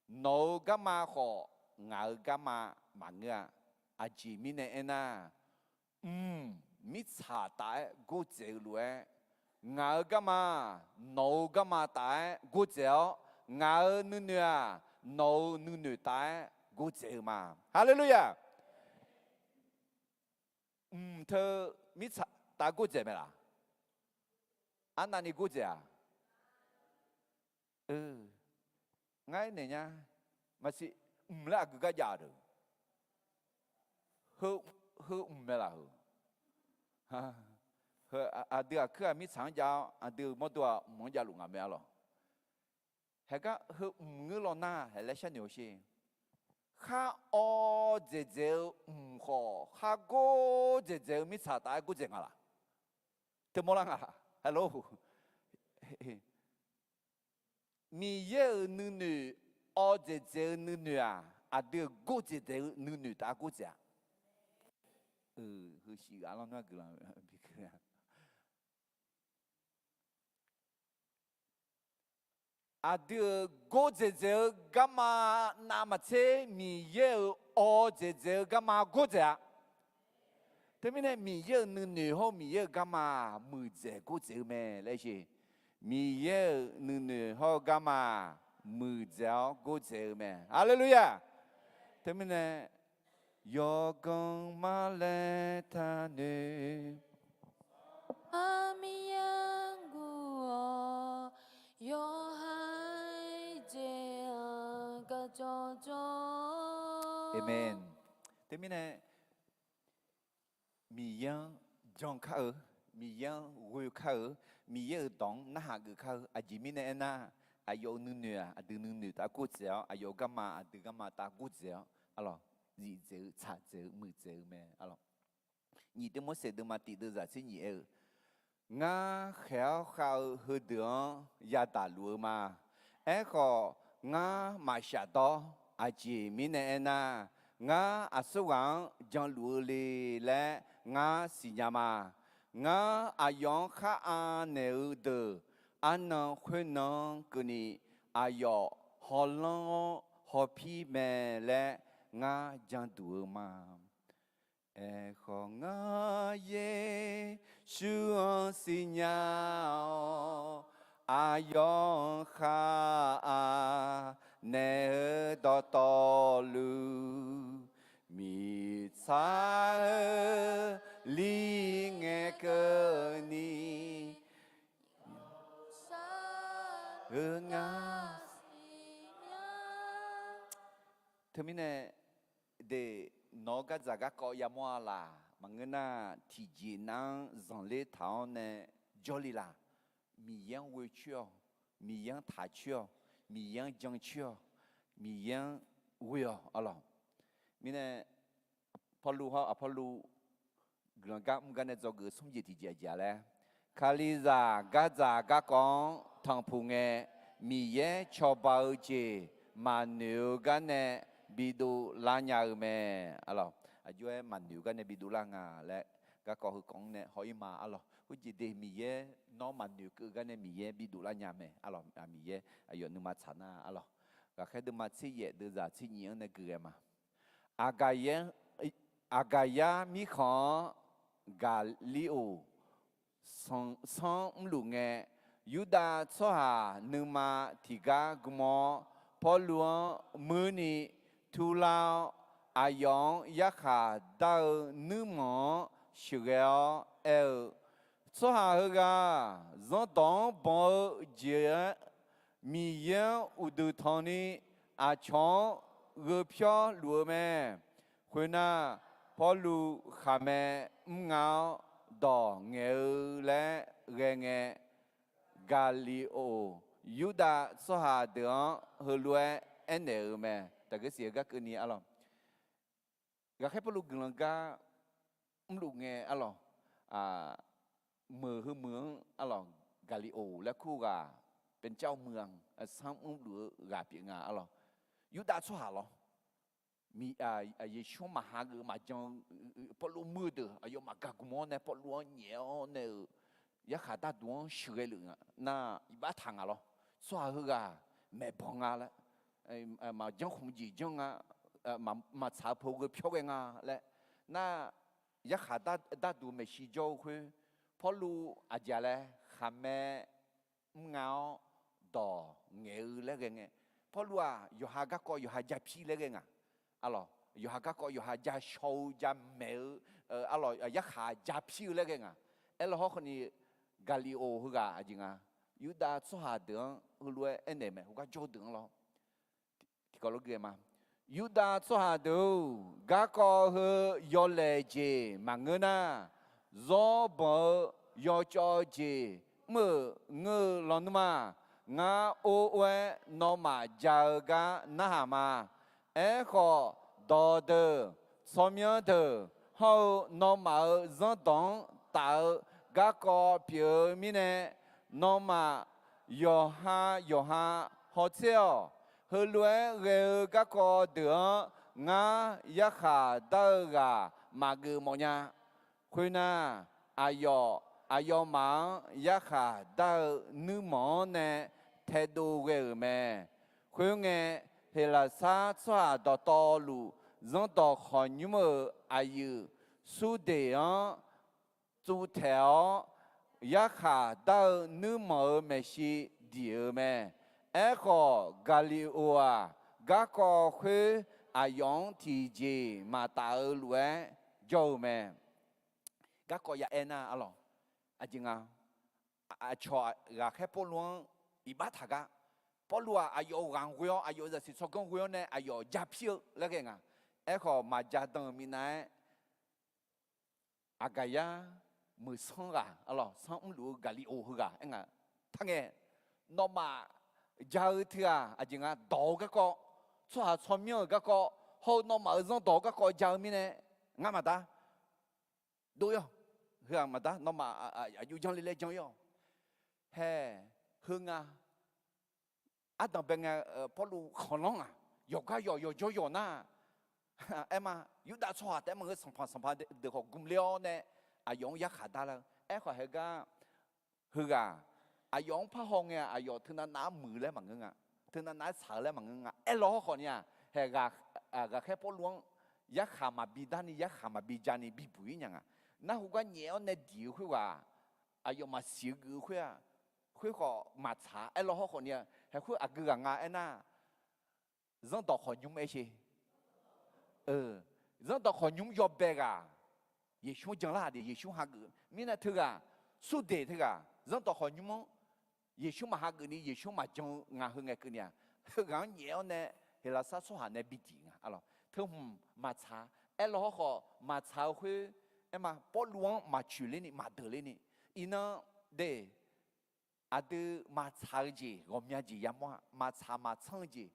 Nawq-euq garma khawf, ngaq-euq garma maqngeur-a. Aqjeq mirnae aernar, mq, mirtsaq taf-aer gordzaeq-eu lof-aer, ngaq-euq garma, nawq-euq garma taf-aer gordzaeq-awr, ngaq-euq nuinoeq-aq, nawq-euq nuinoeq taf-aer gordzaeq-eu ma. Haleluya! Mq teu mirtsaq taf-aer gordzaeq mae laq? Arnavni gordzaeq-aq? Ngar aernaeq nya. Maqsiq, mq laer aqgeu gar jav-a deuq. Heu, heu mq mae laq heu? Aqdui aqkuir-aq mirtsaq-anr jav-awr, aqdui-euq mawrdo-aq mq-anr javluf nga mae arlawq. Haegar heu mq ngeur law nar, haeq laer sharnoeq-awr sher. Khar awv dzaeqdzaeq-eu mq khawf, khar gor dzaeqdzaeq-eu mirtsaq taf-aer gordzaeq nga laq? Teumawr lar nga. Halo. Miqyaer-euq nuinoeq, awv dzaeqdzaeq-eu nuinoeq-aq, aqdui-euq gordzaeq dzaeq-eu nuinoeq taf-aer gordzaeq-a? Heu shif ghaq lanr nar guiqlanq bi keuv-a. aqdui-euq gordzaeq dzaeq-eu garma navmaqtser Miqyaer-euq awq dzaeq dzaeq-eu garma gordzaeq-a. Teumirnae Miqyaer-euq nuinoeq hawr-eu Miqyaer-euq garma muiqdzaeq gordzaeq-eu mae laer siq. Miqyaer-euq nuinoeq hawr-eu garma muiqdzaeq-awr gordzaeq-eu mae. Haleluya! Teumirnae yawganr marlaer taqnoeq Aqmiqyaer guv-awr yawqha-aer jeq-anr garjawr jawr. Aqmeq. Teumirnae Miqyaer-anr jan kar-eu, Miqyaer-anr ghoe kar-eu, Miqyaer-euq dawq-anr narhaq geuf kar-eu. Aqjeq mirnae aernar, aqyawf-euq nuinoeq-aq aqdui nuinoeq tav gordzaeq-awr, aqyawf-euq garma aqdui garma tav gordzaeq-awr, arlawq, zifdzaeq-eu tsaqdzaeq-eu muiqdzaeq-eu mae, arlawq. Nyiq Tiqmorseq deuvma tiq deuvzaq tser nyiq aer-eu, Ngar khaeq-awr khav-eu heudeuq-anr yadaq luf-eu ma. Aerkhawf, ngar maqshaf dawr. Aqjeq mirnae aernar, ngar aqsurghaq-anr janluf-eu le laer ngar siqnya ma. Ngar aqyawf-anr khar anaeq-eu deuq arnan khoernan-anr keuvni, aqyawf hawlanr-awr hawpir mae laer ngar janduq-eu ma. Aerkhawf, ngar Yeqsur-anr siqnya-awr, aqyawf-anr khar anaeq-eu dawqtawvluf, mirtsaq-eu li ngae keuvni, yawshaq-eu ngar siqnya. Teumirnae de, nawq-eu gardzaq garkawv yamawr-a laq? Maqngeur nar, tiqjeq nav-anr zanqler taq-awr nae jawrle laq? Miqyaer-anr ghoe coer-awq. Miqyaer-anr taq coer-awq. Miqyaer-anr jan coer-awq. Miqyaer-anr ghoe-awq, arlawq. Mirnae Pawrluv hawr Aqpawrluv guiqlanq gar mr gar nae dzawgeuf-eu smr jeq tiqjeq aqjeq-a laer, Kalizaq gardzaq garkawv-anr tanqpuq ngae, Miqyaer cawba-eu jeq maqnoeq-eu gar nae bidov lar nya-eu mae. Arlawq, aqjox-aer maqnoeq-eu gar nae bidov lar nga laer garkawv heukawv-anr nae haw-ir ma, arlawq. Khoerjeq de, Miqyaer nawr maqnoeq keuv-eu gar nae Miqyaer bidov lar nya mae, arlawq. Miqyaer aqyawf nuima tsaq nar, arlawq. Ghaqkhaer deuvma tser yaef deuvzaq tser nyiq-anr nae gui ghae ma. Aqgaqyar, Aqgaqyar mirkhanq-anr Gaqliqoq sanr mrluf ngae, Yurdav tsawrhaq nuima tiqgar gm-awr, Pawrluv-anr muirni turlar-awr, aqyawf-anr yarkhaq dar-eu nuirmanq-anr sheuqghae-awr aer-eu, Tsawrhaq heughaq zanrdawq-anr banq-eu jeq-aer Miqyaer-anr uqduq tanqni aqcawq-anr gheu pyawr luf-eu mae. Khoernar, Pawrluv khaqmae mrnga-awr dawq ngaeq-eu laer ghae ngae, Gaqliqoq Yurdav tsawrhaq deuq-anr heulof-aer aernaeq-eu mae. Taqgeuf siq-eu gar keuvni, arlawq. Ghaqkhaer Pawrluv guiqlanq gar mrluf ngae, arlawq, meuq heu meuq-anr, arlawq, Gaqliqoq laer kur ghaq, เป็นเจ้าเมือง, sanr mrluf-eu ghaq pyeuf nga, arlawq. Yurdav tsawrhaq lawr. Yeqsur-anr maqha geuf maqjan-eu Pawrluv muir-eu deuq aqyawfmaf gaqgm-awr nae Pawrluv-anr nyaef-awr nae-euq yarkhaq darduq-anr sheuqghae luf nga nar, iqbax taq nga lawr. Tsawrhaq heughaq maeqbanq nga laer, maqjanr khmq jeq janr nga, maqtsaq-eu pov gheu pyawr ghae nga laer nar, yarkhaq darduq maeqshi jawr-eu khoer, Pawrluv aqjeq laer khaqmae mrnga-awr dawq ngaeq-eu laer ghae ngae, Pawrluv-aq yawqha garkawv yawqha japir laer ghae nga. Arlawq, yawqha garkawv yawqha jashaw-eu jamaeq-eu, arlawq, yarkhaq japir-eu laer ghae nga. Aerlaw hawr khawfni, Gaqliqoq heughaq aqjeq nga, Yurdav tsawrhaq deuq-anr heulof-aer aernaeq mae, heugar jawr deuq-anr lawr. Tiqkawv lof ghae ma. Yurdav tsawrhaq deuq-or, garkawv heu yawlaeq jeq maqngeur nar, zawr banq-eu yawcawv jeq mr-euq ngeur-eu lawnmr-aq, ngar or or-aer nawmaf ja-eu gar narhaq ma. Aerkhawf, dawqdeuq, tsawrmyanr deuq hawr-eu nawmaf-euq zanrdawq-anr taf-eu garkawv pyeuf-eu mirnae, nawmaf yawqha yawqha hawtser-awq. Heulof-aer ghae-eu garkawv deuq-anr ngar yarkhaq dar-eu ghaq maqgeuf mawfnya. Khoernar, aqyawf aqyawfmaf-anr yarkhaq dar-eu nuirmanq-anr nae taedov ghae-euq mae. Khoerngae, Heqlaqsar tsawrhaq dawqtawvluf, Zanrdawq khawqnymr-euq aqyuif Surdeq-anr tsuvtaeq-awr, yarkhaq dar-eu nuirmanq-euq maeqshi diq-eu mae. Aerkhawf, Gaqliqoq-aq, garkawv khoer aqyawf-anr tiqjeq maqtaf-eu lof-aer jawr-eu mae. Garkawv ya aer nar, arlawq, aqjeq nga, aqcawq ghaqkhaer Pawrluv-anr iqbax taq gar, Pawrluv-aq aqyawf-euq ghaq-anr ghoe-awr, aqyawf-euq zaqsiq tsawrganr ghoe-awr nae aqyawf ja pir-eu laer ghae nga. Aerkhawf, maqja dan-euq minav-aer, Aqgaqyar meuq sanr ghaq, arlawq, sanr mrluf-eu Gaqliqoq heughaq aer nga. Taq ngae, nawmaf ja-eu teughaq aqjeq nga dawq-eu garkawv, tsawrhaq tsawrmyanr-euq garkawv hawr-eu nawmaf-euq zanrdawq-eu garkawv ja-eu mirnae, ngar maqdar dov-ir-awq. Heughaq maqdar, nawmaf aqjox janr le laer jan-ir-awq. Hae, heu nga, ardanq bae ngae, Pawrluv khanqlanr-aq, yawqgar yawq yawqjawr yawq nar, aer ma, Yurdav tsawrhaq taef-aer maqngeur, sanqpaq sanqpaq deuq khawf gmq ler-awr nae aqyawf-anr yarkhaq dar lar-eu. Aerkhawf heugar, heughaq aqyawf-anr parhaw ngae-aq, aqyawf teunav nav-aer muiq laer maqngeur nga, teunav nav-aer tsaq-eu laer maqngeur nga. Aerlaw hawrkhawf ni-aq, hae, ghaqkhaer Pawrluv-anr yarkhaq maqbi darni, yarkhaq maqbi jani bibuq-ir nya nga. Narhaq gar nyaef-awr nae diq-eu khoerghaq, aqyawf maqsiq-eu geuf-eu khoer-aq, khoerkhawf maqtsaq. Aerlaw hawrkhawf ni-aq, hae, khoer aqgeu ghaq nga aernar, Zanrdawq khawqnymr aer sher. Zanrdawq khawqnymr yawbae ghaq, Yeqsur-anr janlar-aq de, Yeqsur hageuf mirnae teughaq, Surdeq teughaq, Zanrdawq khawqnymr-anr Yeqsur maqhageuf ni, Yeqsur maqjan-eu ngaq heu ngae keuvni-aq, heughaq-anr nyaef-awr nae Heqlaqsar tsawrhaq nae bidiq nga, arlawq. Teu hmq maqtsaq. Aerlaw hawrkhawf maqtsaq-eu khoer, aer ma, Pawrluv-anr maqcoeq lerni maqdeuq lerni, iqnan de, aqdui maqtsaq-eu jeq ghawqmya jeq yamawr-a. Maqtsaq maqtsanr-eu jeq,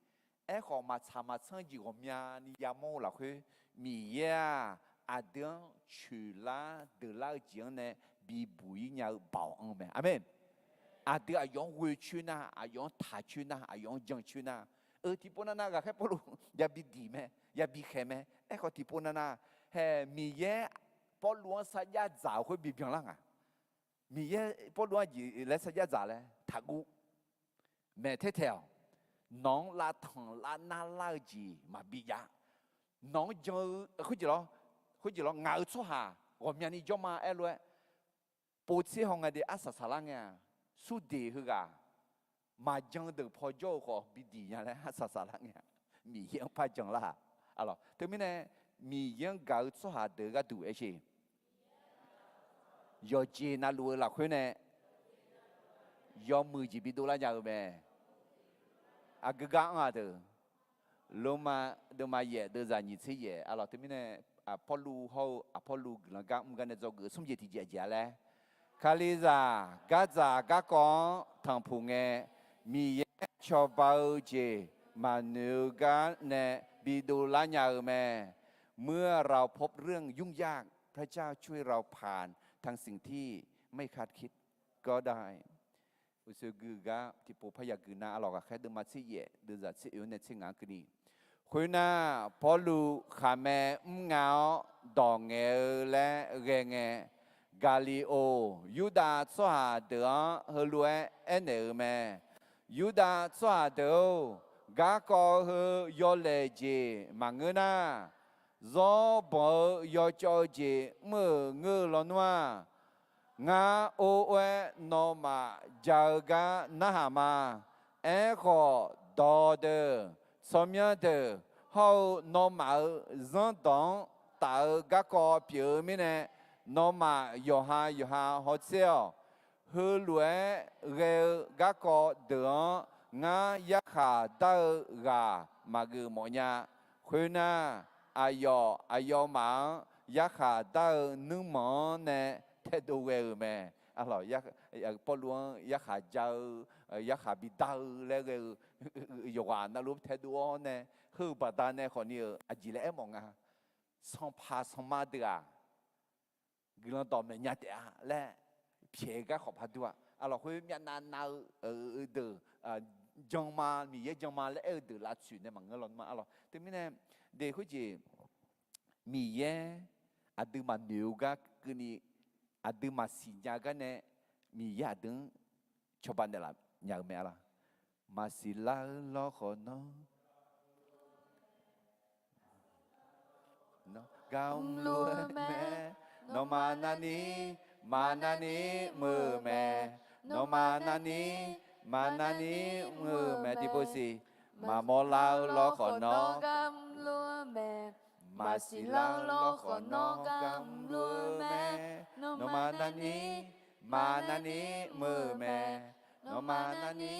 aerkhawf maqtsaq maqtsanr-eu jeq ghawqmyani yamawr-eu lafkhoer, Miqyaer-aq, aqdui-anr coeqlar deuqlar-eu jeq-anr nae bibuq-ir nya-eu baoq anr mae. Aqmeq. Aqdui aqyawf-anr ghoe coer nar, aqyawf-anr taq coer nar, aqyawf-anr jan coer nar, eu, tiqpov navnav ghaqkhaer Pawrluv yabi diq mae, yabi khaeq mae. Aerkhawf tiqpov navnav, hae, Miqyaer Pawrluv-anr sarjax dzaq-eu khoer bibyan lar nga. Miqyaer Pawrluv-anr jeq laer sarjax dzaq laer taqguv. Maeq taer taeq-awq. Nawq-anr lavtanq lavnar lar-eu jeq maqbi jav. Nawq-anr jan-eu khoerjeq lawr, khoerjeq lawr, ngaq-euq tsawrhaq ghawqmyani jawr ma aerlof-aer, povtser haw nga de arsaq saqlar ngae-aq, Surdeq heughaq maqjan deuq paw jawr-eu khawf bidiq nya laer arsaq saqlar ngae-aq, Miqyaer-anr par jan lar-aq. Arlawq, teumirnae Miqyaer-anr gaq-eu tsawrhaq deuq-eu gharduq aer sher. Yawqjeq navluf-eu lafkhoer nae yawmuiq jeq bidov lar nya-eu mae. Aqgeu gar anr-aq deuq, Lormav deuvma yaef deuvzaq nyiq tser yaef, arlawq, teumirnae Pawrluv hawr-eu Aqpawrluv guiqlanq gar mr gar nae dzawgeuf-eu smr jeq tiqjeq aqjeq-a laer, Kalizaq gardzaq garkawv-anr tanqpuq ngae, Miqyaer cawba-eu jeq maqnoeq-eu gar nae bidov lar nya-eu mae. เมื่อเราพบเรื่องยุ่งยาก พระเจ้าช่วยเราผ่านทางสิ่งที่ไม่คาดคิดก็ได้ Uqshoe gui gar tiqpov parya gui nar, arlawq, ghaqkhaer deuvma tser yaef deuvzaq tser oe-anr nae tser ngaq-anr keuvni, khoernar, Pawrluv khaqmae mr nga-awr dawq ngaeq-eu laer ghae ngae, Gaqliqoq Yurdav tsawrhaq deuq-anr heulof-aer aernaeq-eu mae. Yurdav tsawrhaq deuq-or, garkawv heu yawlaeq jeq maqngeur nar, zawr banq-eu yawcawv-eu jeq mr-euq ngeur-eu lawnmr-aq, ngar or or-aer nawmaf ja-eu gar narhaq ma. Aerkhawf, dawqdeuq, tsawrmyanr deuq hawr-eu nawmaf-euq zanrdawq-anr taf-eu garkawv pyeuf-eu mirnae, nawmaf yawqha yawqha hawtser-awq. Heulof-aer ghae-eu garkawv deuq-anr ngar yarkhaq dar-eu ghaq maqgeuf mawfnya. Khoernar, aqyawf aqyawfmaf-anr yarkhaq dar-eu nuirmanq-anr nae taedov ghae-euq mae. Pawrluv-anr yarkhaq ja-eu, yarkhaq bidar-eu laer ghae-eu yawqghaq navluf taedov-awr nae, heu-eu baqdanae khawfni-euq aqjeq laer aermawf nga. Sanqpaq sanqma deuq-aq, guiqlanq dawq maeqnya taef-a laer pyaeq-eu gar khawf par dur-a. Arlawq, khoer myavnav nav-eu deuq, jan ma, Miqyaer jan ma laer aer-eu deuq lavtsoeq nae maqngeur lawnmr-a. Arlawq, teumirnae de khoerjeq, Miqyaer aqdui maqnoeq-eu gar keuvni, aqdui maqsiq nya-eu gar nae, Miqyaer aqdui-anr cawba naeqlaf nya-eu mae, arlawq. Maqsiq lar-eu lawrkhawf nawr, nawr gar mrluf-eu mae. Nawmaf navni, maqnavni mr-eu mae. Nawmaf navni, maqnavni mr-eu mae. Tiqpov siq. Maqmawr lar-eu lawrkhawf nawr gar mrluf-eu mae. Maqsiq lar-eu lawrkhawf nawr gar mrluf-eu mae. Nawmaf navni, maqnavni mr-eu mae. Nawmaf navni,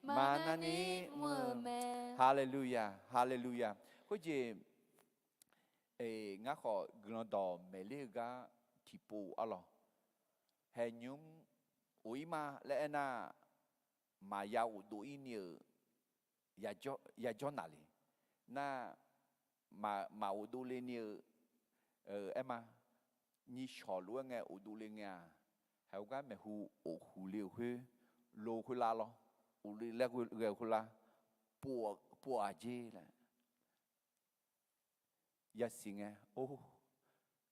maqnavni mr-eu mae. Haleluya, haleluya. Khoerjeq, ngar khawf guiqlanq dawq maeqler-eu gar tiqpov arlawq. Haeqnymr of-ir ma laer aernar, maqya ghofdov-ir ni-euq yajawr naqle. Nar, maq ghofdov le ni-eu aer ma. Nyiq shawq lof-aer ngae ghofdov le ngae-aq, heugar maeqhu of huq le-euq khoer, lo khoer lar lawr, of le laer ghae-eu khoer lar, pov-aq jer laer yasiq ngae, or,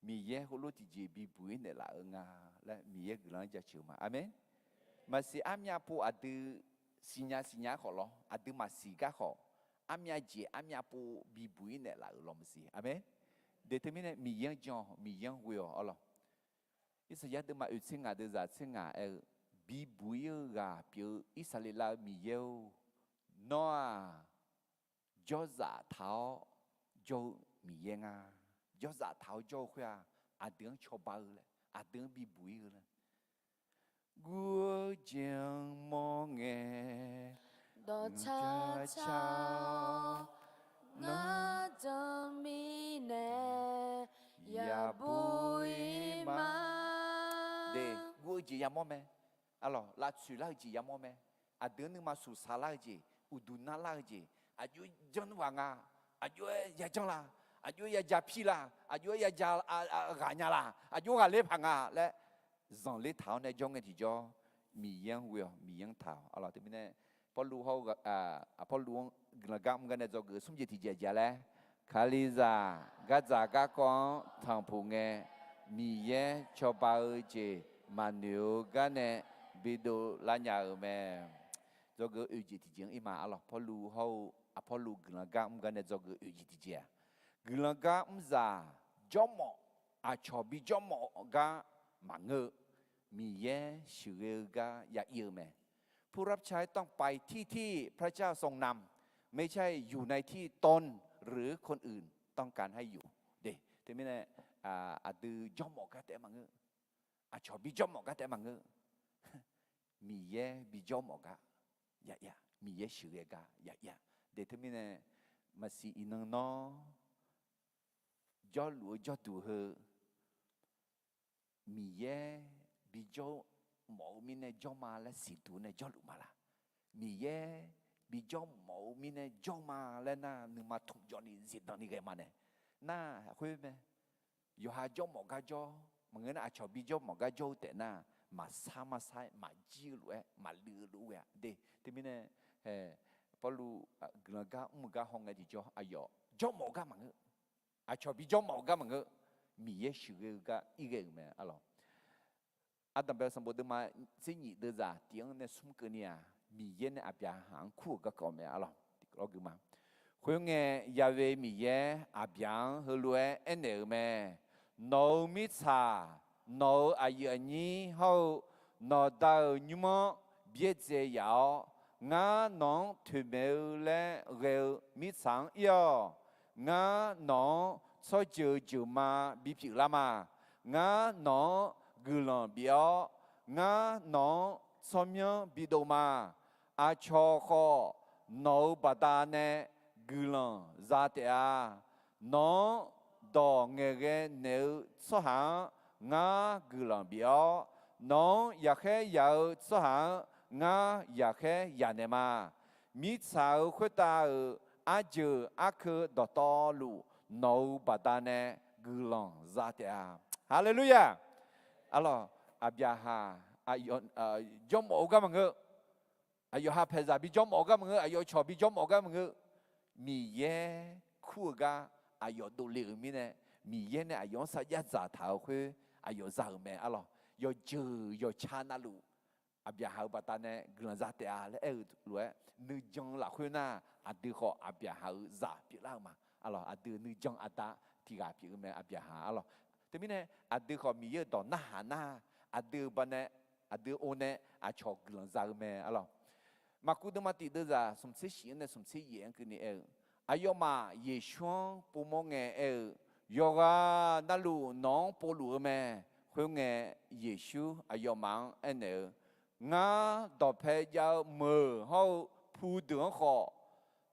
Miqyaer heulof tiqjeq bibuq-ir naeqlaf-eu nga laer Miqyaer guiqlanq-anr jaceuq ma. Aqmeq. Maqsiq armyav pov aqdui siqnya siqnya khawf lawr, aqdui maqsiq gar khawf, armyav jeq armyav pov bibuq-ir naeqlaf-euq lawr maqsiq. Aqmeq. Deq teumirnae Miqyaer-anr jan-awq, Miqyaer-anr ghoe-awq arlawq. Irsaqyar deuvma oeq tser ngaq deuvzaq tser ngaq aer-eu, bibuq-ir-eu ghaq pyeuf-eu Irsaqleqlav-eu Miqyaer-or, nawr-aq, jawrzaf taq-awr jawr-eu Miqyaer nga. Jawrzaf taq-awr jawr-eu khoer-aq, aqdui-anr cawba-eu laer, aqdui-anr bibuq-ir-eu laer. Guv-eu jeq-anr mawr ngae, dawqcar car-awr ngar janmirnae yabuq-ir ma. Guv-eu jeq yamawr mae. Arlawq, lavtsoeq lar-eu jeq yamawr mae. Aqdui-anr nuima suqsaq lar-eu jeq, uqduq narlar-eu jeq, aqjox-aer janr ghaq nga, aqjox-aer yajanr la, aqjox-aer yaja pir la, aqjox-aer yaja ghaq nya la, aqjox ghaqler paq nga laer zanqler taq-awr nae jawr ngae tiqjawr, Miqyaer-anr ghoe-awq, Miqyaer-anr taq-awq. Arlawq, teumirnae Pawrluv hawr-eu, Pawrluv-anr guiqlanq gar mr gar nae dzawgeuf smr jeq tiqjeq aqjeq-a laer, Kalizaq gardzaq garkawv-anr tanqpuq ngae, Miqyaer cawba-eu jeq maqnoeq-eu gar nae bidov lar nya-euq mae. Dzawgeuf oeq jeq tiqjeq-anr ir ma. Arlawq, Pawrluv hawr-eu, Pawrluv guiqlanq gar mr gar nae dzawgeuf oeq jeq tiqjeq-aq, guiqlanq gar mrzaq jawrmawf, aqcawq bijawrmawf gar maqngeur-eu, Miqyaer sheuqghae-eu gar ya ir-eu mae. ผู้รับใช้ต้องไปที่ที่พระเจ้าทรงนำ ไม่ใช่อยู่ในที่ตนหรือคนอื่นต้องการให้อยู่ Teumirnae, aqdui jawrmawf gar taef-aer maqngeur. Aqcawq bijawrmawf gar taef-aer maqngeur. Miqyaer bijawrmawf gar ya ir-a, Miqyaer sheuqghae gar ya ir-a. Deq teumirnae, maqsiq iqnan nawr jawrluf-eu jawrduq heu, Miqyaer bijawr mawf-eu mirnae jawr ma laer siqduq nae jawrluf ma laq? Miqyaer bijawr mawf-eu mirnae jawr ma laer nar, nuima tmqjawv ni zifdan ni ghae ma nae. Nar khoer mae. Yawqha jawrmawf gar jawr maqngeur nar, aqcawq bijawr mawf gar jawr-eu taef nar, maqsar marsar-aer maqjir-eu lof-aer maqluiv-eu lof-aer ghae-a de. Teumirnae, Pawrluv guiqlanq gar mr-eu gar hawngae tiqjawr aqyawf jawrmawf-eu gar maqngeur. Aqcawq bijawr mawf-eu gar maqngeur. Miqyaer sheuqghae-eu gar ir ghae-euq mae arlawq. Ardanqbae sanqbof deuvma tser nyif deuvzaq tiq-anr nae smr keuvni-aq, Miqyaer nae Aqbyaqhaq-anr kur-euq garkawv mae arlawq. Tiqkawv lawrgui ma. Khoerngae, Yahweh Miqyaer Aqbyaq-anr heulof-aer aernaeq-euq mae. Nawq-euq mirtsaq, nawq-euq aqyuif aqnyir hawr-eu nawqda-euq nymr-anr byaerdzae yaf-awr, ngar nawq-anr toeqmaeq-eu laer ghae-eu mirtsaq-anr ir-awq. Ngar nawq-anr tsawrjeuq jeuqma bipyeuf lar ma. Ngar nawq-anr guiqlanq bif-awr, ngar nawq-anr tsawrmyanr bidov ma. Aqcawq khawf nawq-euq baqdanae guiqlanq za taef-a. Nawq-anr dawq ngaeqghae naeq-eu tsawrhaq-anr ngar guiqlanq bif-awr, nawq-anr yaqkhaer yaq-eu tsawrhaq-anr ngar yaqkhaer yaq naeq ma. Mirtsaq-euq khoertav-euq arjeuq arkeuv dawqtawvluf nawq-euq baqdanae guiqlanq za taef-a. Haleluya! Arlawq, Aqbyaqhaq jawrmawf-eu gar maqngeur. Aqyawf ha paeqzaq bijawr mawf-eu gar maqngeur, aqyawf cawq bijawr mawf-eu gar maqngeur. Miqyaer kur-eu gar aqyawf dovle-euq mirnae, Miqyaer nae aqyawf-anr sarjax dzaqtaq-euq khoer aqyawf za-euq mae arlawq. Yawqjeuq yawqca navluf Aqbyaqhaq-euq baqdanae guiqlanq za taef-a laer aer-eu lof-aer, nuijan lafkhoer nar, aqdui khawf Aqbyaqhaq-euq zaq pyeuflar-eu ma. Arlawq, aqdui nuijan aqda tiq ghaq pyeuf-eu mae, Aqbyaqhaq. Arlawq, teumirnae aqdui khawf Miqyaer-euq dawq narhaq nar, aqdui-euq baqdanae, aqdui-eu o nae aqcawq guiqlanq za-eu mae. Arlawq, Maqkuv deuvma tiq deuvzaq smqtser shif-anr nae smqtser yaef-anr keuvni aer-eu, aqyawfmaf Yeqsur-anr povmawr ngae aer-eu, Yawqghaq navluf nawq-anr povluf-eu mae. Khoerngae, Yeqsur aqyawfmaf-anr aernaeq-eu, Ngar dawqpae jav-eu meuq hawr-eu pu deuq-anr khawf,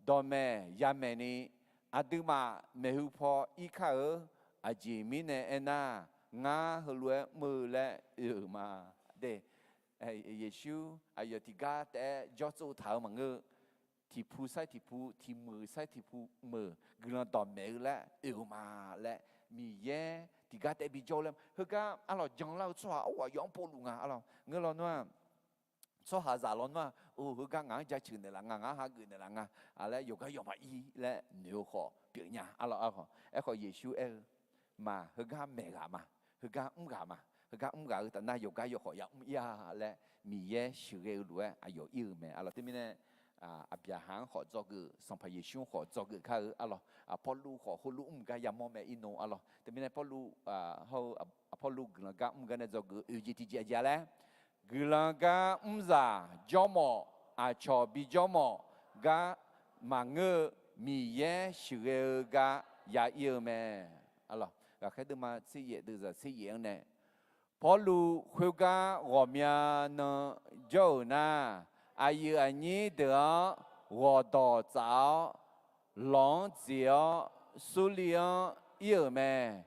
dawqmaeq yamaeq ni, aqduimaf maeqhu paw ir kar-eu. Aqjeq mirnae aernar, ngar heulof-aer mr-eu laer oe-euq ma. De, Yeqsur aqyawf tiqgar taef-aer jawr tsov taq-eu maqngeur-eu, tiqpu sair tiqpu, tiq meuq sair tiqpu meuq guiqlanq dawqmaeq-eu laer oe-eu ma laer, Miqyaer tiqgar taef bijawr-eu laer. Heugar arlawq janlar-eu tsawrhaq-awr aqyawf-anr povluf nga. Arlawq, ngeur lawnmr-a, tsawrhaqzaq lawnmr-a, o, heugar ngaq-anr jaceuq naeqlaf nga, ngaq-anr hageuf naeqlaf nga laer yawqgar yawqmaf ir laer noeq-eu khawf pyeuf nya. Arlawq, aerkhawf Yeqsur aer-eu, Maq, heugar maeq ghaq ma, heugar mr ghaq ma, heugar mr ghaq-eu taf nar yawqgar yawkhawf yamr ir-a laer Miqyaer sheuqghae-eu lof-aer aqyawf ir-eu mae. Arlawq, teumirnae Aqbyaqhaq-anr khawf dzawgeuf, Sanqpaq Yeqsur-anr khawf dzawgeuf kar-eu. Arlawq, Pawrluv khawf heulof mr gar yamawr mae ir no. Arlawq, teumirnae Pawrluv hawr-eu, Pawrluv guiqlanq gar mr gar nae dzawgeuf-eu oeq jeq tiqjeq aqjeq-a laer, guiqlanq gar mrzaq jawrmawf, aqcawq bijawr mawf gar maqngeur-eu Miqyaer sheuqghae-eu gar ya ir-eu mae. Arlawq, ghaqkhaer deuvma tser yaef deuvzaq tser yaef-anr nae, Pawrluv khoergar ghawqmya nan jawr-euq nar, aqyuif aqnyir deuq-anr ghawqdawq tsaf-awr, lawq-anr dzeq-awr, Surli-anr ir-euq mae.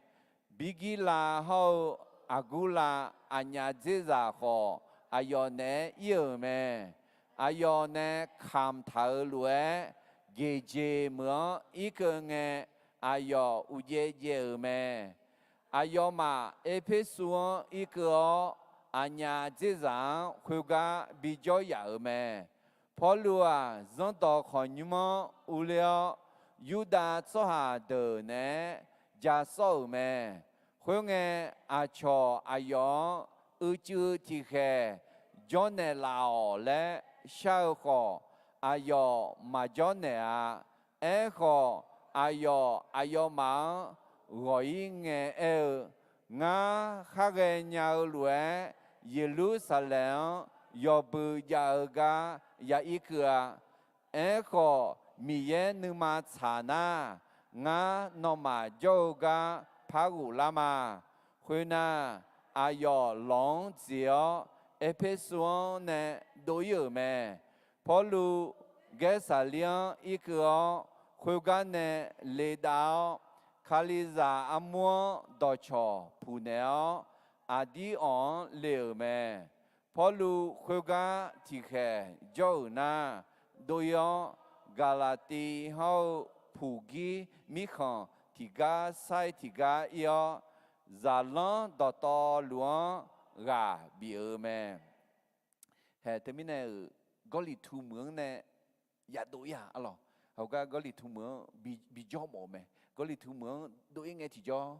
Birgirlav hawr-eu Aqgurlav aqnyaf dzerzaq khawf, aqyawf naeq-aer ir-euq mae. Aqyawf nae kamq taq-euq lof-aer, geqjeq meuq-anr irkeuv ngae, aqyawf uqjaev jaev-euq mae. Aqyawfmaf Erpersu-anr irkeuv-awr, aqnyaf dzerzaq-anr khoergar bijawr yaf-euq mae. Pawrluv-aq, zanrdawq khawqnymr-anr urler-awr, Yurdav tsawrhaq deuq naeq-aer ja sawr-euq mae. Khoerngae, aqcawq aqyawf-anr uicuiv tiqkhaeq jawrnaeq laf-awq laer shar-eu khawf, aqyawf maqjawr naeq-a. Aerkhawf, aqyawf aqyawfmaf-anr ghawq-ir ngae aer-eu, Ngar khar ghaenya-eu lof-aer, Yeqlursaqlaeq-anr yawbui jav-eu gar ya irkeuv-a. Aerkhawf, Miqyaer nuima tsaq nar, ngar nawmaf jawr-eu gar par ghoflar ma. Khoernar, aqyawf lawq-anr dzeq-awr, Erpersu-anr nae dov-ir-euq mae. Pawrluv, Gaersaqlir-anr irkeuv-awr, khoergar nae ledav-awr, Kalizaq armur-anr dawqcawq puq naeq-awr, Aqdir awq-anr le-euq mae. Pawrluv khoergar tiqkhaeq jawr-euq nar, dov-ir-awr, Gaqlaqtiv hawr-eu Puqgir mirkhanq tiqgar sair tiqgar ir-awr, zaqlanr dawqtawvluf-anr ghaq bif-euq mae. Haeq teumirnae-euq Gawrliqtu meuq-anr nae yadov-ir-aq arlawq. Heugar Gawrliqtu meuq-anr bi, bijawr mawf-eu mae. Gawrliqtu meuq-anr dov-ir ngae tiqjawr,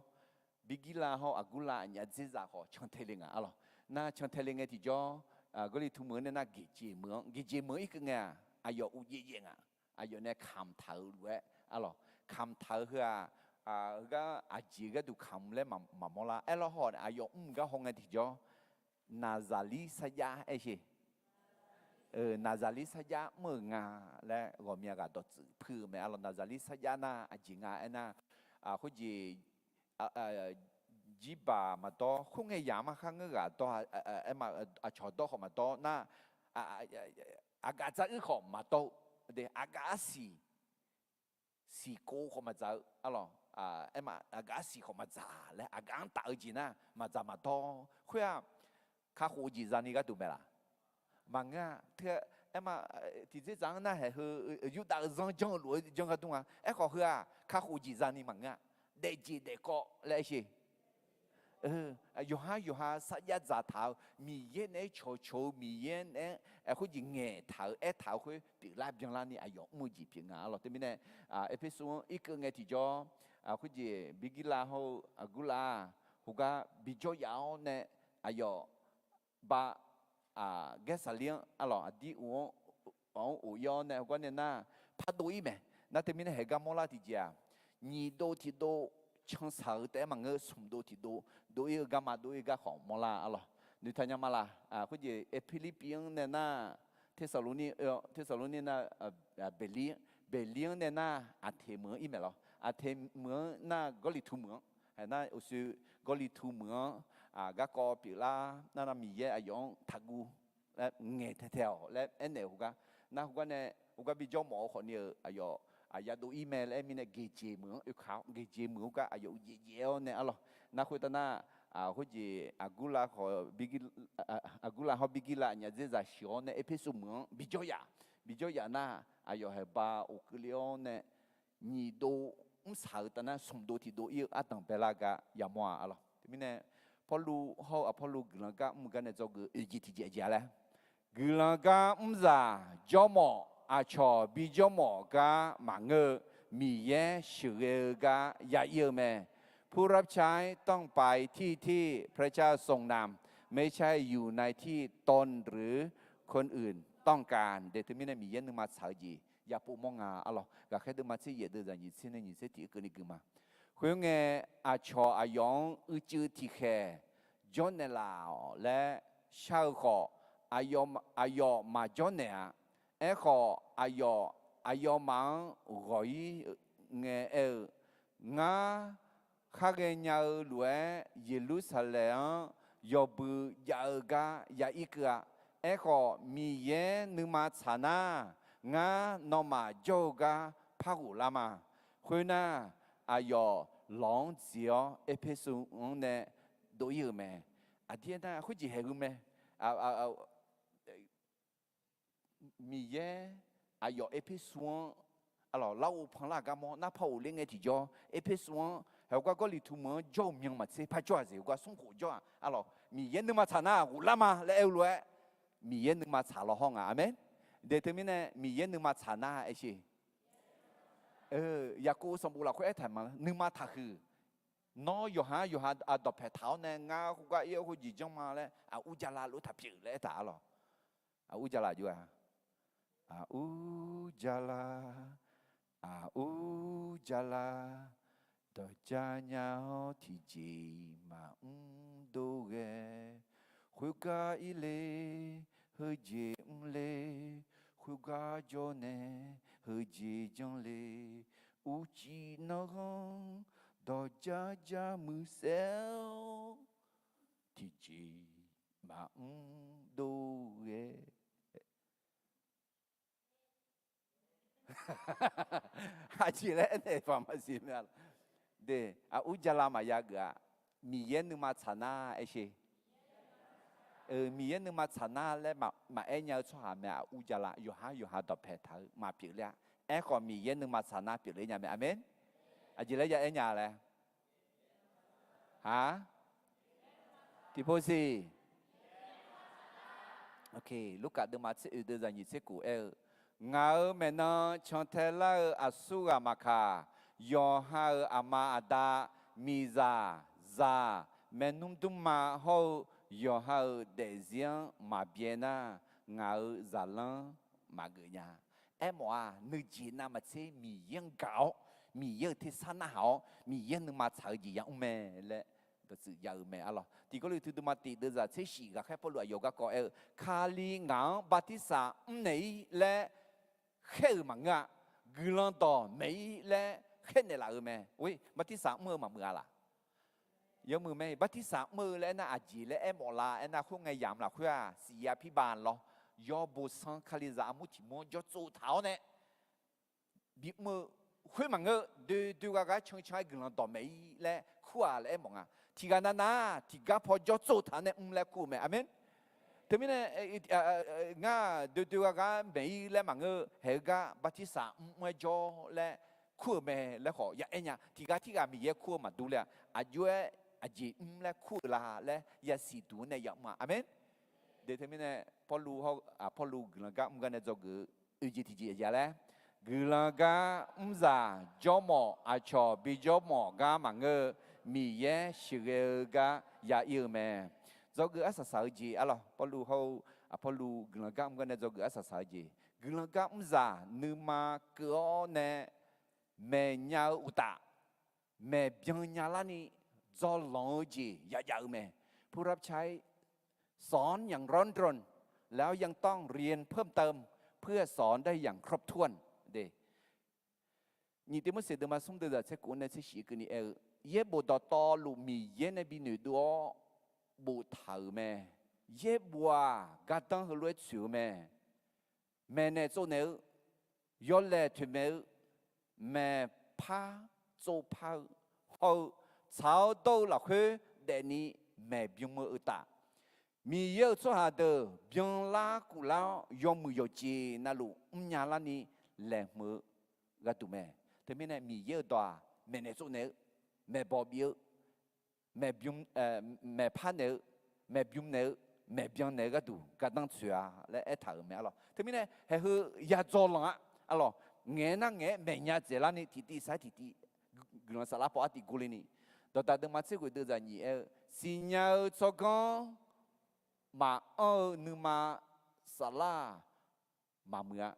Birgirlav hawr Aqgurlav aqnyaf dzerzaq khawf cantae le nga arlawq. Nar cantae le ngae tiqjawr, Gawrliqtu meuq-anr nae nar geqjeq meuq-anr, geqjeq meuq irkeuv ngae-aq, aqyawf uqjaev jaev nga. Aqyawf nae kamq taq-euq lof-aer arlawq. Kamq taq-eu heu-aq, heugar aqjeq gharduq kamq laer maqmawr lar. Aerlawr haw-aq, aqyawf mr gar haw ngae tiqjawr, Naqzaqlir sarjax aer sher. Naqzaqlir sarjax mr-euq nga laer ghawqmya ghaq dawqtsuif puiv-eu mae arlawq. Naqzaqlir sarjax nar aqjeq nga aernar, khoerjeq jirbaq maqdawr, khoerngae yamq-anr khar ngeur ghaq dawr, aerma aqcawq dawr khawf maqdawr nar, aqgaf dzaruir khawf maqdawr-eu, aqgaf arsiq siqkov khawf maqdzaq-eu arlawq. Aerma aqgaf arsiq khawf maqdzaq laer aqgaf-anr taf-eu jeq nar maqdzaq maqdawr. Khoer-aq, kakhof-eu jeq zani gharduq mae laq? Maqngeur-a. Teu, aerma, tiqdzerdzaq-anr narhaq heu, Yurdav-eu zanr janr-eu lof-aer janr gharduq nga. Aerkhawf heu-aq kakhof jeq zani maqngeur-a. Daefjeq daefkawv laer aer sher. Yawqhar yawqha sarjax dzaqtaq-eu, Miqyaer naeq-aer cawqcawq-eu, Miqyaer naeq-aer khoerjeq ngaeqtaq-eu aertaq-eu khoer pyeuflar byanlarni aqyawf mr-eu jeq pyeuf nga arlawq. Teumirnae, Erpersu-anr irkeuv ngae tiqjawr, khoerjeq Birgirlav hawr-eu Aqgurlav heugar bijawr yaf-awr nae aqyawf ba, Gaersaqlir-anr arlawq aqdir uq-anr, anr of-ir-awr nae heugar nae nar, pardov-ir mae. Nar teumirnae haeq gar mawrlar tiqjeq-aq, nyiq dov tiqdov cansaq-eu taef-aer maqngeur, smq dov tiqdov dov-ir-eu garma dov-ir gar khawf mawrlar arlawq. Noeqtaq nya ma la? Khoerjeq Aqpirlirpiv-anr nae nar, Tersaqlorni, Tersaqlorni nar, Beqlir, Beqlir-anr nae nar Aqteq meuq-anr ir maeq lawr. Aqteq meuq-anr nar Gawrliqtu meuq-anr, haeq nar uqshoe Gawrliqtu meuq-anr garkawv pyeuflar nar, nar Miqyaer aqyawf-anr taqguv laer ngaeq tae tae-awq laer aernaeq-euq heugar, nar heugar nae heugar bijawr mawf-eu khawfni-euq aqyawf aqya dov-ir mae laer aer mirnae, geqjeq meuq-anr oeka-awr, geqjeq meuq-eu gar aqyawf uqjeq jaev-awr nae arlawq. Nar khoertav nar, khoerjeq Aqgurlav hawr Birgirlav aqnyaf dzerzaq sheuq-awr nae Erpersu meuq-anr bijawr yaf, bijawr yaf nar, aqyawf haeqba of keuvle-awr nae, nyiq dov mrsaq-eu tav nar smq dov tiqdov ir-eu ardanq baelar gar yamawr-a arlawq. Teumirnae Pawrluv hawr-eu Aqpawrluv guiqlanq gar mr-eu gar nae dzawgeuf oeq jeq tiqjeq aqjeq-a laer, guiqlanq gar mrzaq jawrmawf aqcawq bijawr mawf gar maqngeur-eu, Miqyaer sheuqghae-eu gar ya ir-eu mae. ผู้รับใช้ต้องไปที่ที่พระเจ้าทรงนำ ไม่ใช่อยู่ในที่ตนหรือคนอื่นต้องการ de. Teumirnae Miqyaer nuima tsaq-eu jeq yapov mawr nga arlawq. Ghaqkhaer deuvma tser yaef deuv zaq nyiq tser nae nyiq tser tiq keuvni gui ma. Khoerngae, aqcawq aqyawf-anr uicuiv tiqkhaeq jawrnaeq laf-awq laer shar-eu khawf, aqyawf maqjawr naeq-a. Aerkhawf, aqyawf aqyawfmaf-anr ghawq-ir ngae aer-eu, Ngar khar ghaenya-eu lof-aer Yeqlursaqlaeq-anr yawbui jav-eu gar ya ir keuv-a. Aerkhawf, Miqyaer nuima tsaq nar, ngar nawmaf jawr-eu gar par ghoflar ma. Khoernar, aqyawf lawq-anr dziq-awr Erpersu-anr nae dov-ir-euq mae. Aqdir aernar, khoerjeq haeq-eu mae. Miqyaer aqyawf Erpersu-anr, arlawq, larghov panlar gar mawr nar, par ghofler ngae tiqjawr Erpersu-anr haeq gar Gawrliqtu meuq-anr jawr-eu myan maqtser par jawr-aq zeq, gar smr khof jawr-aq, arlawq, Miqyaer nuima tsaq nar ghoflar ma laer aer-eu lof-aer, Miqyaer nuima tsaq law hawr nga. Aqmeq. De teumirnae Miqyaer nuima tsaq nar aer sher. Yaqkov sanqbof lafkhoer aertaq ma, nuima taqhuiq. Nawr yawqha yawqha dawqpaeq taq-awr nae ngar khoergar ir-awr khoerjeq janr ma laer, aqur jala lof taq pyeuf laer aertaq arlawq. Aqur jala jov-a. Aqur jala, aqur jala, dawqja nya-awr tiqjeq maqmr dov ghae. Khoergar ir le, heujeq mr le, khoergar jawr nae, heujeq janr le, uqcif nanrghanr, dawqja ja muiqsaer-awr, tiqjeq maqmr dov ghae. Aqjeq laer aernaeq paq maqsiq mae. De, aqur jala maqya geuf-a. Miqyaer nuima tsaq nar aer sher. Miqyaer nuima tsaq nar laer maqaer nya-eu tsawrhaq mae. Aqur jala yawqha yawqha dawqpaeq taq-eu maqpyeuf ler-a. Aerkhawf Miqyaer nuima tsaq nar pyeufler nya mae. Aqmeq. Aqjeq laer ya aer nya laer. Ha? Tiqpov siq. Lurkaf deuvma tser oeq deuv zaq nyiq tser kof aer-eu, Ngaq-euq maeqnan cantae lar-eu aqsurghaq maqkaq, yawqha-euq aqma aqda, miqzaq, zaq, maernmr dmrma hawr-eu yawqha-euq daefzir-anr maqbyae nar, ngaq-euq zaqlanr maqgeuf nya. Aermawf-aq, nuijeq navmaqtser Miqyaer-anr gaq-awr, Miqyaer-euq tersar narhaq-awr, Miqyaer nuima tsaq-eu jeq yamr mae laer dawqtsuif jav-eu mae arlawq. Tiq Gawrliqtu deuvma tiq deuv zaq tser shif ghaqkhaer Pawrluv aqyawf garkawv aer-eu, Kali ngaq-anr bartirsaq mrnaeq-ir laer khaer-euq maqngeur-a. Guiqlanq dawq maeq-ir laer khaernaeq laf-euq mae. Bartirsaq mr-eu maqmuiq-a laq? Yawmuiq mae. Bartirsaq mr-eu laer aernar, aqjeq laer aermawf la aernar, khoerngae yamq lafkhoer-aq, siqya pirbav lawr, yawbosanr Kalizaq armur tiq mur-anr jawrtsov taq-awr nae bimr-eu khoer maqngeur, doe doe gha gar cancan-aer guiqlanq dawq maeq-ir laer kur-aq laer aermawf nga. Tiqghaq navnav tiqgar paw jawrtsov taq-awr nae mr laer kur-eu mae. Aqmeq. Teumirnae ngar doe doe gha gar maeq-ir laer maqngeur, haeq-eu gar bartirsaq mr mr-aer jawr laer kur-euq mae laer khawf ya aer nya. Tiqghaq tirghaq Miqyaer kur-eu maqdur ler-a. Aqjox-aer aqjeq mr laer kur-eu la laer yasiq duq-anr nae yamr-a. Aqmeq. De teumirnae Pawrluv hawr-eu Pawrluv guiqlanq gar mr gar nae dzawgeuf-eu oeq jeq tiqjeq ya laer, guiqlanq gar mrzaq jawrmawf aqcawq bijawr mawf gar maqngeur-eu, Miqyaer sheuqghae-eu gar ya ir-eu mae. Dzawgeuf arsaq saq-eu jeq arlawq, Pawrluv hawr-eu Aqpawrluv guiqlanq gar mr gar nae dzawgeuf arsaq saq-eu jeq, guiqlanq gar mrzaq nuima keuv-awr nae maeqnya-eu uqtaf, maeqbyan nyalarni dzawlanq-eu jeq yajav-eu mae. ผู้รับใช้ สอนอย่างร้อนรน แล้วยังต้องเรียนเพิ่มเติม เพื่อสอนได้อย่างครบถ้วน Nyiq Tivmorseq deuvma smr deuvzaq tser kof nae tser shif keuvni aer-eu, yaerbof dawqtawvluf Miqyaer nae bi noeqdov-awr boftaq-euq mae. Yaerbof-aq gardanr heulof-aer tsoeq-eu mae. Maeqnaeq tsovnaeq-eu, yawlaeq toeqmaeq-eu, maeqpar tsovpar-eu, hawr-eu tsaq-awr dawr-eu lafkhoer daefni maeqbym-eu uqtaf, Miqyaer-euq tsawrhaq deuq byanlar kuflar-awr yawmuiq yawqjeq navluf mrnya larni laeqhmq-eu gharduq mae. Teumirnae Miqyaer-euq dawq-aq maeqnaeq tsovnaeq-eu, maeqbawq bif-eu, maeqbym, maeqpar naeq-eu, maeqbym naeq-eu, maeqbyan naeq-eu gharduq gardanr tsoeq-a laer aertaq-euq mae arlawq. Teumirnae haeqheu yadzawr lanq-a arlawq. Ngaeq-aer nar ngaeq-aer maeqnya dzaeqlarni tiqtiv sar-aer tiqtiv guiqlanq saflar paw artiv gurler ni, dawqdaq deuvma tser ghoeq deuvzaq nyiq aer-eu, siqnya-eu tsawrganr maqanr-eu nuima saflar-aq maqmuiq-a.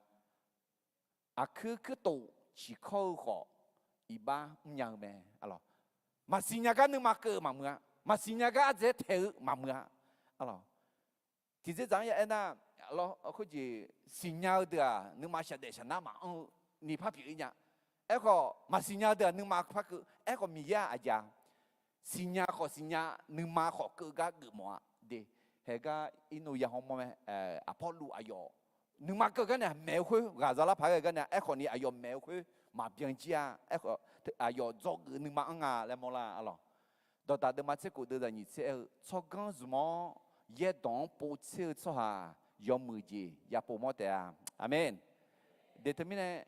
Aqkuir kuirtof ciqkawr-eu khawf iqbax mrnya-eu mae. Maqsiq nya gar nuima keuv-eu maqmuiq-a. Maqsiq nya gar ardzaeq-aer taeq-eu maqmuiq-a. Tiqdzerdzaq-anr ya aernar, khoerjeq siqnya-eu deuq-aq nuima shaqdaef shaqnar maqanr-eu ni par pyeuf-ir nya. Aerkhawf maqsiq nya-eu deuq-aq nuima par keuv. Aerkhawf Miqyaer-aq aqjeq-a, siqnya khawf siqnya, nuima khawf keuv gar geufmawf-a de. Haegar irnov ya hawmawr mae. Aqpawrluv aqyawf nuima keuv gar nae maeq-eu khoer ghaq zalar paq-aer ghae gar nae, aerkhawf ni aqyawf maeq-eu khoer maqbyan jir-a. Aerkhawf aqyawf dzawgeuf nuima anr nga laer mawrlar arlawq. Dawqdaq deuvma tser kof deuvzaq nyiq tser aer-eu, tsawrganr zmq-awr yaerdawq-anr povtser-eu tsawrhaq yawmuiq jeq yapov mawr taef-a. Aqmeq. De teumirnae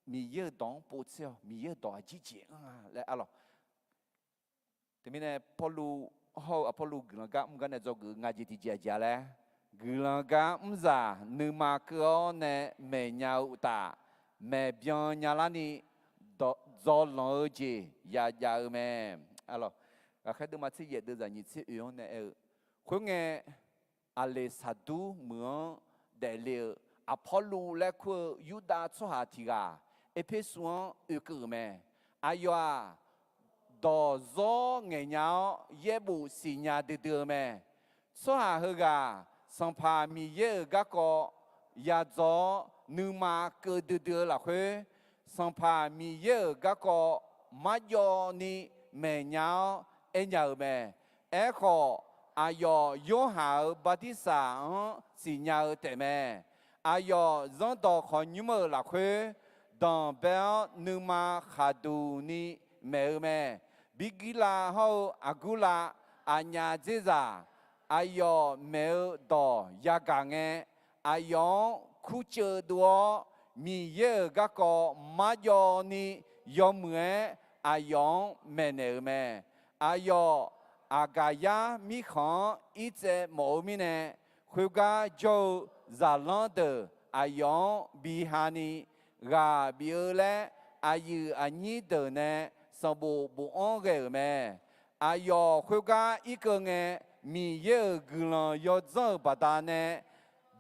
Miqyaer-euq dawq-anr povtser-awq. Miqyaer-euq dawq-aq jirjeq anr-a laer arlawq. Teumirnae Pawrluv hawr-eu Aqpawrluv guiqlanq gar mr gar nae dzawgeuf-eu nga jeq tiqjeq aqjeq-a laer, guiqlanq gar mrzaq nuima keuv-awr nae maeqnya-eu uqtaf, maeqbyan nyalarni dzawlanq-eu jeq yajav-eu mae. Ghaqkhaer deuvma tser yaef deuvzaq nyiq tser oe-anr nae aer-eu, khoerngae, Aqleqsaqdur meuq-anr daefle-eu Aqpawrluv laer kur-eu Yurdav tsawrhaq tiq ghaq Erpersu-anr oekeuv-euq mae. Aqyawf-aq, dawqzawr ngaeqnya-awr yaerbof siqnya duidui-eu mae. Tsawrhaq heughaq Sanqpaq Miqyaer-euq garkawv yadzaw-awr nuima keuv duidui-eu lafkhoer, Sanqpaq Miqyaer-euq garkawv marjawv ni maeqnya-awr aernya-euq mae. Aerkhawf, aqyawf Yorhaq-euq bartirsaq-anr siqnya-eu taefmae. Aqyawf Zanrdawq khawqnymr-euq lafkhoer danqbae-awr nuima khaqduq ni maeq-eu mae. Birgirlav hawr-eu Aqgurlav, aqnyaf dzerzaq, aqyawf maeq-eu dawq yagaq ngae, aqyawf-anr kurceuv dov-awr, Miqyaer-euq garkawv marjawv ni yawmuiq-aer aqyawf-anr maeqnaeq-euq mae. Aqyawf Aqgaqyar mirkhanq-anr irtsaev mawf-eu mirnae, khoergar jawr-eu zaqlanr deuq aqyawf-anr bi ha ni ghaq bif-eu laer, aqyuif aqnyir deuq nae sanqbof bof-anr ghae-euq mae. Aqyawf khoergar irkeuv ngae, Miqyaer-euq guiqlanq yawdzanr-euq baqdanae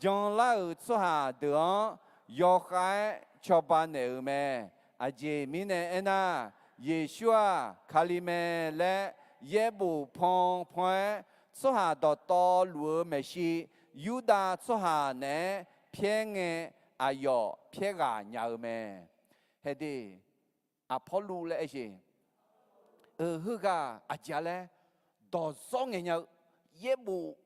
janlar-euq tsawrhaq deuq-anr yawkhav-aer cawba naeq-euq mae. Aqjeq mirnae aernar, Yeqsur-aq Kali mae laer yaerbof pan pan-aer, tsawrhaq dawqtawvluf-eu maeqshi Yurdav tsawrhaq naeq-aer pyaer ngae, aqyawf pyaer ghaq nya-eu mae. Haeq de, Aqpawrluv laer aer-eu, heughaq aqjeq-a laer, dawqzawr ngaeqnya-eu, yaerbof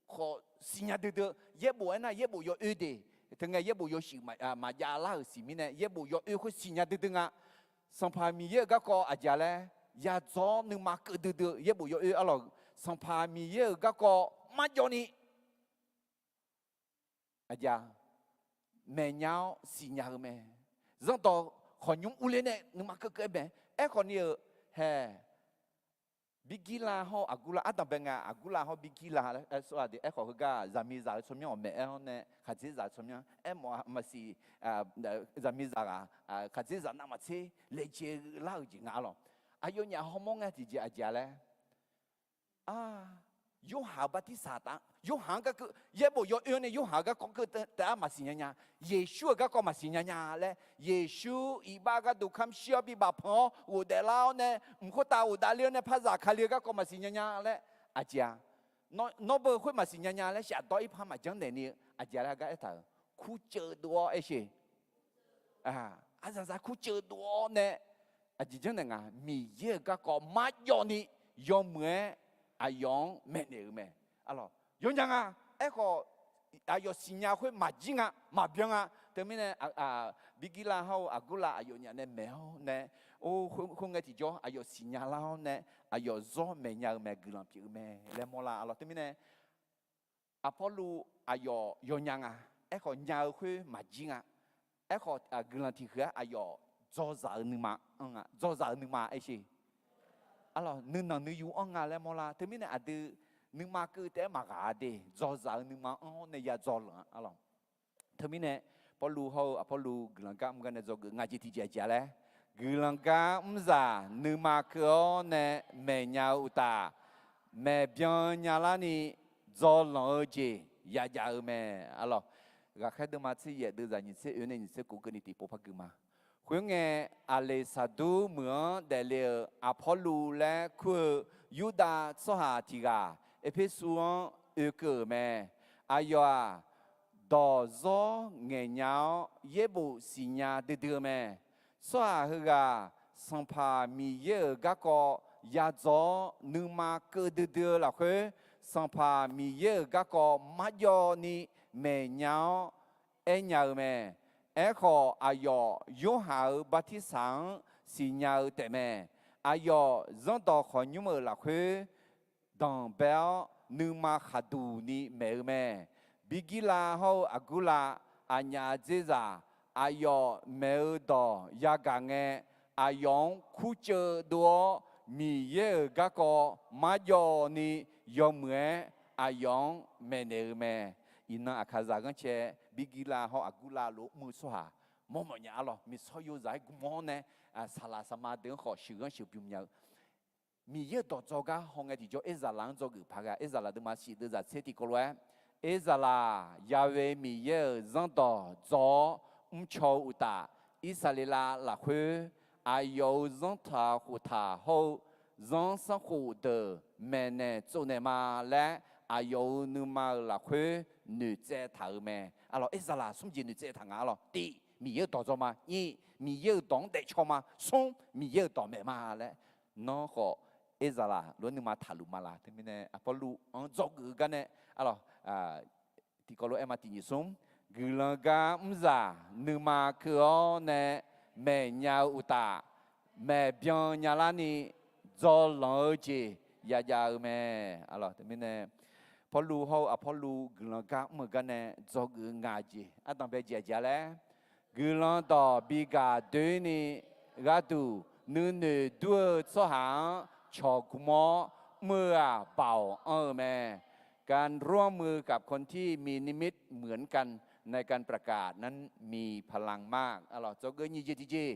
khawf siqnya duidui-eu, yaerbof aernar yaerbof yawoer de, teu ngae yaerbof yawshuif maqjav lar-euq siq mirnae yaerbof yawoer khoer siqnya duidui nga. Sanqpaq Miqyaer-euq garkawv aqjeq-a laer, yadzawr nuima keuv duidui-eu yaerbof yawoer arlawq, Sanqpaq Miqyaer-euq garkawv marjawv ni aqjeq-a, maeqnya-awr siqnya-eu mae. Zanrdawq khawqnymr urler nae nuima keuv keuv-aer mae. Aerkhawf ni-euq haeq, Birgirlav hawr-eu Aqgurlav, ardanqbae ngae Aqgurlav hawr Birgirlav laer aer-eu de. Aerkhawf heugar zaqmiqzaq-eu tsawrmyanr-awq maeq-aer-awr nae khaqdzerzaq-eu tsawrmyanr aer mawf maqsiq, zaqmiqzaq ghaq khaqdzerzaq navmaqtser laejae lar-euq jeq nga arlawq. Aqyawfnyaf hawmawr ngae tiqjeq aqjeq-a laer, a, Yorhaq-euq bartirsaq taf, Yorhaq-anr garkeuv yaerbof yawoer-awr nae Yorhaq-euq garkawv keuv taef-aer maqsiq nya nya. Yeqsur-euq garkawv maqsiq nya nya laer, Yeqsur iqbax gharduq kamq shir-awr bi bafpanq-awr ghofdaef lar-awr nae, mq khoertav ghofdaef le-awr nae par zaq ka le-eu garkawv maqsiq nya nya laer, aqjeq-a? Nawr beu khoer maqsiq nya nya laer shafdawr-ir par maqjanr naeq ni-eu aqjeq laer gar aertaq-euq, kurceuv dov-awr aershe. Aqzaqzaq kurceuv dov-awr nae, aqjeq janrnaeq nga, Miqyaer-euq garkawv marjawv ni yawmuiq-aer aqyawf-anr maeqnaeq-euq mae. Yawnya nga. Aerkhawf, aqyawf siqnya khoer maqjir nga, maqbyan nga. Teumirnae Birgirlar hawr-eu Aqgurlav aqyawfnyaf nae maeq-awr nae, or, khoerngae tiqjawr aqyawf siqnya lar-awr nae, aqyawf zawr maeqnya-eu mae, guiqlanq pyeuf-eu mae laer mawrlar arlawq. Teumirnae Aqpawrluv aqyawf yawnya nga. Aerkhawf, nya-eu khoer maqjir nga. Aerkhawf, guiqlanq tiq huiq-aer aqyawf dzawzaq-eu nuima anr nga. Dzawzaq-eu nuima aershe. Arlawq, nuinanq nuiyu anr nga laer mawrlar. Teumirnae aqdui nuima keuv taef-aer maqghaq-a de. Dzawzaq-eu nuima anr-awr nae ya dzawlanq-a arlawq. Teumirnae Pawrluv hawr-eu Aqpawrluv guiqlanq gar mr gar nae dzawgeuf nga jeq tiqjeq aqjeq-a laer, guiqlanq gar mrzaq nuima keuv-awr nae maeqnya-eu uqtaf, maeqbyan nyalar ni dzawlanq-eu jeq yajav-eu mae. Arlawq, ghaqkhaer deuvma tser yaef deuvzaq nyiq tser oe nae nyiq tser kov keuvni tiqpov par gui ma. Khoerngae, Aqleqsaqdur meuq-anr daefle-euq Aqpawrluv laer kur-eu Yurdav tsawrhaq tiq ghaq Erpersu-anr oekeuv-euq mae. Aqyawf-aq, dawq zawr ngaeqnya-awr yaerbof siqnya duidui-eu mae. Tsawrhaq heughaq Sanqpaq Miqyaer-euq garkawv yadzaw-awr nuima keuv duidui-eu lafkhoer, Sanqpaq Miqyaer-euq garkawv marjawv ni maeqnya-awr aernya-eu mae. Aerkhawf, aqyawf Yorhaq-euq bartirsaq-anr siqnya-eu taefmae. Aqyawf zanrdawq khawqnymr-euq lafkhoer danqbae-awr, nuima khaqduq ni maeq-eu mae. Birgirlav hawr-eu Aqgurlav, aqnyaf dzerzaq, aqyawf maeq-eu dawq yagaq ngae, aqyawf-anr kurceuv dov-awr, Miqyaer-euq garkawv marjawv ni yawmuiq-aer aqyawf-anr maeqnaeq-eu mae. Iqnan Aqkaqzaq ghanrcae Birgirlav hawr Aqgurlav lof-aer mr-eu tsawrhaq mawrmawf nya arlawq. Miqsawr yozaq-aer gmq-awr nae, saqlaq saqma deuq-anr khawf sheuqghanr sheuqbymr nya-eu Miqyaer-euq dawq dzaw gar haw ngae tiqjawr, Erzaqlaq-anr dzawgeuf paq ghae. Erzaqlaq deuvma shif deuvzaq tser tiqkawv lof-aer, Erzaqlaq, Ya'we Miqyaer-euq zanrdawq dzaw-awr mrcaw-eu uqtaf, Irsaqleqlav lafkhoer aqyawf-euq zanrtaq khoftaq hawr-eu zanrsanrkhof deuq maeqnaeq tsovnaeq ma laer, aqyawf-euq nuima-euq lafkhoer noeqtsaev taq-euq mae. Arlawq, Erzaqlaq smr jeq noeqtsaev taq nga arlawq. Tiq, Miqyaer-euq dawq dzaw ma. Nyiq, Miqyaer-euq dawq-anr daefcaw ma. Smr, Miqyaer-euq dawq maeq ma laer. Nawr khawf Erzaqlaq lof-aer nuima taqluf ma la. Teumirnae Aqpawrluv-anr dzawgeuf-eu gar nae, arlawq, tiqkawv lof-aer ma tiq nyiq smr, guiqlanq gar mrzaq nuima keuv-awr nae maeqnya-eu uqtaf, maeqbyan nyalar ni dzawlanq-eu jeq yajav-eu mae. Arlawq, teumirnae Pawrluv hawr-eu Aqpawrluv guiqlanq gar mr-eu gar nae dzawgeuf-eu ngaq jeq ardanq bae jeq aqjeq-a laer, guiqlanq dawq bi gaq doeni gharduq nuinoeq dur-eu tsawrhaq-anr cawq gmr-awr mr-eu-aq, baoq anr-eu mae. การร่วมมือกับคนที่มีนิมิตเหมือนกันในการประกาศนั้นมีพลังมาก Arlawq, dzawgeuf nyiq jeq tiqjeq,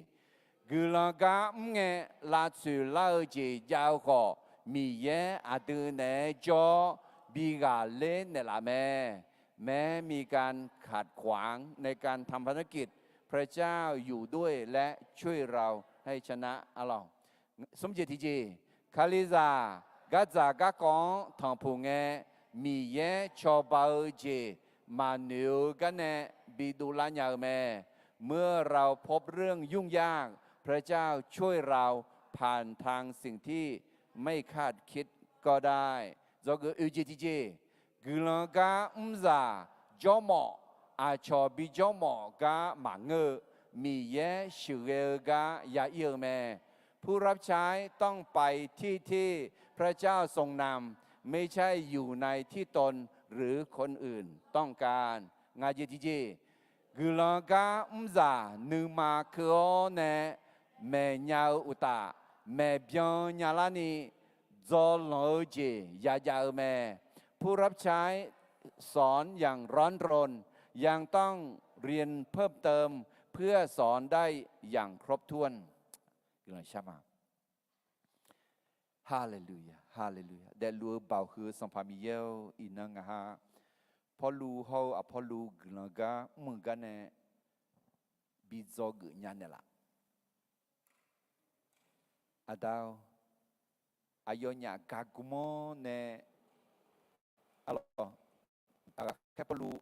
guiqlanq gar mr ngae lavtsoeq lar-eu jeq jav-eu khawf, Miqyaer aqdui naeq-aer jawr-awr bi ghaqler naeqlaf mae. แม้มีการขัดขวางในการทำภารกิจ พระเจ้าอยู่ด้วยและช่วยเราให้ชนะ Arlawq, smr jeq tiqjeq, Kalizaq gardzaq garkawv-anr tanqpuq ngae, Miqyaer cawba-eu jeq maqnoeq-eu gar nae bi dovlar nya-eu mae. เมื่อเราพบเรื่องยุ่งยาก พระเจ้าช่วยเราผ่านทางสิ่งที่ไม่คาดคิดก็ได้ Dzawgeuf oeq jeq tiqjeq, guiqlanq gar mrzaq jawrmawf, aqcawq bi jawrmawf gar maqngeur-eu, Miqyaer sheuqghae-eu gar ya ir-eu mae. ผู้รับใช้ต้องไปที่ที่พระเจ้าทรงนำ ไม่ใช่อยู่ในที่ตนหรือคนอื่นต้องการ Ngaq jeq tiqjeq, guiqlanq gar mrzaq nuima keuv-awr nae maeqnya-eu uqtaf, maeqbyan nyalar ni dzawlanq-eu jeq yajav-eu mae. ผู้รับใช้สอนอย่างร้อนรน ยังต้องเรียนเพิ่มเติมเพื่อสอนได้อย่างครบถ้วน Guiqlanq shar ma. Haleluya, haleluya. Daefluf-eu Baoq heu-eu Sanqpaq Miqyaer-or, iqnan ngaq ha Pawrluv hawr-eu Aqpawrluv guiqlanq gar mr-eu gar nae bi dzawgeuf nya naeqlaf. Aqda-or, aqyawfnyaf gaqgmr-awr nae, arlawq, aqghaqkhaer Pawrluv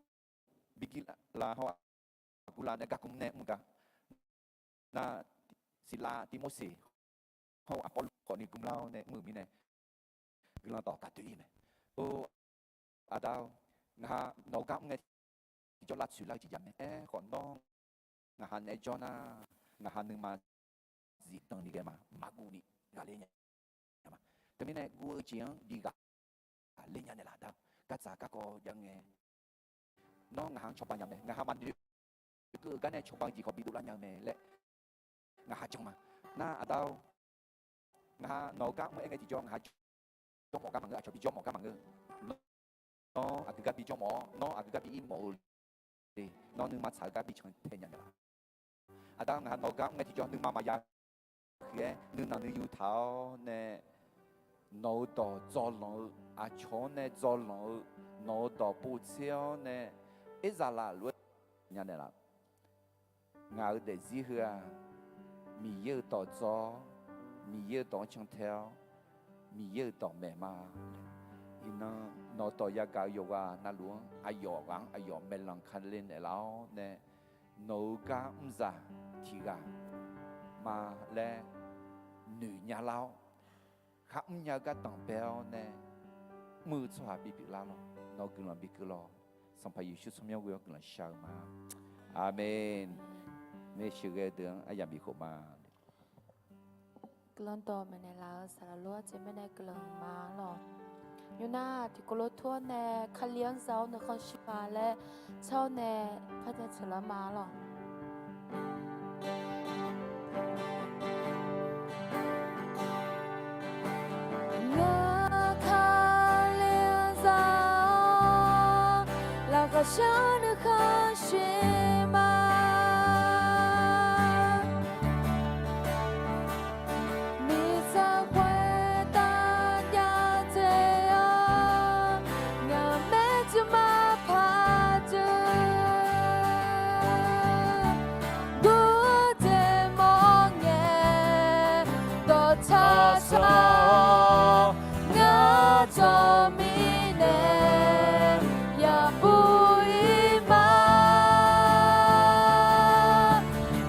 Birgirlav hawr-eu Aqurlav nae gaqgmr nae mr-eu gar, nar, Siqlav Tivmorseq hawr-eu Aqpawrluv khawfni gmrlar-awr nae mr-euq mirnae, guiqlanq dawq gaq doe-ir mae. Or, Aqda-or, ngaq ha nawq-eu gar mr ngae tiqjawr lavtsoeq lar-eu tiqjav mae. Aerkhawf nawr ngaq ha naeq-aer jawr nar, ngaq ha nuima zifdan ni ghae ma, maqguv ni ghaqler nya ma. Teumirnae guv-eu jeq-anr bi ghaqler nya naeqlaf da. Gardzaq garkawv jav ngae, nawr ngaq ha-anr cawba nya mae. Ngaq ha maqnoeq keuv-eu gar nae cawba-eu jeq khawf bi dovlar nya-eu mae laer ngaq ha jan ma. Nar Aqda-or, ngaq ha nawq-eu gar mr-aer ngae tiqjawr ngaq ha jawr mawf gar maqngeur, aqcawq bi jawr mawf gar maqngeur. Nawr aqgeu gar bi jawr mawf-awr, nawr aqgeu gar bi ir mawf-eu le, nawr nuima tsaq-eu gar bi cantae nya naeqlaf. Aqda-or, ngaq ha nawq-eu gar mr ngae tiqjawr nuima maqya huiq-aer nuinanq nuiyu taq-awr nae, nawq-eu dawq dzawlanq-eu, aqcawq-anr nae dzawlanq-eu, nawq-eu dawq povtser-awr nae, Erzaqlaf lof-aer nya naeqlaf. Ngaq-euq daefzir heu-aq, Miqyaer-euq dawq dzawr-awr, Miqyaer-euq dawq-anr cantae-awr, Miqyaer-euq dawq maeq ma. Iqnan nawq-eu dawq yagaq-eu yawqghaq navluf-anr aqyawf ghaq-anr aqyawf maeqlanq kale naeqlaf-awr nae, nawq-eu gar mrzaq tiq ghaq ma laer noeq nya lar-awr, kharmr nya-eu gar danqbae-awr nae mr-eu tsawrhaq bipyeuf lar lawq. Nawq-eu guiqlanq bi keuv lawq. Sanqpaq Yeqsur tsawrmyanr ghoe-awr guiqlanq shar-eu ma. Aqmeq. Maeqshi ghae-eu deuq-anr aryamq bifkhof ma. Guiqlanq dawq maeqnaeq laf-euq saqlaq lof-aer jeq mirnae guiqlanq ma lawq. Nymr nar tiqkawv lof tur-awr nae Kali-anr za-awr nuikhanr shir ma laer tsawr-awr nae par ja tseuq lar ma lawq. Ngaq Kali-anr za-awr laqkhaq shar nuikhanr shir ma. Miqzaq khoertav jav dzaeq-awr, ngaqmaer dzeurma paq dzaeq, gurdeq mawr ngae dawqtsaq tsaq-awr, ngar dawq mirnae yaqbur ir ma.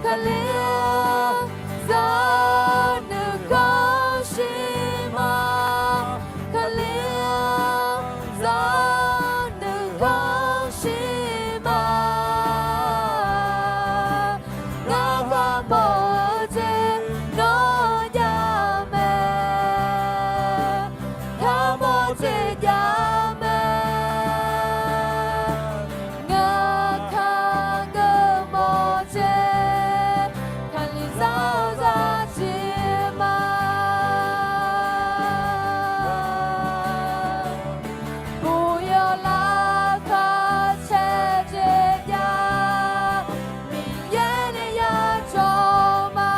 Kali-anr za-awr nuikhanr shir ma. Kali-anr za-awr nuikhanr shir ma. Ngar kharmawf-eu jeq nawr jav mae. Kharmawf jeq jav mae. Ngaq kaq geufmawf jeq, Kalizaq-anr za jiq ma. Buq yawq laqkhaq caer jeq jav, Miqyaer nae yajawr ma.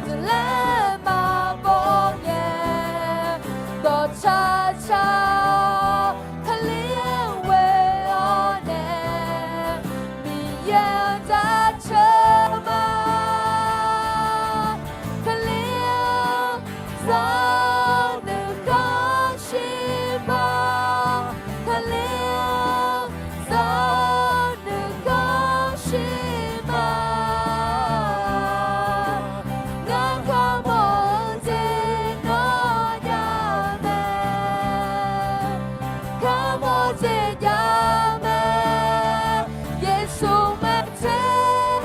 Dzeurler maqbaw ngae dawqtsaq tsaq-awr, Kali-anr ghoe-awr nae Miqyaer-anr jaceuq ma. Kali-anr za-awr nuikhanr shir ma. Kali-anr za-awr nuikhanr shir ma. Ngar kharmawf-eu jeq nawr jav mae. Kharmawf jeq jav mae. Yeqsur maeq tser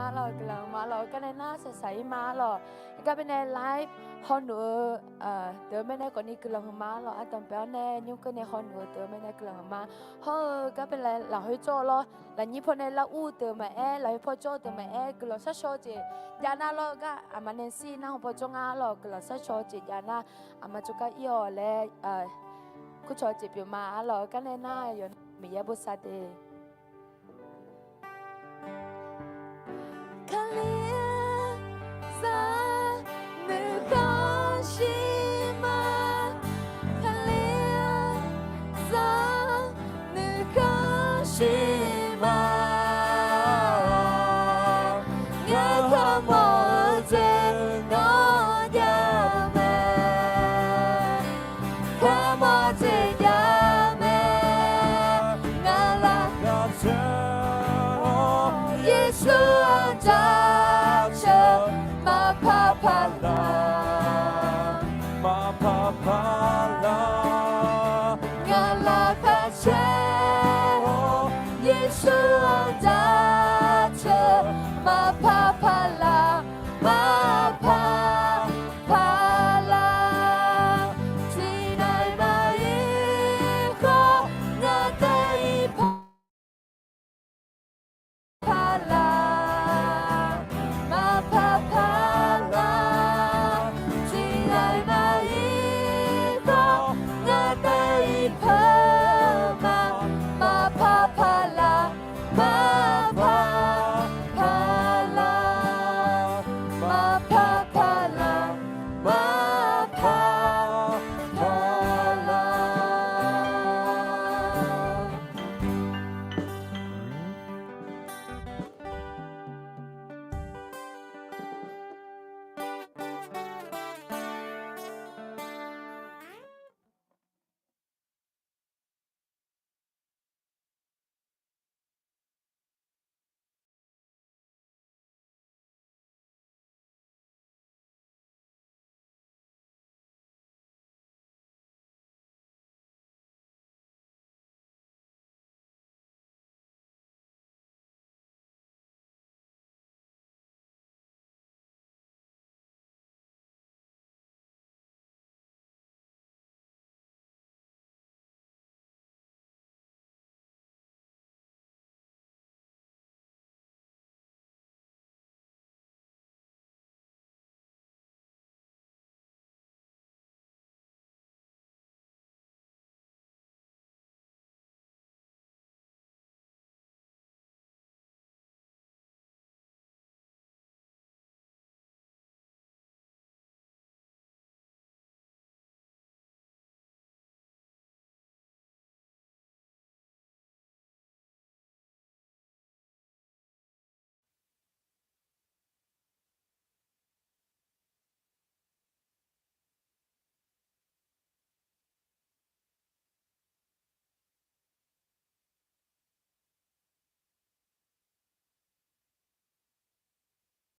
Arlawq, guiqlanq huiqma lawq. Gar nae nar shaqshaq-ir ma arlawq. Gar baenae live hawnuf-eu deuq-eu mae nae khawfni guiqlanq huiqma arlawq. Ardanq bae-awr nae nymr keuv nae hawnuf-eu deuq-eu mae nae guiqlanq huiqma. Hawr-eu gar baenae lafkhoer jawr-eu lawr, lafnyir paw nae lar ur-eu deuq maqaer, lafkhoer paw jawr-eu deuq maqaer, guiqlanq sharshaw-eu jeq jav nar lawr. Gar aqma nae shir nar hawpaw jawr nga arlawq. Guiqlanq sharshaw-eu jeq jav nar, aqma jawrgar ir-awq laer kurcaw-eu jeq pyeuf ma arlawq. Gar nae nar yawqnan Miqyaer bosav de.